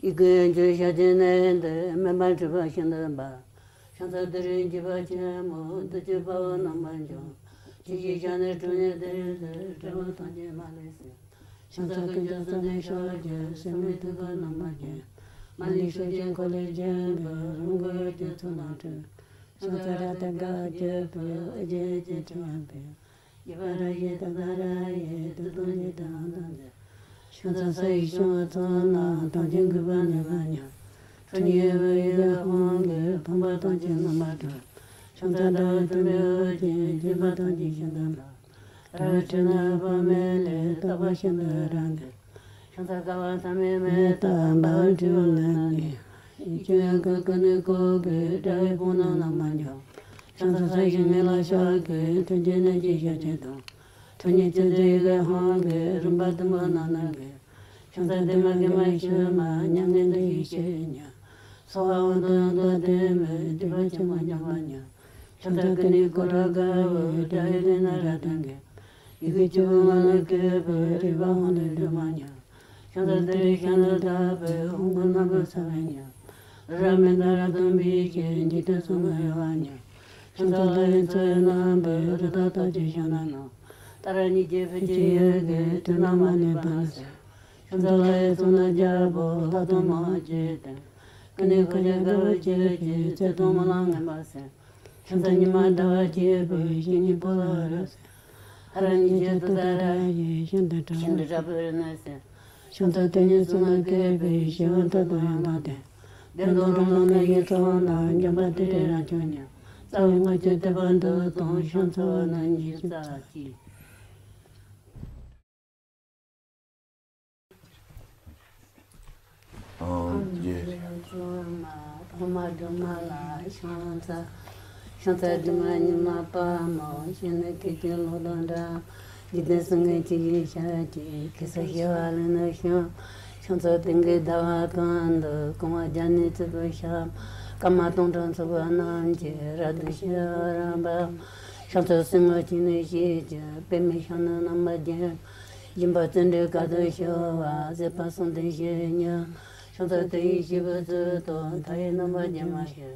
ཡི་གེ་དབྱིངས་ཀྱི་ཞལ་གྱིས་གནས་ཏེ། མོས་པ་སྤྲུལ་པ་ཤིན་ཏུ་འབར། ཕྱག་འཚལ་ཏུ་རེའི་འཇིགས་པ་ཆེན་པོ། བདུད་ཀྱི་དཔའ་བོ་རྣམ་པར་འཇོམས། ཆུ་སྐྱེས་ཞལ་ནི་ཁྲོ་གཉེར་ལྡན་ཏེ། དགྲ་བོ་ཐམས་ཅད་མ་ལུས་བསད། ཕྱག་འཚལ་ཀུན་ཀྱང་གསོད་ནི་ཕྱོགས་ཀྱི། སེར་སྨེ་ཐུལ་བུ་རྣམ་པར་བརྒྱན། མ་ལུས་སྲོག་གཅོད་འཁོར་ལོས་སྒྱུར་བའི། རིམ་གྲོ་འོད་ཀྱི་ཚོགས་རྣམས་འཁྲིགས། ཕྱག་འཚལ་རཀྟའི་སྒར་གྱི་བུ། འོད་ཀྱི་རྒྱལ་མཚན་ཁྲི་ཡང་བརྡལ། ཡུ་བ་ར་ཡི་ཏུཏྟཱ་ར་ཡིས། བདུད་དང་འཇིག་རྟེན་ཨ་ཏུ་འཛིན། ཕྱག་འཚལ་ས་ཡི་བྱང་བུ་ཚོགས་རྣམས། དམ་ཅན་གུས་པས་མོས་པ་མྱུར། ཁྲོ་གཉེར་འོད་ཀྱི་དབང་གིས། ཕོངས་པ་ཐམས་ཅད་རྣམ་པར་སྒྲོལ། ཕྱག་འཚལ་ཟླ་བའི་དུམ་བུས་དབུ་བརྒྱན། བརྒྱན་པ་ཐམས་ཅད་ཤིན་ཏུ་འཕེལ། རལ་པའི་ཁྲོད་ན་དཔག་མེད་ལས། རྟག་པར་ཤིན་ཏུ་རབ་འགྱེད། ཕྱག་འཚལ་དཀའ་བ་མཐའ་མེད་མེ་ལྟར་འབར། འཁྲུལ་པའི་ནད་ནི་ཡི་ཆོས་ཀུན། ཀུན་ནས་བསྐོར་བའི། དགྲ་བོའི་དཔུང་རྣམས་རྣམ་པར་འཇོམས། ཕྱག་འཚལ་ས་གཞི་ངད་ལ་ཕྱག་གི། མཐུན་རྐྱེན་ནད་ཀྱི་ཞགས་ཀྱུ་དང་། ཁྲོ་གཉེར་ཆེ་ཚུལ་ཡི་གེ་དབང་གིས། རིམ་པ་བདུན་པོ་རྣམས་ནི་འགེམས། ཕྱག་འཚལ་བདུད་མ་སྐྱེས་མ་ཤི་མ། མྱ་ངན་འདས་ཞི་ཞིང་མྱུར། སྭཱ་ཧཱ་ཨོཾ་ཏུན་ཏུ་བདེ་མོས། སྡིག་པ་ཆེན་པོ་འཇོམས་པ་མྱུར། ཕྱག་འཚལ་ཀུན་ནས་བསྐོར་དགྲ་དགའ་བོས། དགྲ་ཡི་ལུས་རྣམས་རབ་ཏུ་འགེམས། ཡི་གེ་བཅུ་པོ་ངག་ནས་བཀོད་པའི། རིག་པ་དབང་ལས་སྒྲོལ་མ་མྱུར། ཕྱག་འཚལ་ཏུ་རེའི་ཞལ་ནི་ལྟ་བུའི། ཧཱུྃ་གི་རྣམ་པར་སངས་པ་མྱུར། རབ་མི་འདའ་རབ་ཏུ་འབིགས་ཤིང་། འཇིག་རྟེན་གསུམ་གྱི་གཡོ་བ་མྱུར། ཕྱག་འཚལ་ལྷ་ཡི་མཚོ་ཡི་རྣམ་པའི། རི་དྭགས་ཐམས་ཅད་ཞིང་རྣམས་ནང་། ཏཱ་ར་གཉིས་ཀྱི་ཕུད་ཀྱི་ཡི་གེས། དུག་རྣམས་མ་ནས་ཕབ་ནས་སེལ། ཕྱག་འཚལ་ལྷ་ཡི་ཚོགས་རྣམས་རྒྱལ་པོ། ལྷ་དང་མིའི་དབང་བྱེད་དང་། ཀུན་ནས་མཁའ་ཁྱབ་དགའ་བ་བརྗིད་ཀྱིས། ཚེ་དང་སྨོན་ལམ་ངན་པ་སེལ། ཕྱག་འཚལ་ཉི་མ་ཟླ་བ་གཅིག་པུས། བཤེས་གཉེན་བུ་ལ་རབ་གསལ། ཧ་ར་གཉིས་ཀྱི་ཏུཏྟཱ་ར་ཡིས། ཤིན་ཏུ་ཕྲ་བའི་རི་རབ་བར་གནས་སུ། ཕྱག་འཚལ་དེ་ཉིད་གསུང་ནས་བསྐོར་བའི། ཞི་བ་མཐའ་དག་ཡང་དག་ལྡན། བདེ་སྟོང་རང་ལུས་གནས་ཀྱི་ཚོགས་རྣམས། འཇོམས་པ་སྟེ་དེ་རབ་འབྱུང་མྱུར། རྩ་བའི་སྔགས་ཀྱི་བསྟོད་པ་འདི་དང་། ཕྱག་འཚལ་བ་རྣམས་ཀྱིས་སྩལ་ཅིག། ཨོཾ་རྗེ། ཐོག་མ་སྒྲོལ་མ་ལ་ཕྱག་འཚལ། ཕྱག་འཚལ་སྒྲོལ་མ་ཉི་མ་དཔའ་མོ། གཞོན་ནུ་སྐད་ཅིག་གློག་དང་འདྲ། འཇིག་རྟེན་གསུམ་མགོན་ཁྱེད་ཀྱི་ཞབས་ཀྱིས། གེ་སར་ཞི་བ་ལྷོད་ནས་བྱོན། ཕྱག་འཚལ་སྟེང་གི་ཟླ་བ་གང་དུ། བསྐང་བ་བརྒྱ་ནི་བརྩེགས་པའི་ཞབས། སྐར་མ་སྟོང་ཕྲག་འཚོགས་པ་རྣམས་ཀྱིས། རབ་ཏུ་ཕྱི་རོལ་རབ་འབབ། ཕྱག་འཚལ་སེན་མོ་གཅིག་ནི་ཞལ་གྱི། པདྨས་ཕྱག་ནི་རྣམ་པར་བརྒྱན། སྦྱིན་པ་བརྩོན་འགྲུས་དཀའ་ཐུབ་ཤོག་པ། བཟོད་པ་གསུམ་ལྡན་བཤེས་གཉེན། ཕྱག་འཚལ་དུས་ཡུན་ཤེས་པའི་ཚུལ་དུ། མཐའ་ཡས་རྣམ་པར་རྒྱལ་མ་ཞིག་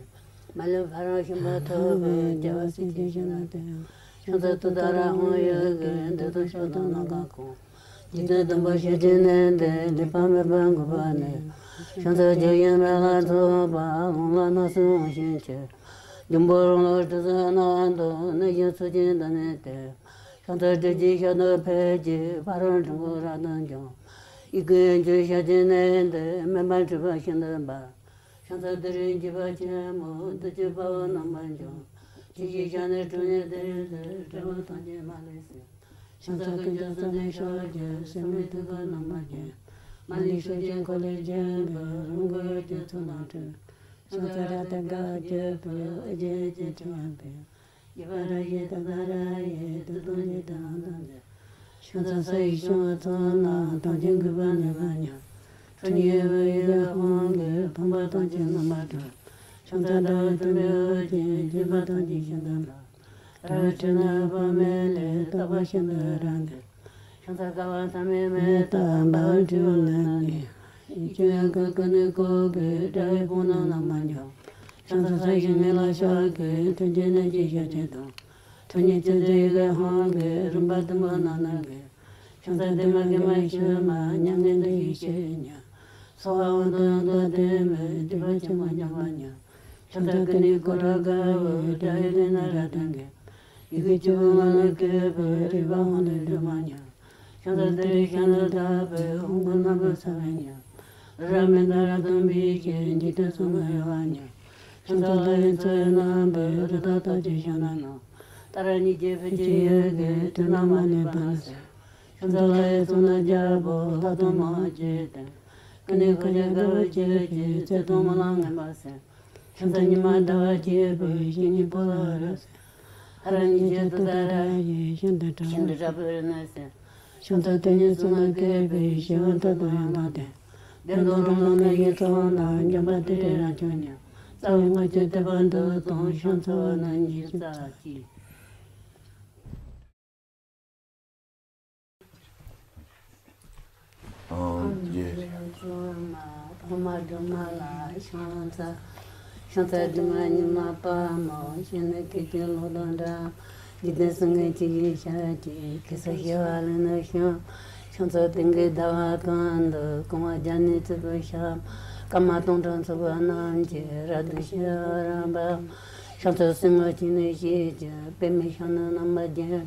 མ་ལུས་ཕ་རོལ་ཕྱིན་པ་ཐོབ་པའི། རྒྱལ་བ་སྲས་ཀྱི་ཞབས་ལ་གཏད། ཕྱག་འཚལ་ཏུཏྟཱ་ར་ཧཱུྃ་ཡི་གེས། འདི་དང་ཕྱག་དང་ནམ་མཁའ་ཁོངས། འཇིག་རྟེན་བསྡུས་པ་ཞལ་གྱིས་གནས་ཏེ། ལེགས་པར་མོས་པའི་གུས་པ་ནི། ཕྱག་འཚལ་རྒྱ་ཡི་མེ་ལྷ་ཚོགས་པ། ལོངས་ལ་སྣང་སྲིད་འོད་ཞིང་ཆེ། འབྱུང་པོ་རང་ལ་དྲི་ཟའི་སྣང་དུ། གནས་གཞན་ཚུལ་གྱིས་བདག་ནི་སྟེ། ཕྱག་འཚལ་ཏྲཊ་ཅེས་ཞབས་ཏོག་ཕུལ་གྱིས། ཕ་རོལ་འབྲིང་པོ་རབ་ཏུ་འཇོམས། ཡི་གེ་དབྱིངས་ཀྱི་ཞལ་གྱིས་གནས་ཏེ། མོས་པ་སྤྲུལ་པ་ཤིན་ཏུ་འབར། ཕྱག་འཚལ་ཏུ་རེའི་འཇིགས་པ་ཆེན་པོ། བདུད་ཀྱི་དཔའ་བོ་རྣམ་པར་འཇོམས། ཆུ་སྐྱེས་ཞལ་ནི་ཁྲོ་གཉེར་ལྡན་ཏེ། དགྲ་བོ་ཐམས་ཅད་མ་ལུས་བསད། ཕྱག་འཚལ་ཀུན་ཀྱང་གསོད་ནི་ཕྱོགས་ཀྱི། སེར་སྨེ་ཐུལ་བུ་རྣམ་པར་བརྒྱན། མ་ལུས་སྲོག་གཅོད་འཁོར་ལོས་སྒྱུར་བའི། རིམ་གྲོ་འོད་ཀྱི་ཚོགས་རྣམས་འཁྲིགས། ཕྱག་འཚལ་རཀྟའི་སྒར་གྱི་བུ། འོད་ཀྱི་རྒྱལ་མཚན་ཁྲི་ཡང་བརྡལ། ཡུ་བ་ར་ཡི་ཏུཏྟཱ་ར་ཡིས། བདུད་དང་འཇིག་རྟེན་ཨ་ཏུ་འཛིན། ཕྱག་འཚལ་ས་ཡི་བྱང་བུ་ཚོགས་རྣམས། དམ་ཅན་གུས་པས་མོས་པ་མྱུར། ཁྲོ་གཉེར་འོད་ཀྱི་དབང་གིས། ཕོངས་པ་ཐམས་ཅད་རྣམ་པར་སྒྲོལ། ཕྱག་འཚལ་ཟླ་བའི་དུམ་བུས་དབུ་བརྒྱན། བརྒྱན་པ་ཐམས་ཅད་ཞིང་དུ་འཕེལ། རལ་པའི་ཁྲོད་ན་དཔག་མེད་ལས། རྟག་པར་ཤིན་ཏུ་རབ་འགྱེད། ཕྱག་འཚལ་དཀའ་བ་མཐའ་མེད་མེ་ལྟར་འབར། འཁྲུལ་པའི་ནད་ནི་ཡི་ཆོས་ཀུན། ཀུན་ནས་བསྐོར་བའི་དགྲ་བོའི་དཔུང་རྣམས་རྣམ་པར་འཇོམས། ཕྱག་འཚལ་ས་གཞི་ངད་ལ་ཕྱག་གི། མཐུན་རྐྱེན་ནད་ཀྱི་ཞགས་ཀྱུ་དང་། ཁྲོ་གཉེར་ཆེ་ཚུལ་ཡི་གེ་དབང་གིས། རིམ་པ་བདུན་པོ་རྣམས་ནི་འགེམས། ཕྱག་འཚལ་བདུད་མ་སྐྱེས་མ་ཤི་མ། མྱ་ངན་འདས་ཞི་ཞིང་མྱུར། སྭཱ་ཧཱ་ཨོཾ་ཏུན་ཏུ་བདེ་མོས། སྡིག་པ་ཆེན་པོ་འཇོམས་པ་མྱུར། ཕྱག་འཚལ་ཀུན་ནས་བསྐོར་དགྲ་དགའ་བོས། དགྲ་ཡི་ལུས་རྣམས་རབ་ཏུ་འགེམས། ཡི་གེ་བཅུ་པོ་ངག་ནས་བཀོད་པའི། རིག་པ་དབང་ལས་སྒྲོལ་མ་མྱུར། ཕྱག་འཚལ་ཏུ་རེའི་ཞལ་ནི་ལྟ་བུའི། ཧཱུྃ་གི་རྣམ་པར་སངས་པ་མྱུར། རབ་མི་འདའ་རབ་ཏུ་འབིགས་ཤིང་། འཇིག་རྟེན་གསུམ་གྱི་གཡོ་བ་མྱུར། ཕྱག་འཚལ་ལྷ་ཡི་མཚོ་ཡི་རྣམ་པའི། རི་དྭགས་ཐམས་ཅད་ཞིང་རྣམས་ནང་། ཏཱ་ར་གཉིས་ཀྱི་ཕུད་ཀྱི་ཡི་གེས། དུག་རྣམས་མ་ནས་ཕབ་ནས་སེལ། ཕྱག་འཚལ་ལྷ་ཡི་གཙུག་ན་རྒྱལ་པོ་ལྷ་དང་མིའི་རྗེས་དྲན། ཀུན་ནས་འཁོར་བཅས་དགའ་བ་བཅས་ཀྱི་ཚེ་དང་སྨོན་ལམ་ངན་པ་སེལ། ཕྱག་འཚལ་ཉི་མ་ཟླ་བ་གཅིག་པུའི་བཤེས་གཉེན་ཕོ་ལྷ་རབ་གསལ། ཧ་ར་གཉིས་ཀྱི་ཏུཏྟཱ་ར་ཡིས་ཤིན་ཏུ་ཕྲ་བ་ཤིན་ཏུ་ཕྲ་བའི་རིག་ནག་སེལ། ཕྱག་འཚལ་དེ་ཉིད་གཙུག་ན་བཀོད་པའི་ཞི་བ་མཐའ་དང་ཡང་དག་ལྡན། བདེ་སྟོང་རང་ལུས་ནམ་མཁའི་མཐའ་དང་། འཇོམས་པ་ཏུ་རེ་རབ་འབྱམས་ཉིད། རྩ་བའི་སྔགས་ཀྱི་བསྟོད་པ་འདི་དང་ཕྱག་འཚལ་བ་རྣམས་ཀྱིས་སྩལ་ཅིག། ཨོཾ་རྒྱལ། ཕག་མོ་སྒྲོལ་མ་ལ་ཕྱག་འཚལ། ཕྱག་འཚལ་སྒྲོལ་མ་མྱུར་མ་དཔའ་མོ། གཤེགས་ནས་སྐད་ཅིག་གློག་དང་འདྲ། འཇིག་རྟེན་སེམས་ཅན་གྱི་ཞབས་ཀྱིས། སྐད་སར་ཞི་བ་ལུས་ནས་ཤོག། ཕྱག་འཚལ་དུས་ཀྱི་ཟླ་བ་གང་དུ། བསྐང་བ་བརྒྱ་ནི་བརྩེགས་པའི་ཞབས། སྐར་མ་སྟོང་ཕྲག་ཚོགས་པ་རྣམས་ཀྱིས། རབ་ཏུ་ཕྱེ་བར་བགྱི། ཕྱག་འཚལ་སེན་མོ་གཅིག་ནི་བཞད་ཀྱི། པདྨས་ཕྱག་ནི་བསྣམས་པ་བརྒྱན།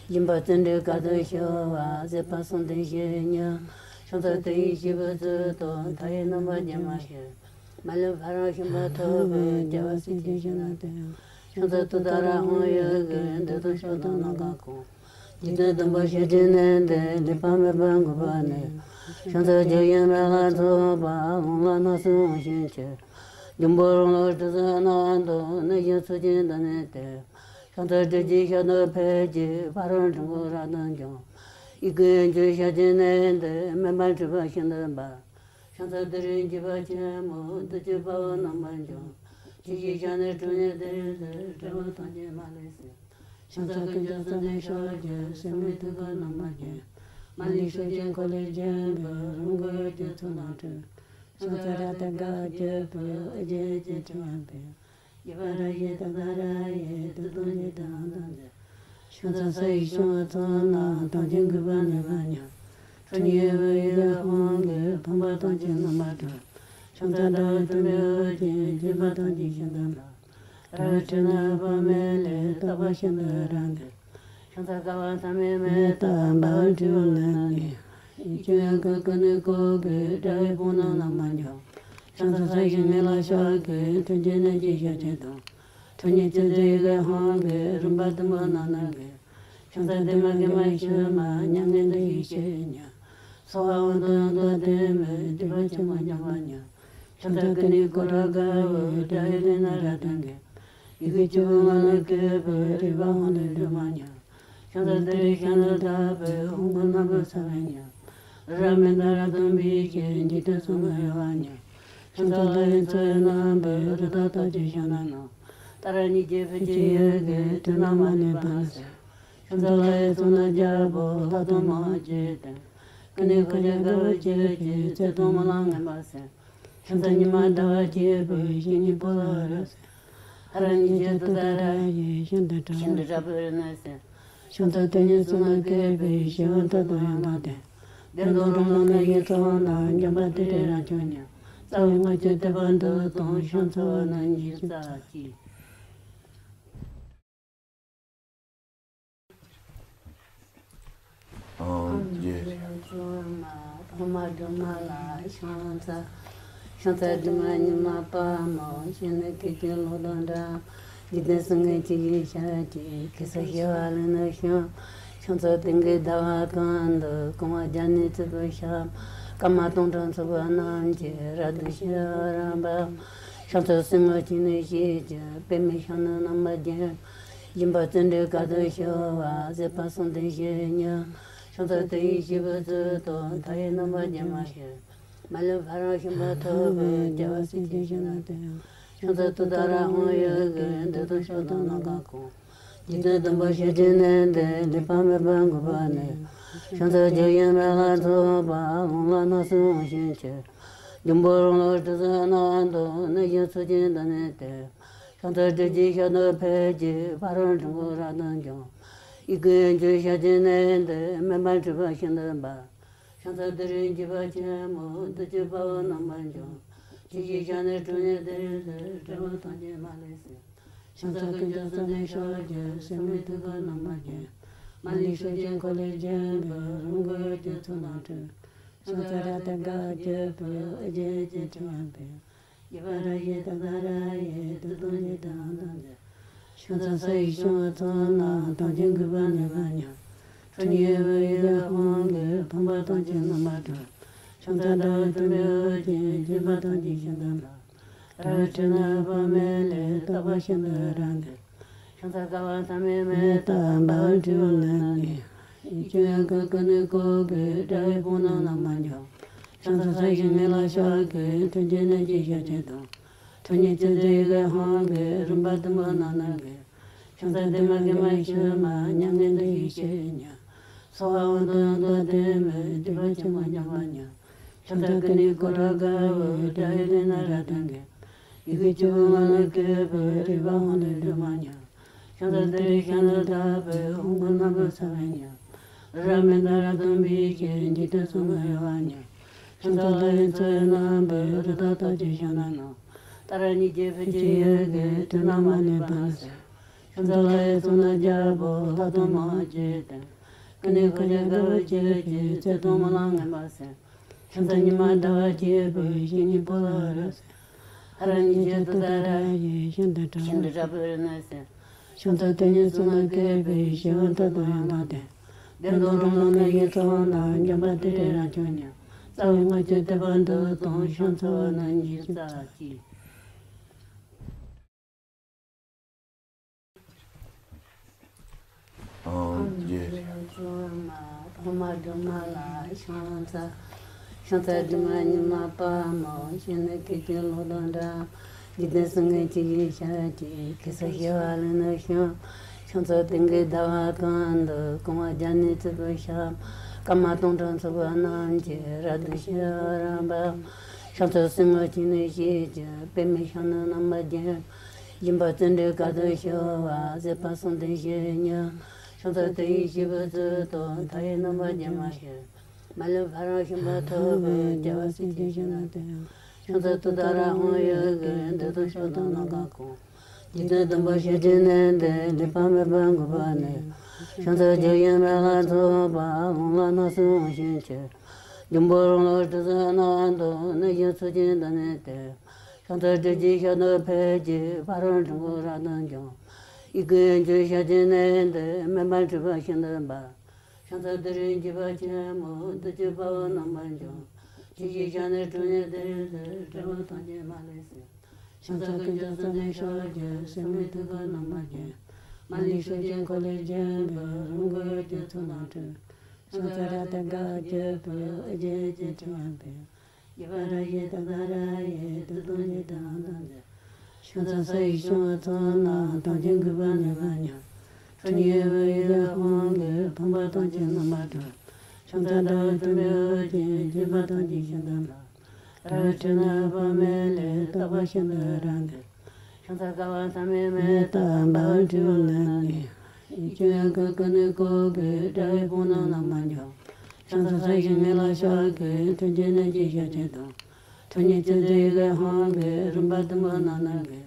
སྦྱིན་པ་བརྩོན་འགྲུས་དཀའ་ཐུབ་ཤོར་བ། བཟོད་པ་གསུམ་ལྡན་བཞི་ཉིད། ཕྱག་འཚལ་དུས་ཡུན་ཆད་པའི་ཚུལ་དུ། མཐའ་ཡས་རྣམ་པར་སྒྱུ་མ་ཞིག། མ་ལུས་ཕ་རོལ་ཕྱིན་པ་ཐོབ་པའི། རྒྱལ་བ་སྲས་ཀྱི་ཞབས་ནི་དེ། ཕྱག་འཚལ་ཏུཏྟཱ་ར་དབང་ཡོད་ཀྱི། འདོད་དང་ཕྱོགས་དང་ནམ་མཁའ་ཀུན། འཇིག་རྟེན་བསྡམས་པ་ཞལ་གྱི་གནས་འདིར། ལུས་པ་མེད་པར་འགུགས་པར་ནུས། ཕྱག་འཚལ་བརྗོད་དབྱངས་རབ་ལ་སོགས་པ། ལུང་ལ་སྣང་སྲིད་དབང་བྱེད་ཕྱིར། འབྱུང་པོ་རང་ལུས་དྲི་ཟ་རྣམས་དང་། གནོད་སྦྱིན་ཚོགས་ཀྱིས་བདག་ནི་སྟེར། ཕྱག་འཚལ་ཏྲཊ་ཅེས་ཞབས་ཏོག་ཕུལ་གྱི། ཕ་རོལ་འཁྲུལ་འཁོར་རབ་ཏུ་འཇོམས། ཡི་གེ་ཡན་ཆད་ཞལ་གྱི་གནས་འདིར། མེ་འབར་འཁྲིགས་པ་ཤིན་ཏུ་འབར། ཕྱག་འཚལ་ཏུ་རེའི་འཇིགས་པ་ཆེན་མོ། བདུད་ཀྱི་དཔའ་བོ་རྣམ་པར་འཇོམས། ཇི་ཞིག་ཞལ་ནས་ཁྲོ་གཉེར་ཏུ་རེ་ཟུག། དགྲ་བོ་ཐམས་ཅད་མ་ལུས་གསོད། ཕྱག་འཚལ་ཀུན་ཀྱང་བསམ་གཏན་ཤོག་གི། སེན་མོའི་ཐུགས་ཀར་རྣམ་པར་བརྒྱན། མ་ལུས་ཕྱོགས་ཀྱི་འཁོར་ལོས་བརྒྱན་པའི། རིམ་དགུ་འོད་ཀྱི་ཚོགས་རྣམས་སྤྲོས། ཕྱག་འཚལ་རཀྟ་དཀར་གྱི་ཕུད། ཨོ་རྒྱན་གྱི་ཕྲེང་བ་འབུལ། ཡུ་བ་ར་ཡི་ཏུཏྟཱ་ར་ཡིས། བདུད་དང་འཇིག་རྟེན་དབང་དུ་མཛད། ཕྱག་འཚལ་ས་ཡི་བྱང་བུ་ཚོགས་རྣམས། ཐམས་ཅད་འགུགས་པར་ནུས་པ་ཉིད། ཁྲོ་གཉེར་འོད་ཡི་དབང་གིས། ཕོངས་པ་ཐམས་ཅད་རྣམ་པར་སྒྲོལ། ཕྱག་འཚལ་ཟླ་བའི་དུམ་པའི་འོད་ཀྱིས། བརྒྱན་པ་ཐམས་ཅད་ཤིན་ཏུ་འབར། རལ་པའི་ཁྲོད་ན་འོད་དཔག་མེད་ལས། རྟག་པར་ཤིན་ཏུ་རབ་འདྲེན། ཕྱག་འཚལ་དཀའ་བ་མཐའ་མེད་མི་ལྟ། འབར་བའི་སྤྲིན་འོག་ནས་ནི། ཡིད་ཀྱི་དབྱིངས་ཀུན་ཀུན་ནས་བསྐོར་གྱིས། དགྲ་བོའི་དཔུང་རྣམས་རྣམ་པར་འཇོམས། ཕྱག་འཚལ་ས་གཞི་ཉིད་ལ་ཕྱག་གི། མཐུན་རྐྱེན་གནས་ཀྱི་ཞལ་གྱི་དུང་། ཁྲོ་གཉེར་ཅན་མཛད་ཡི་གེ་དབང་གིས། རིམ་པ་བདུན་པོ་རྣམས་ནི་འགེམས། ཕྱག་འཚལ་བདེ་མ་དགེ་མ་ཞི་མ། མྱ་ངན་འདས་ཞི་ཞི་ཉིད། ཚོགས་དབང་དང་ཡང་དག་ལྡན་མའི། སྡིག་པ་ཆེན་པོ་འཇོམས་པ་ཉིད། ཕྱག་འཚལ་ཀུན་ནས་བསྐོར་དགྲ་དགའ་བའི། དགྲ་ཡི་ལུས་རྣམས་རབ་ཏུ་འགེམས། ཡི་གེ་བཅུ་པོ་ངག་ནས་བཀོད་པའི། རིག་པ་དབང་ལས་སྒྲོལ་མ་ཉིད། ཕྱག་འཚལ་ཏུ་རེའི་ཞབས་ནི་དག་པའི། ཧཱུྃ་གི་རྣམ་པར་སངས་རྒྱས་ཉིད། རབ་མི་འདའ་རབ་ཏུ་འབིགས་ཤིང་། འཇིག་རྟེན་གསུམ་གྱི་དབྱེ་བ་ཉིད། ཕྱག་འཚལ་ལྷ་ཡི་མཚོ་ཡི་རྣམ་པའི། རི་དྭགས་ཐམས་ཅད་ཞབས་ནི་ནོན། ཏཱ་ར་གཉིས་ཀྱི་ཕུད་ཀྱི་འོད་ཀྱིས། དུག་རྣམས་མ་ནུས་པ་རྣམས་སེལ། ཕྱག་འཚལ་ལྷ་ཡི་གཙུག་ན་རྒྱལ་པོ། ལྷ་དང་མིའི་རྗེས་དྲན། ཀུན་ནས་འཁོར་བཅས་དགའ་བ་བརྗིད་ཀྱིས། ཚེ་དང་སྨོན་ལམ་ངན་པ་སེལ། ཕྱག་འཚལ་ཉི་མ་ཟླ་བ་གཅིག་པུའི། བཤེས་གཉེན་ཕོ་ལྷ་རབ་གསལ། ཧ་ར་གཉིས་ཀྱི་ཏུཏྟཱ་ར་ཡིས། ཤིན་ཏུ་ཕྲ་བ་ཤིན་ཏུ་ཕྲ་བའི་རིག་ནག་སེལ། ཕྱག་འཚལ་དེ་ཉིད་གཙུག་ན་བཀོད་པའི། ཞི་བ་མཐའ་དང་ཡང་དག་ལྡན། བདེ་སྟོང་རང་ལུས་ནམ་མཁའི་མཐའ་དང་། འཇོམས་པ་ཏུ་རེ་རབ་འབྱམས་ཉིད། རྩ་བའི་སྔགས་ཀྱི་བསྟོད་པ་འདི་དང་། ཕྱག་འཚལ་བ་རྣམས་ཀྱིས་སྩལ་ཅིག། ཨོཾ་རྒྱལ། ཕག་མོ་སྒྲོལ་མ་ལ་ཕྱག་འཚལ། ཕྱག་འཚལ་སྒྲོལ་མ་མྱུར་མ་དཔའ་མོ། གཤེགས་ནས་སྐད་ཅིག་གློག་དང་འདྲ། འཇིག་རྟེན་སེམས་ཅན་གྱི་ཞབས་ཀྱིས། སྐད་སར་ཞི་བ་ལུས་ནས་ཤོག། ཕྱག་འཚལ་དུས་ཀྱི་ཟླ་བ་གང་དུ། བསྐང་བ་བརྒྱ་ནི་བརྩེགས་པའི་ཞབས། སྐར་མ་སྟོང་ཕྲག་ཚོགས་པ་རྣམས་ཀྱིས། རབ་ཏུ་ཕྱེ་བར་འབབ། ཕྱག་འཚལ་སེན་མོ་གཅིག་ནི་བཞད་ཀྱི། པདྨས་ཕྱག་ནི་བསྣམས་པ་བརྒྱན། སྦྱིན་པ་བརྩོན་འགྲུས་དཀའ་ཐུབ་ཤོར་བ། བཟོད་པ་གསུམ་ལྡན་བཞི་ཉིད། ཕྱག་འཚལ་དུས་ཡུན་ཆད་པའི་ཚུལ་དུ། མཐའ་ཡས་རྣམ་པར་སྒྱུ་མ་ཞིག། མ་ལུས་ཕ་རོལ་ཕྱིན་པ་ཐོབ་པའི། རྒྱལ་བ་སྲས་ཀྱི་ཞབས་ནི་དེ། ཕྱག་འཚལ་ཏུཏྟཱ་ར་དབང་ཡོད་ཀྱི། འདོད་དང་ཕྱོགས་དང་ནམ་མཁའ་ཀུན། འཇིག་རྟེན་བསྡམས་པ་ཞལ་གྱི་གནས་འདིར། ལུས་པ་མེད་པར་འགུགས་པར་ནུས། ཕྱག་འཚལ་བརྗོད་དབྱངས་རབ་ལ་སོགས་པ། ལུང་ལ་སྣང་སྲིད་དབང་བྱེད་ཕྱིར། འབྱུང་པོ་རང་ལུས་དྲི་ཟ་རྣམས་དང་། གནོད་སྦྱིན་ཚོགས་ཀྱིས་བདག་ནི་སྟེར། ཕྱག་འཚལ་ཏྲཊ་ཅེས་ཞབས་ཏོག་ཕུལ་གྱི། ཕ་རོལ་འཁྲུལ་འཁོར་རབ་ཏུ་འཇོམས། ཡི་གེ་ཡན་ཆད་ཞལ་གྱི་གནས་འདིར། མེ་འབར་འཁྲིགས་པ་ཤིན་ཏུ་འབར། ཕྱག་འཚལ་ཏུ་རེའི་འཇིགས་པ་ཆེན་པོ། བདུད་ཀྱི་དཔའ་བོ་རྣམ་པར་འཇོམས། ཇི་ཞིག་ཞལ་ནས་ཁྲོ་གཉེར་ཏུ་རེ་ཟུག། དགྲ་བོ་ཐམས་ཅད་མ་ལུས་གསོད། ཕྱག་འཚལ་ཀུན་ཀྱང་བསམ་གཏན་ཤོག་གི། སེན་མོའི་ཐུགས་ཀར་རྣམ་པར་བརྒྱན། མ་ལུས་ཕྱོགས་ཀྱི་འཁོར་ལོས་བརྒྱན་པའི། རིམ་དགུ་འོད་ཀྱི་ཚོགས་རྣམས་སྤྲོས། ཕྱག་འཚལ་རཀྟ་དཀར་གྱི་ཕུད། ཨོ་རྒྱན་གྱི་ཕྲེང་བ་འབུལ། ཡུ་བ་ར་ཡི་ཏུཏྟཱ་ར་ཡིས། བདུད་དང་འཇིག་རྟེན་དབང་དུ་མཛད། ཕྱག་འཚལ་ས་ཡི་བྱང་བུ་ཚོགས་རྣམས། ཐམས་ཅད་འགུགས་པར་ནུས་པ་ཉིད། ཁྲོ་གཉེར་བུ་ཡུག་དབང་གིས་ཕོངས་པ་ཐམས་ཅད་རྣམ་པར་སྒྲོལ། ཕྱག་འཚལ་ཟླ་བའི་དུམ་བུས་བརྒྱན། སྦྱིན་པ་ཐམས་ཅད་ཤིན་ཏུ་འཕེལ། རབ་འཕྲད་ནས་དཔག་མེད་ལས། རྟག་པ་ཤིན་ཏུ་རབ་འཕེལ། ཕྱག་འཚལ་དཀའ་བ་མཐའ་མེད་མའི། རྟག་འབར་བའི་སྤྲིན་ཕུང་ནང་ནས། ཡིད་ཀྱི་ཡང་ཀུན་ཀུན་ནས་བསྐོར་བའི། དགྲ་ཡི་དཔུང་རྣམས་རྣམ་པར་འཇོམས། ཕྱག་འཚལ་ས་གཞི་ངད་ལ་ཕྱག་གི། མཐུན་རྐྱེན་ནད་ཀྱི་ཞགས་ཅན་དང་། ཁྲོ་གཉེར་ཅན་དེ་ཡི་གེ་ཧང་གི། རིམ་པ་བདུན་པོ་རྣམས་ནང་གི། ཕྱག་འཚལ་བདེ་མ་དགེ་མ་ཞི་མ། མྱ་ངན་འདས་ཞི་ཞིང་ཉེན། ཚོགས་པ་དབང་དུ་ཡང་དག་ལྡན་པའི། སྡིག་པ་ཆེན་པོ་སྦྱོང་བར་ཉམས། ཕྱག་འཚལ་ཀུན་ནས་བསྐོར་དགའ་བའི། དགྲ་ཡི་ལུས་རྣམས་རབ་ཏུ་འགེམས། ཡི་གེ་བཅུ་པོ་ངག་ནས་བཀོད་པའི། རིག་པ་དབང་ལས་སྒྲོལ་མ་ཉིད། ཕྱག་འཚལ་ཏུ་རེའི་ཞལ་ནས་བཏབ་པའི། ཧཱུྃ་གི་རྣམ་པར་གསལ་བ་ཉིད། རབ་མི་འདའ་རབ་ཏུ་འབིགས་ཤིང་། འཇིག་རྟེན་གསུམ་གྱི་གཡོ་བ་ཉིད། ཕྱག་འཚལ་ལྷ་ཡི་མཚོ་ཡི་རྣམ་པའི། རི་དྭགས་རྟགས་ཅན་ཤིང་རྣམས་རྣམས། ཏཱ་ར་གཉིས་བརྗོད་ཕཊ་ཀྱི་ཡི་གེས། དྲི་མ་མ་ནུབ་པར་སེལ། ཕྱག་འཚལ་ལྷ་ཡི་གཙུག་ན་རྒྱལ་པོ། ལྷ་དང་མིའི་དཀྱིལ་དུ། ཀུན་ནས་བསྐོར་ཞིང་དགའ་བ་བརྗིད་ཀྱིས། ཚེ་དང་སྨོན་ལམ་ངན་པ་སེལ། ཕྱག་འཚལ་ཉི་མ་ཟླ་བ་གཅིག་པུས། ཞིང་གི་བུ་ལ་རབ་གསལ། ཧ་ར་གཉིས་བརྗོད་ཏུཏྟཱ་ར་ཡིས། ཤིན་ཏུ་ཕྲ་བའི་ཤིན་ཏུ་ཕྲ་བའི་རིགས་ནི་སེལ། ཕྱག་འཚལ་དེ་ཉིད་གཙུག་ན་བཀོད་པའི། ཞི་བ་མཐའ་དང་ཡང་དག་ལྡན། བདེ་སྟོང་རང་ལུས་ནད་ཀྱི་ཚོགས་རྣམས། འཇོམས་པ་ཏུ་རེ་རབ་མཆོག་ཉིད། རྩ་བའི་སྔགས་ཀྱི་ཐེག་པ་འདི་དང་། ཕྱག་འཚལ་བ་རྣམས་ཉིད་ཀྱི་རྩ་གཅིག། ཨོཾ་རྒྱས། ཕྱག་འཚལ་སྒྲོལ་མ་ཉི་མ་དཔལ་མོ། ཞལ་ནས་སྐད་ཅིག་གློག་དང་འདྲ། འཇིག་རྟེན་གསུམ་མགོན་ཁྱེད་ཀྱི་ཞབས་ཀྱིས། གེ་སར་ཞི་བ་ལུས་ནས་བྱུང་། ཕྱག་འཚལ་སྟེང་གི་ཟླ་བ་གང་དུ། བསྐང་བ་བརྒྱ་ནི་བརྩེགས་པའི་ཞབས། སྐར་མ་སྟོང་ཕྲག་ཚོགས་པ་རྣམས་ཀྱིས། རབ་ཏུ་ཕྱེ་བར་བགྱིའོ། ཕྱག་འཚལ་སྲིན་མོ་ཁྱེད་ནི་ཞལ་གྱིས། པདྨའི་ཞལ་ནི་རྣམ་པར་བརྒྱན། སྦྱིན་པ་བརྩོན་འགྲུས་དཀའ་ཐུབ་ཤོག་པ། བཟོད་པ་གསུམ་ལྡན་བཞི་ཡི་ཉི། ཕྱག་འཚལ་དེ་ཡི་སྐྱེས་བུ་གཙུག་ཏོར། མཐའ་ཡས་རྣམ་པར་རྒྱལ་མ་ཞེས། མ་ལུས་ཕ་རོལ་ཕྱིན་པ་ཐོབ་པའི། རྒྱལ་བ་སྲས་ཀྱི་ཞལ་ནས་བསྟོད། ཕྱག་འཚལ་ཏུཏྟཱ་ར་ཧཱུྃ་ཡི་གེས། འདོད་དང་ཕྱོགས་དང་ནམ་མཁའ་ཀུན། འཇིག་རྟེན་བདུན་པོ་ཞི་བྱེད་ནི་འདི། སྒྲིབ་པ་མེད་པར་འགོད་པ་ནི། ཕྱག་འཚལ་བརྗོད་བཞིན་རབ་ལ་སོགས་པ། ལོངས་ལ་སྣང་སྲིད་འོད་ཞིང་ཁྱབ། འབྱུང་པོ་རང་ལུས་དྲི་ཟ་རྣམས་དང་། ནད་གཞི་ཚོགས་ཀྱི་མདངས་ནི་སྟོན། ཕྱག་འཚལ་སྒྲིབ་བྱེད་ཞལ་དུ་ཕེབས་ཀྱིས། ཕ་རོལ་འཁྲུལ་འཁོར་རབ་ཏུ་འཇོམས། ཡི་གེ་ཡན་ཆད་ཞལ་གྱིས་མནན་ཏེ། མེ་འབར་འཁྲུགས་པ་ཤིན་ཏུ་འབར། ཕྱག་འཚལ་ཏུ་རེའི་འཇིགས་པ་ཆེན་པོ། བདུད་ཀྱི་དཔའ་བོ་རྣམ་པར་འཇོམས། ཆུ་སྐྱེས་ཞལ་ནས་དྲུང་ནས་བདུད་སོལ། དགྲ་བོ་ཐམས་ཅད་མ་ལུས་སེལ། ཕྱག་འཚལ་ཀུན་ཀྱང་གསོད་ནས་གཤགས་ཀྱི། སེན་མོའི་ཐུ་བ་རྣམ་པར་བརྒྱན། མ་ལུས་ཕྱོགས་ཀྱི་འཁོར་ལོས་བརྒྱན་པའི། རང་གི་འོད་ཀྱི་ཚོགས་རྣམས་འཁྲུགས། ཕྱག་འཚལ་རཀྟའི་སྒར་གྱི་བུས། ཨོ་རྒྱན་ཡེ་ཤེས་ཕྲེང་བ་འཕེལ། རྒྱས་པ་རབ་བཞི་ཏུཏྟཱ་ར་ཡིས། བདུད་དང་འཇིག་རྟེན་དབང་ཐང་འདས། ཕྱག་འཚལ་ས་ཡི་ཕྱོགས་ཚོགས་རྣམས། ཐམས་ཅད་འགུགས་པ་ནི་བ་ཉིད། ཁྲོ་གཉེར་བུ་ཡི་དབང་གིས། ཕོངས་པ་ཐམས་ཅད་རྣམ་པར་སྒྲོལ། ཕྱག་འཚལ་ཟླ་བའི་དུམ་བུས་བརྒྱན། སྦྱིན་པ་ཐམས་ཅད་ཤིན་ཏུ་འཕེལ། རབ་འཕྲད་ནས་དཔག་མེད་ལས། རྟག་པ་ཤིན་ཏུ་རབ་འཕེལ། ཕྱག་འཚལ་དཀའ་བ་མཐའ་མེད་མའི། རྟག་འབར་བའི་སྤྲིན་ཕུང་ནང་ནས། ཡིད་ཀྱི་ཡང་ཀུན་ཀུན་ནས་བསྐོར་བའི། དགྲ་ཡི་དཔུང་རྣམས་རྣམ་པར་འཇོམས། ཕྱག་འཚལ་ས་གཞི་ངད་ལ་ཕྱག་གི། མཐུན་རྐྱེན་ནད་ཀྱི་ཞགས་ཅན་དང་། ཁྲོ་གཉེར་ཅན་དེ་ཡི་གེ་ཧང་གིས། རིམ་པ་བདུན་པོ་རྣམས་ནང་གི།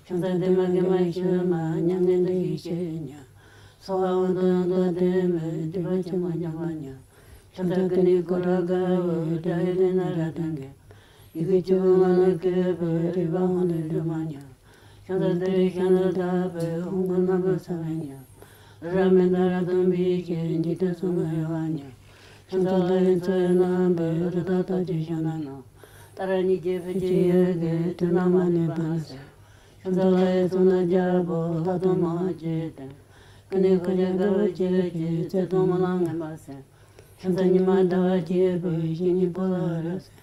ཕྱག་འཚལ་བདེ་མ་དགེ་མ་ཞི་མ། མྱ་ངན་འདས་ཞི་ཞིང་ཉེན། ཚོགས་པ་དབང་དུ་ཡང་དག་ལྡན་པའི། སྡིག་པ་ཆེན་པོ་སྦྱོང་བར་ཉམས། ཕྱག་འཚལ་ཀུན་ནས་བསྐོར་དགའ་བའི། དགྲ་ཡི་ལུས་རྣམས་རབ་ཏུ་འགེམས། ཡི་གེ་བཅུ་པོ་ངག་ནས་བཀོད་པའི། རིག་པ་དབང་ལས་སྒྲོལ་མ་ཉིད། ཕྱག་འཚལ་ཏུ་རེའི་ཞལ་ནས་བཏབ་པའི། ཧཱུྃ་གི་རྣམ་པར་གསལ་བ་ཉིད། རབ་མི་འདའ་རབ་ཏུ་འབིགས་ཤིང་། འཇིག་རྟེན་གསུམ་གྱི་གཡོ་བ་ཉིད། ཕྱག་འཚལ་ལྷ་ཡི་མཚོ་ཡི་རྣམ་པའི། རི་དྭགས་རྟགས་ཅན་ཤིང་རྣམས་རྣམས། ཏཱ་ར་གཉིས་བརྗོད་ཕཊ་ཀྱི་ཡི་གེས། དྲི་མ་མ་ནུབ་པར་སེལ། ཕྱག་འཚལ་ལྷ་ཡི་གཙུག་ན་རྒྱལ་པོ། ལྷ་དང་མིའི་དཀྱིལ་དུ། ཀུན་ནས་བསྐོར་ཞིང་དགའ་བ་བརྗིད་ཀྱིས། ཚེ་དང་སྨོན་ལམ་ངན་པ་སེལ། ཕྱག་འཚལ་ཉི་མ་ཟླ་བ་གཅིག་པུས། ཞིང་གི་བུ་ལ་རབ་གསལ།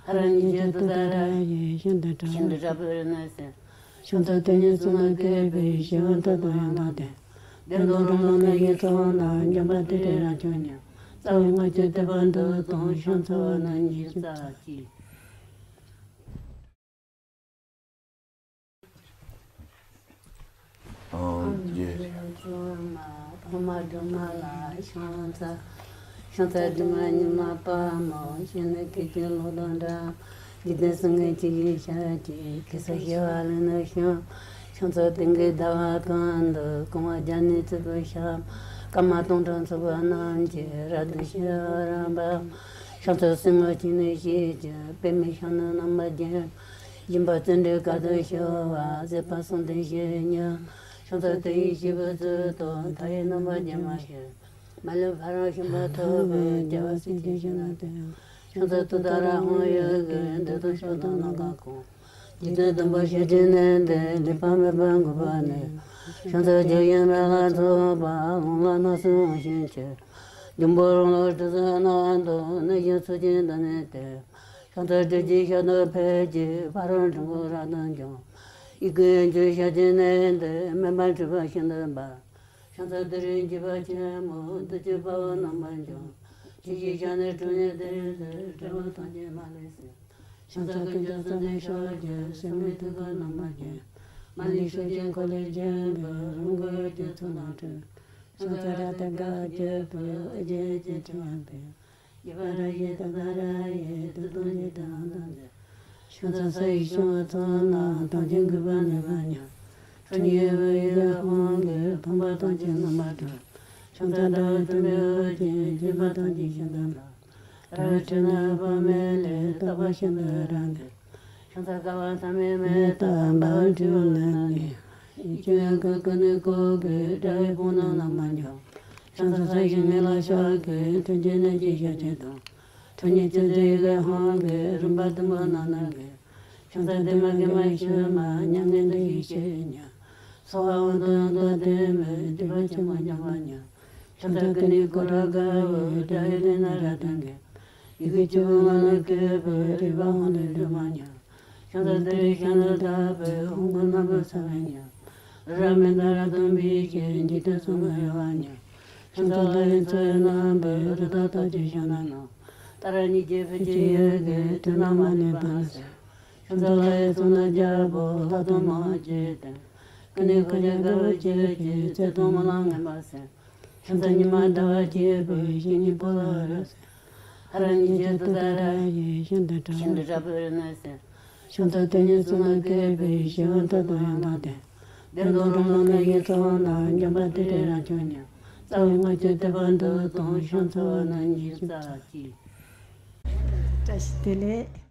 ཧ་ར་གཉིས་བརྗོད་ཏུཏྟཱ་ར་ཡིས། ཤིན་ཏུ་ཕྲ་བའི་ཤིན་ཏུ་ཕྲ་བའི་རིགས་ནི་སེལ། ཕྱག་འཚལ་དེ་ཉིད་གཙུག་ན་བཀོད་པའི། ཞི་བ་མཐའ་དང་ཡང་དག་ལྡན། བདེ་སྟོང་རང་ལུས་ནད་ཀྱི་ཚོགས་རྣམས། འཇོམས་པ་ཏུ་རེ་རབ་མཆོག་ཉིད། རྩ་བའི་སྔགས་ཀྱི་ཐེག་པ་འདི་དང་། ཕྱག་འཚལ་བ་རྣམས་ཉིད་ཀྱི་རྩ་གཅིག། ཨོཾ་རྒྱས། ཕྱག་འཚལ་སྒྲོལ་མ་ལ་ཕྱག་འཚལ། ཕྱག་འཚལ་སྒྲོལ་མ་ཉི་མ་དཔལ་མོ། ཞལ་ནས་སྐད་ཅིག་གློག་དང་འདྲ། འཇིག་རྟེན་གསུམ་མགོན་ཁྱེད་ཀྱི་ཞབས་ཀྱིས། གེ་སར་ཞི་བ་ལུས་ནས་བྱུང་། ཕྱག་འཚལ་སྟེང་གི་ཟླ་བ་གང་དུ། བསྐང་བ་བརྒྱ་ནི་བརྩེགས་པའི་ཞབས། སྐར་མ་སྟོང་ཕྲག་ཚོགས་པ་རྣམས་ཀྱིས། རབ་ཏུ་ཕྱེ་བར་འབབ། ཕྱག་འཚལ་སྲིན་མོ་ཁྱེད་ནི་ཞལ་གྱིས། པདྨའི་ཞལ་ནི་རྣམ་པར་བརྒྱན། སྦྱིན་པ་བརྩོན་འགྲུས་དཀའ་ཐུབ་ཤོག་པ། བཟོད་པ་གསུམ་ལྡན་བཞི་ཡི་ཉི། ཕྱག་འཚལ་དེ་ཡི་སྐྱེས་བུ་གཙུག་ཏོར། མཐའ་ཡས་རྣམ་པར་རྒྱལ་མ་ཞེས། མ་ལུས་ཕ་རོལ་ཕྱིན་པ་ཐོབ་པའི་རྒྱལ་བ་སྲས་ཀྱི་ཞིང་དུ་སྟོན། ཕྱག་འཚལ་ཏུཏྟཱ་ར་ཧཱུྃ་ཡི་གེ། འདི་དང་ཕྱོགས་དང་ནམ་མཁའ་ཀུན། འཇིག་རྟེན་བདུན་པོ་ཞི་བྱེད་གནས་འདིར། ལུས་པ་མེད་པར་འགུགས་པར་ནུས། ཕྱག་འཚལ་ཇོ་བོའི་མེ་ལྷ་ཚོགས་པ། ལོངས་ལ་སྣང་སྲིད་དབང་ཞིང་ཆེ། འབྱུང་པོ་རོ་ལངས་དྲི་ཟའི་གནག་དུང་། གནས་བཞི་མཚོ་སྐྱེས་འདི་ནས་བཏོན། ཕྱག་འཚལ་ཏྲཊ་ཅེས་ཞབས་འདོན་ཕཊ་ཀྱིས། ཕ་རོལ་འཁྲུལ་འཁོར་རབ་ཏུ་འཇོམས། ཡི་གེ་ཡན་ཆད་ཞལ་གྱི་གནས་འདིར། མེ་འབར་འཁྲུགས་པའི་ཤིན་ཏུ་འབར། ཕྱག་འཚལ་ཏུ་རེའི་འཇིགས་པ་ཆེན་མོ། བདུད་ཀྱི་དཔའ་བོ་རྣམ་པར་འཇོམས། ཕྱོགས་བཞིའི་ཞལ་ནས་དྲང་ངེས་ཏིང་འཛིན། དགྲ་བོ་ཐམས་ཅད་མ་ལུས་སེལ། ཕྱག་འཚལ་ཀུན་ཀྱང་བསམ་གཏན་ཤཱཀྱ། སེམས་ཅན་སྡུག་བསྔལ་རྣམ་པར་འཇོམས། མ་ལུས་ཕྱོགས་བཅུའི་འཁོར་ལོས་སྒྱུར་བའི། རོལ་མོ་དབྱུག་གུའི་ཚོགས་རྣམས་འཁྲུགས། ཕྱག་འཚལ་རཀྟའི་གར་གྱིས་བསྐོར། ཨོ་རྒྱན་གྱི་ཕྲེང་བས་བསྐོར། ཡེ་ཤེས་པ་ར་ཧི་ཏ་ད་ར་ཧི། བདུད་དང་འཇིག་རྟེན་དབང་ཐམས་ཅད། ཕྱག་འཚལ་ས་གཞི་ཕྱོགས་བཅུའི་ཚོགས་རྣམས། ཐམས་ཅད་འགུགས་པར་ནུས་པ་ཉིད། ཁྲོ་གཉེར་བུ་ཡུག་གི་དབང་གིས། ཕོངས་པ་ཐམས་ཅད་རྣམ་པར་སྒྲོལ། ཕྱག་འཚལ་ཟླ་བའི་སྟོན་པའི་དབུ་ཅན། བརྒྱན་པ་ཐམས་ཅད་ཤིན་ཏུ་ཕྲ། རལ་པའི་ཁྲོད་ན་དཔག་མེད་ལས། རྟག་པར་ཤིན་ཏུ་རབ་འདྲེན། ཕྱག་འཚལ་བསྐལ་པ་ཐ་མའི་མེ་ལྟར་འབར། འཁྲུལ་པ་ནམ་མཁའི། ཡིད་ཀྱི་ཡང་ཀུན་ཀུན་ནས་བསྐོར་བའི། དགྲ་ཡི་དཔུང་རྣམས་རྣམ་པར་འཇོམས། ཕྱག་འཚལ་ས་གཞིའི་ངོས་ལ་ཤར་གྱི། ཐུགས་ཀྱི་གནས་ཀྱི་ཞལ་གྱི་སྟེང་། ཐོག་མཉམ་ཆེན་པོའི་ཡི་གེའི་དབང་གིས། རིམ་པ་བདུན་པོ་རྣམས་ནམ་མཁའི། ཕྱག་འཚལ་བདེ་མ་དགེ་མ་ཞི་མ། མཉམ་ཉིད་འདུ་ཤེས་ཞི་བའི་ཉམས། སྭཱ་ཧཱ་ཨོཾ་ཏུན་ཏུ་བདེ་མོ། སྡིག་པ་ཆེན་པོ་འཇོམས་པ་ཉིད། ཕྱག་འཚལ་ཀུན་ནས་བསྐོར་དགྲ་དགའ་བོ། དགྲ་ཡི་ལུས་རྣམས་རབ་ཏུ་འགེམས། ཡི་གེ་བཅུ་པོ་ངག་ནས་བཀོད་པའི། རིག་པ་དབང་ལས་སྒྲོལ་མ་ཉིད། ཕྱག་འཚལ་ཏུ་རེའི་ཞབས་ནི་བརྡབས་པས། ཧཱུྃ་གི་སྣ་བུག་ཚ་བའི་ཉམས། རི་རབ་མནྡ་ར་དང་འབིགས་བྱེད། འཇིག་རྟེན་གསུམ་གྱི་དབྱེ་བ་ཉམས། ཕྱག་འཚལ་ལྷ་ཡི་མཚོ་ཡི་རྣམ་པའི། རི་དྭགས་ཐམས་ཅད་ཞིང་དུ་སྣང་། ཏཱ་ར་གཉིས་བརྗོད་ཕཊ་ཀྱི་ཡི་གེས། དུག་རྣམས་མ་ནུས་པ་ནི་སེལ། ཕྱག་འཚལ་ལྷ་ཡི་ཚོགས་རྣམས་རྒྱལ་པོ། ལྷ་དང་མིའི་རྗེས་བསྟན། ཀུན་ནས་འཁོར་བཅས་དགའ་བ་བརྗིད་ཀྱིས། རྩེ་གདོང་སྨོན་ལམ་ངན་པ་སེལ། ཕྱག་འཚལ་ཉི་མ་ཟླ་བ་བརྗིད་པའི། ཞིང་གི་སྤོ་ལོ་རབ་གསལ། ཧ་ར་གཉིས་བརྗོད་ཏུཏྟཱ་ར་ཡིས། ཤིན་ཏུ་ཕྲ་བའི་རི་དྭགས་ཕུང་རྣམས་སེལ། ཕྱག་འཚལ་དེ་ཉིད་གསུང་ནས་བསྐོར་བའི། ཞི་བ་མཐུ་དང་ཡང་དག་ལྡན། བདེ་སྟོང་རང་ལུས་གནས་ཀྱི་ཚོགས་རྣམས། འཇོམས་པ་ཏུ་རེ་རབ་མཆོག་ཉིད། རྩ་བའི་སྔགས་ཀྱི་བསྟོད་པ་འདི་དང་། ཕྱག་འཚལ་བ་རྣམས་ཀྱིས་སྩལ་ཅིག། བཀྲ་ཤིས་བདེ་ལེགས།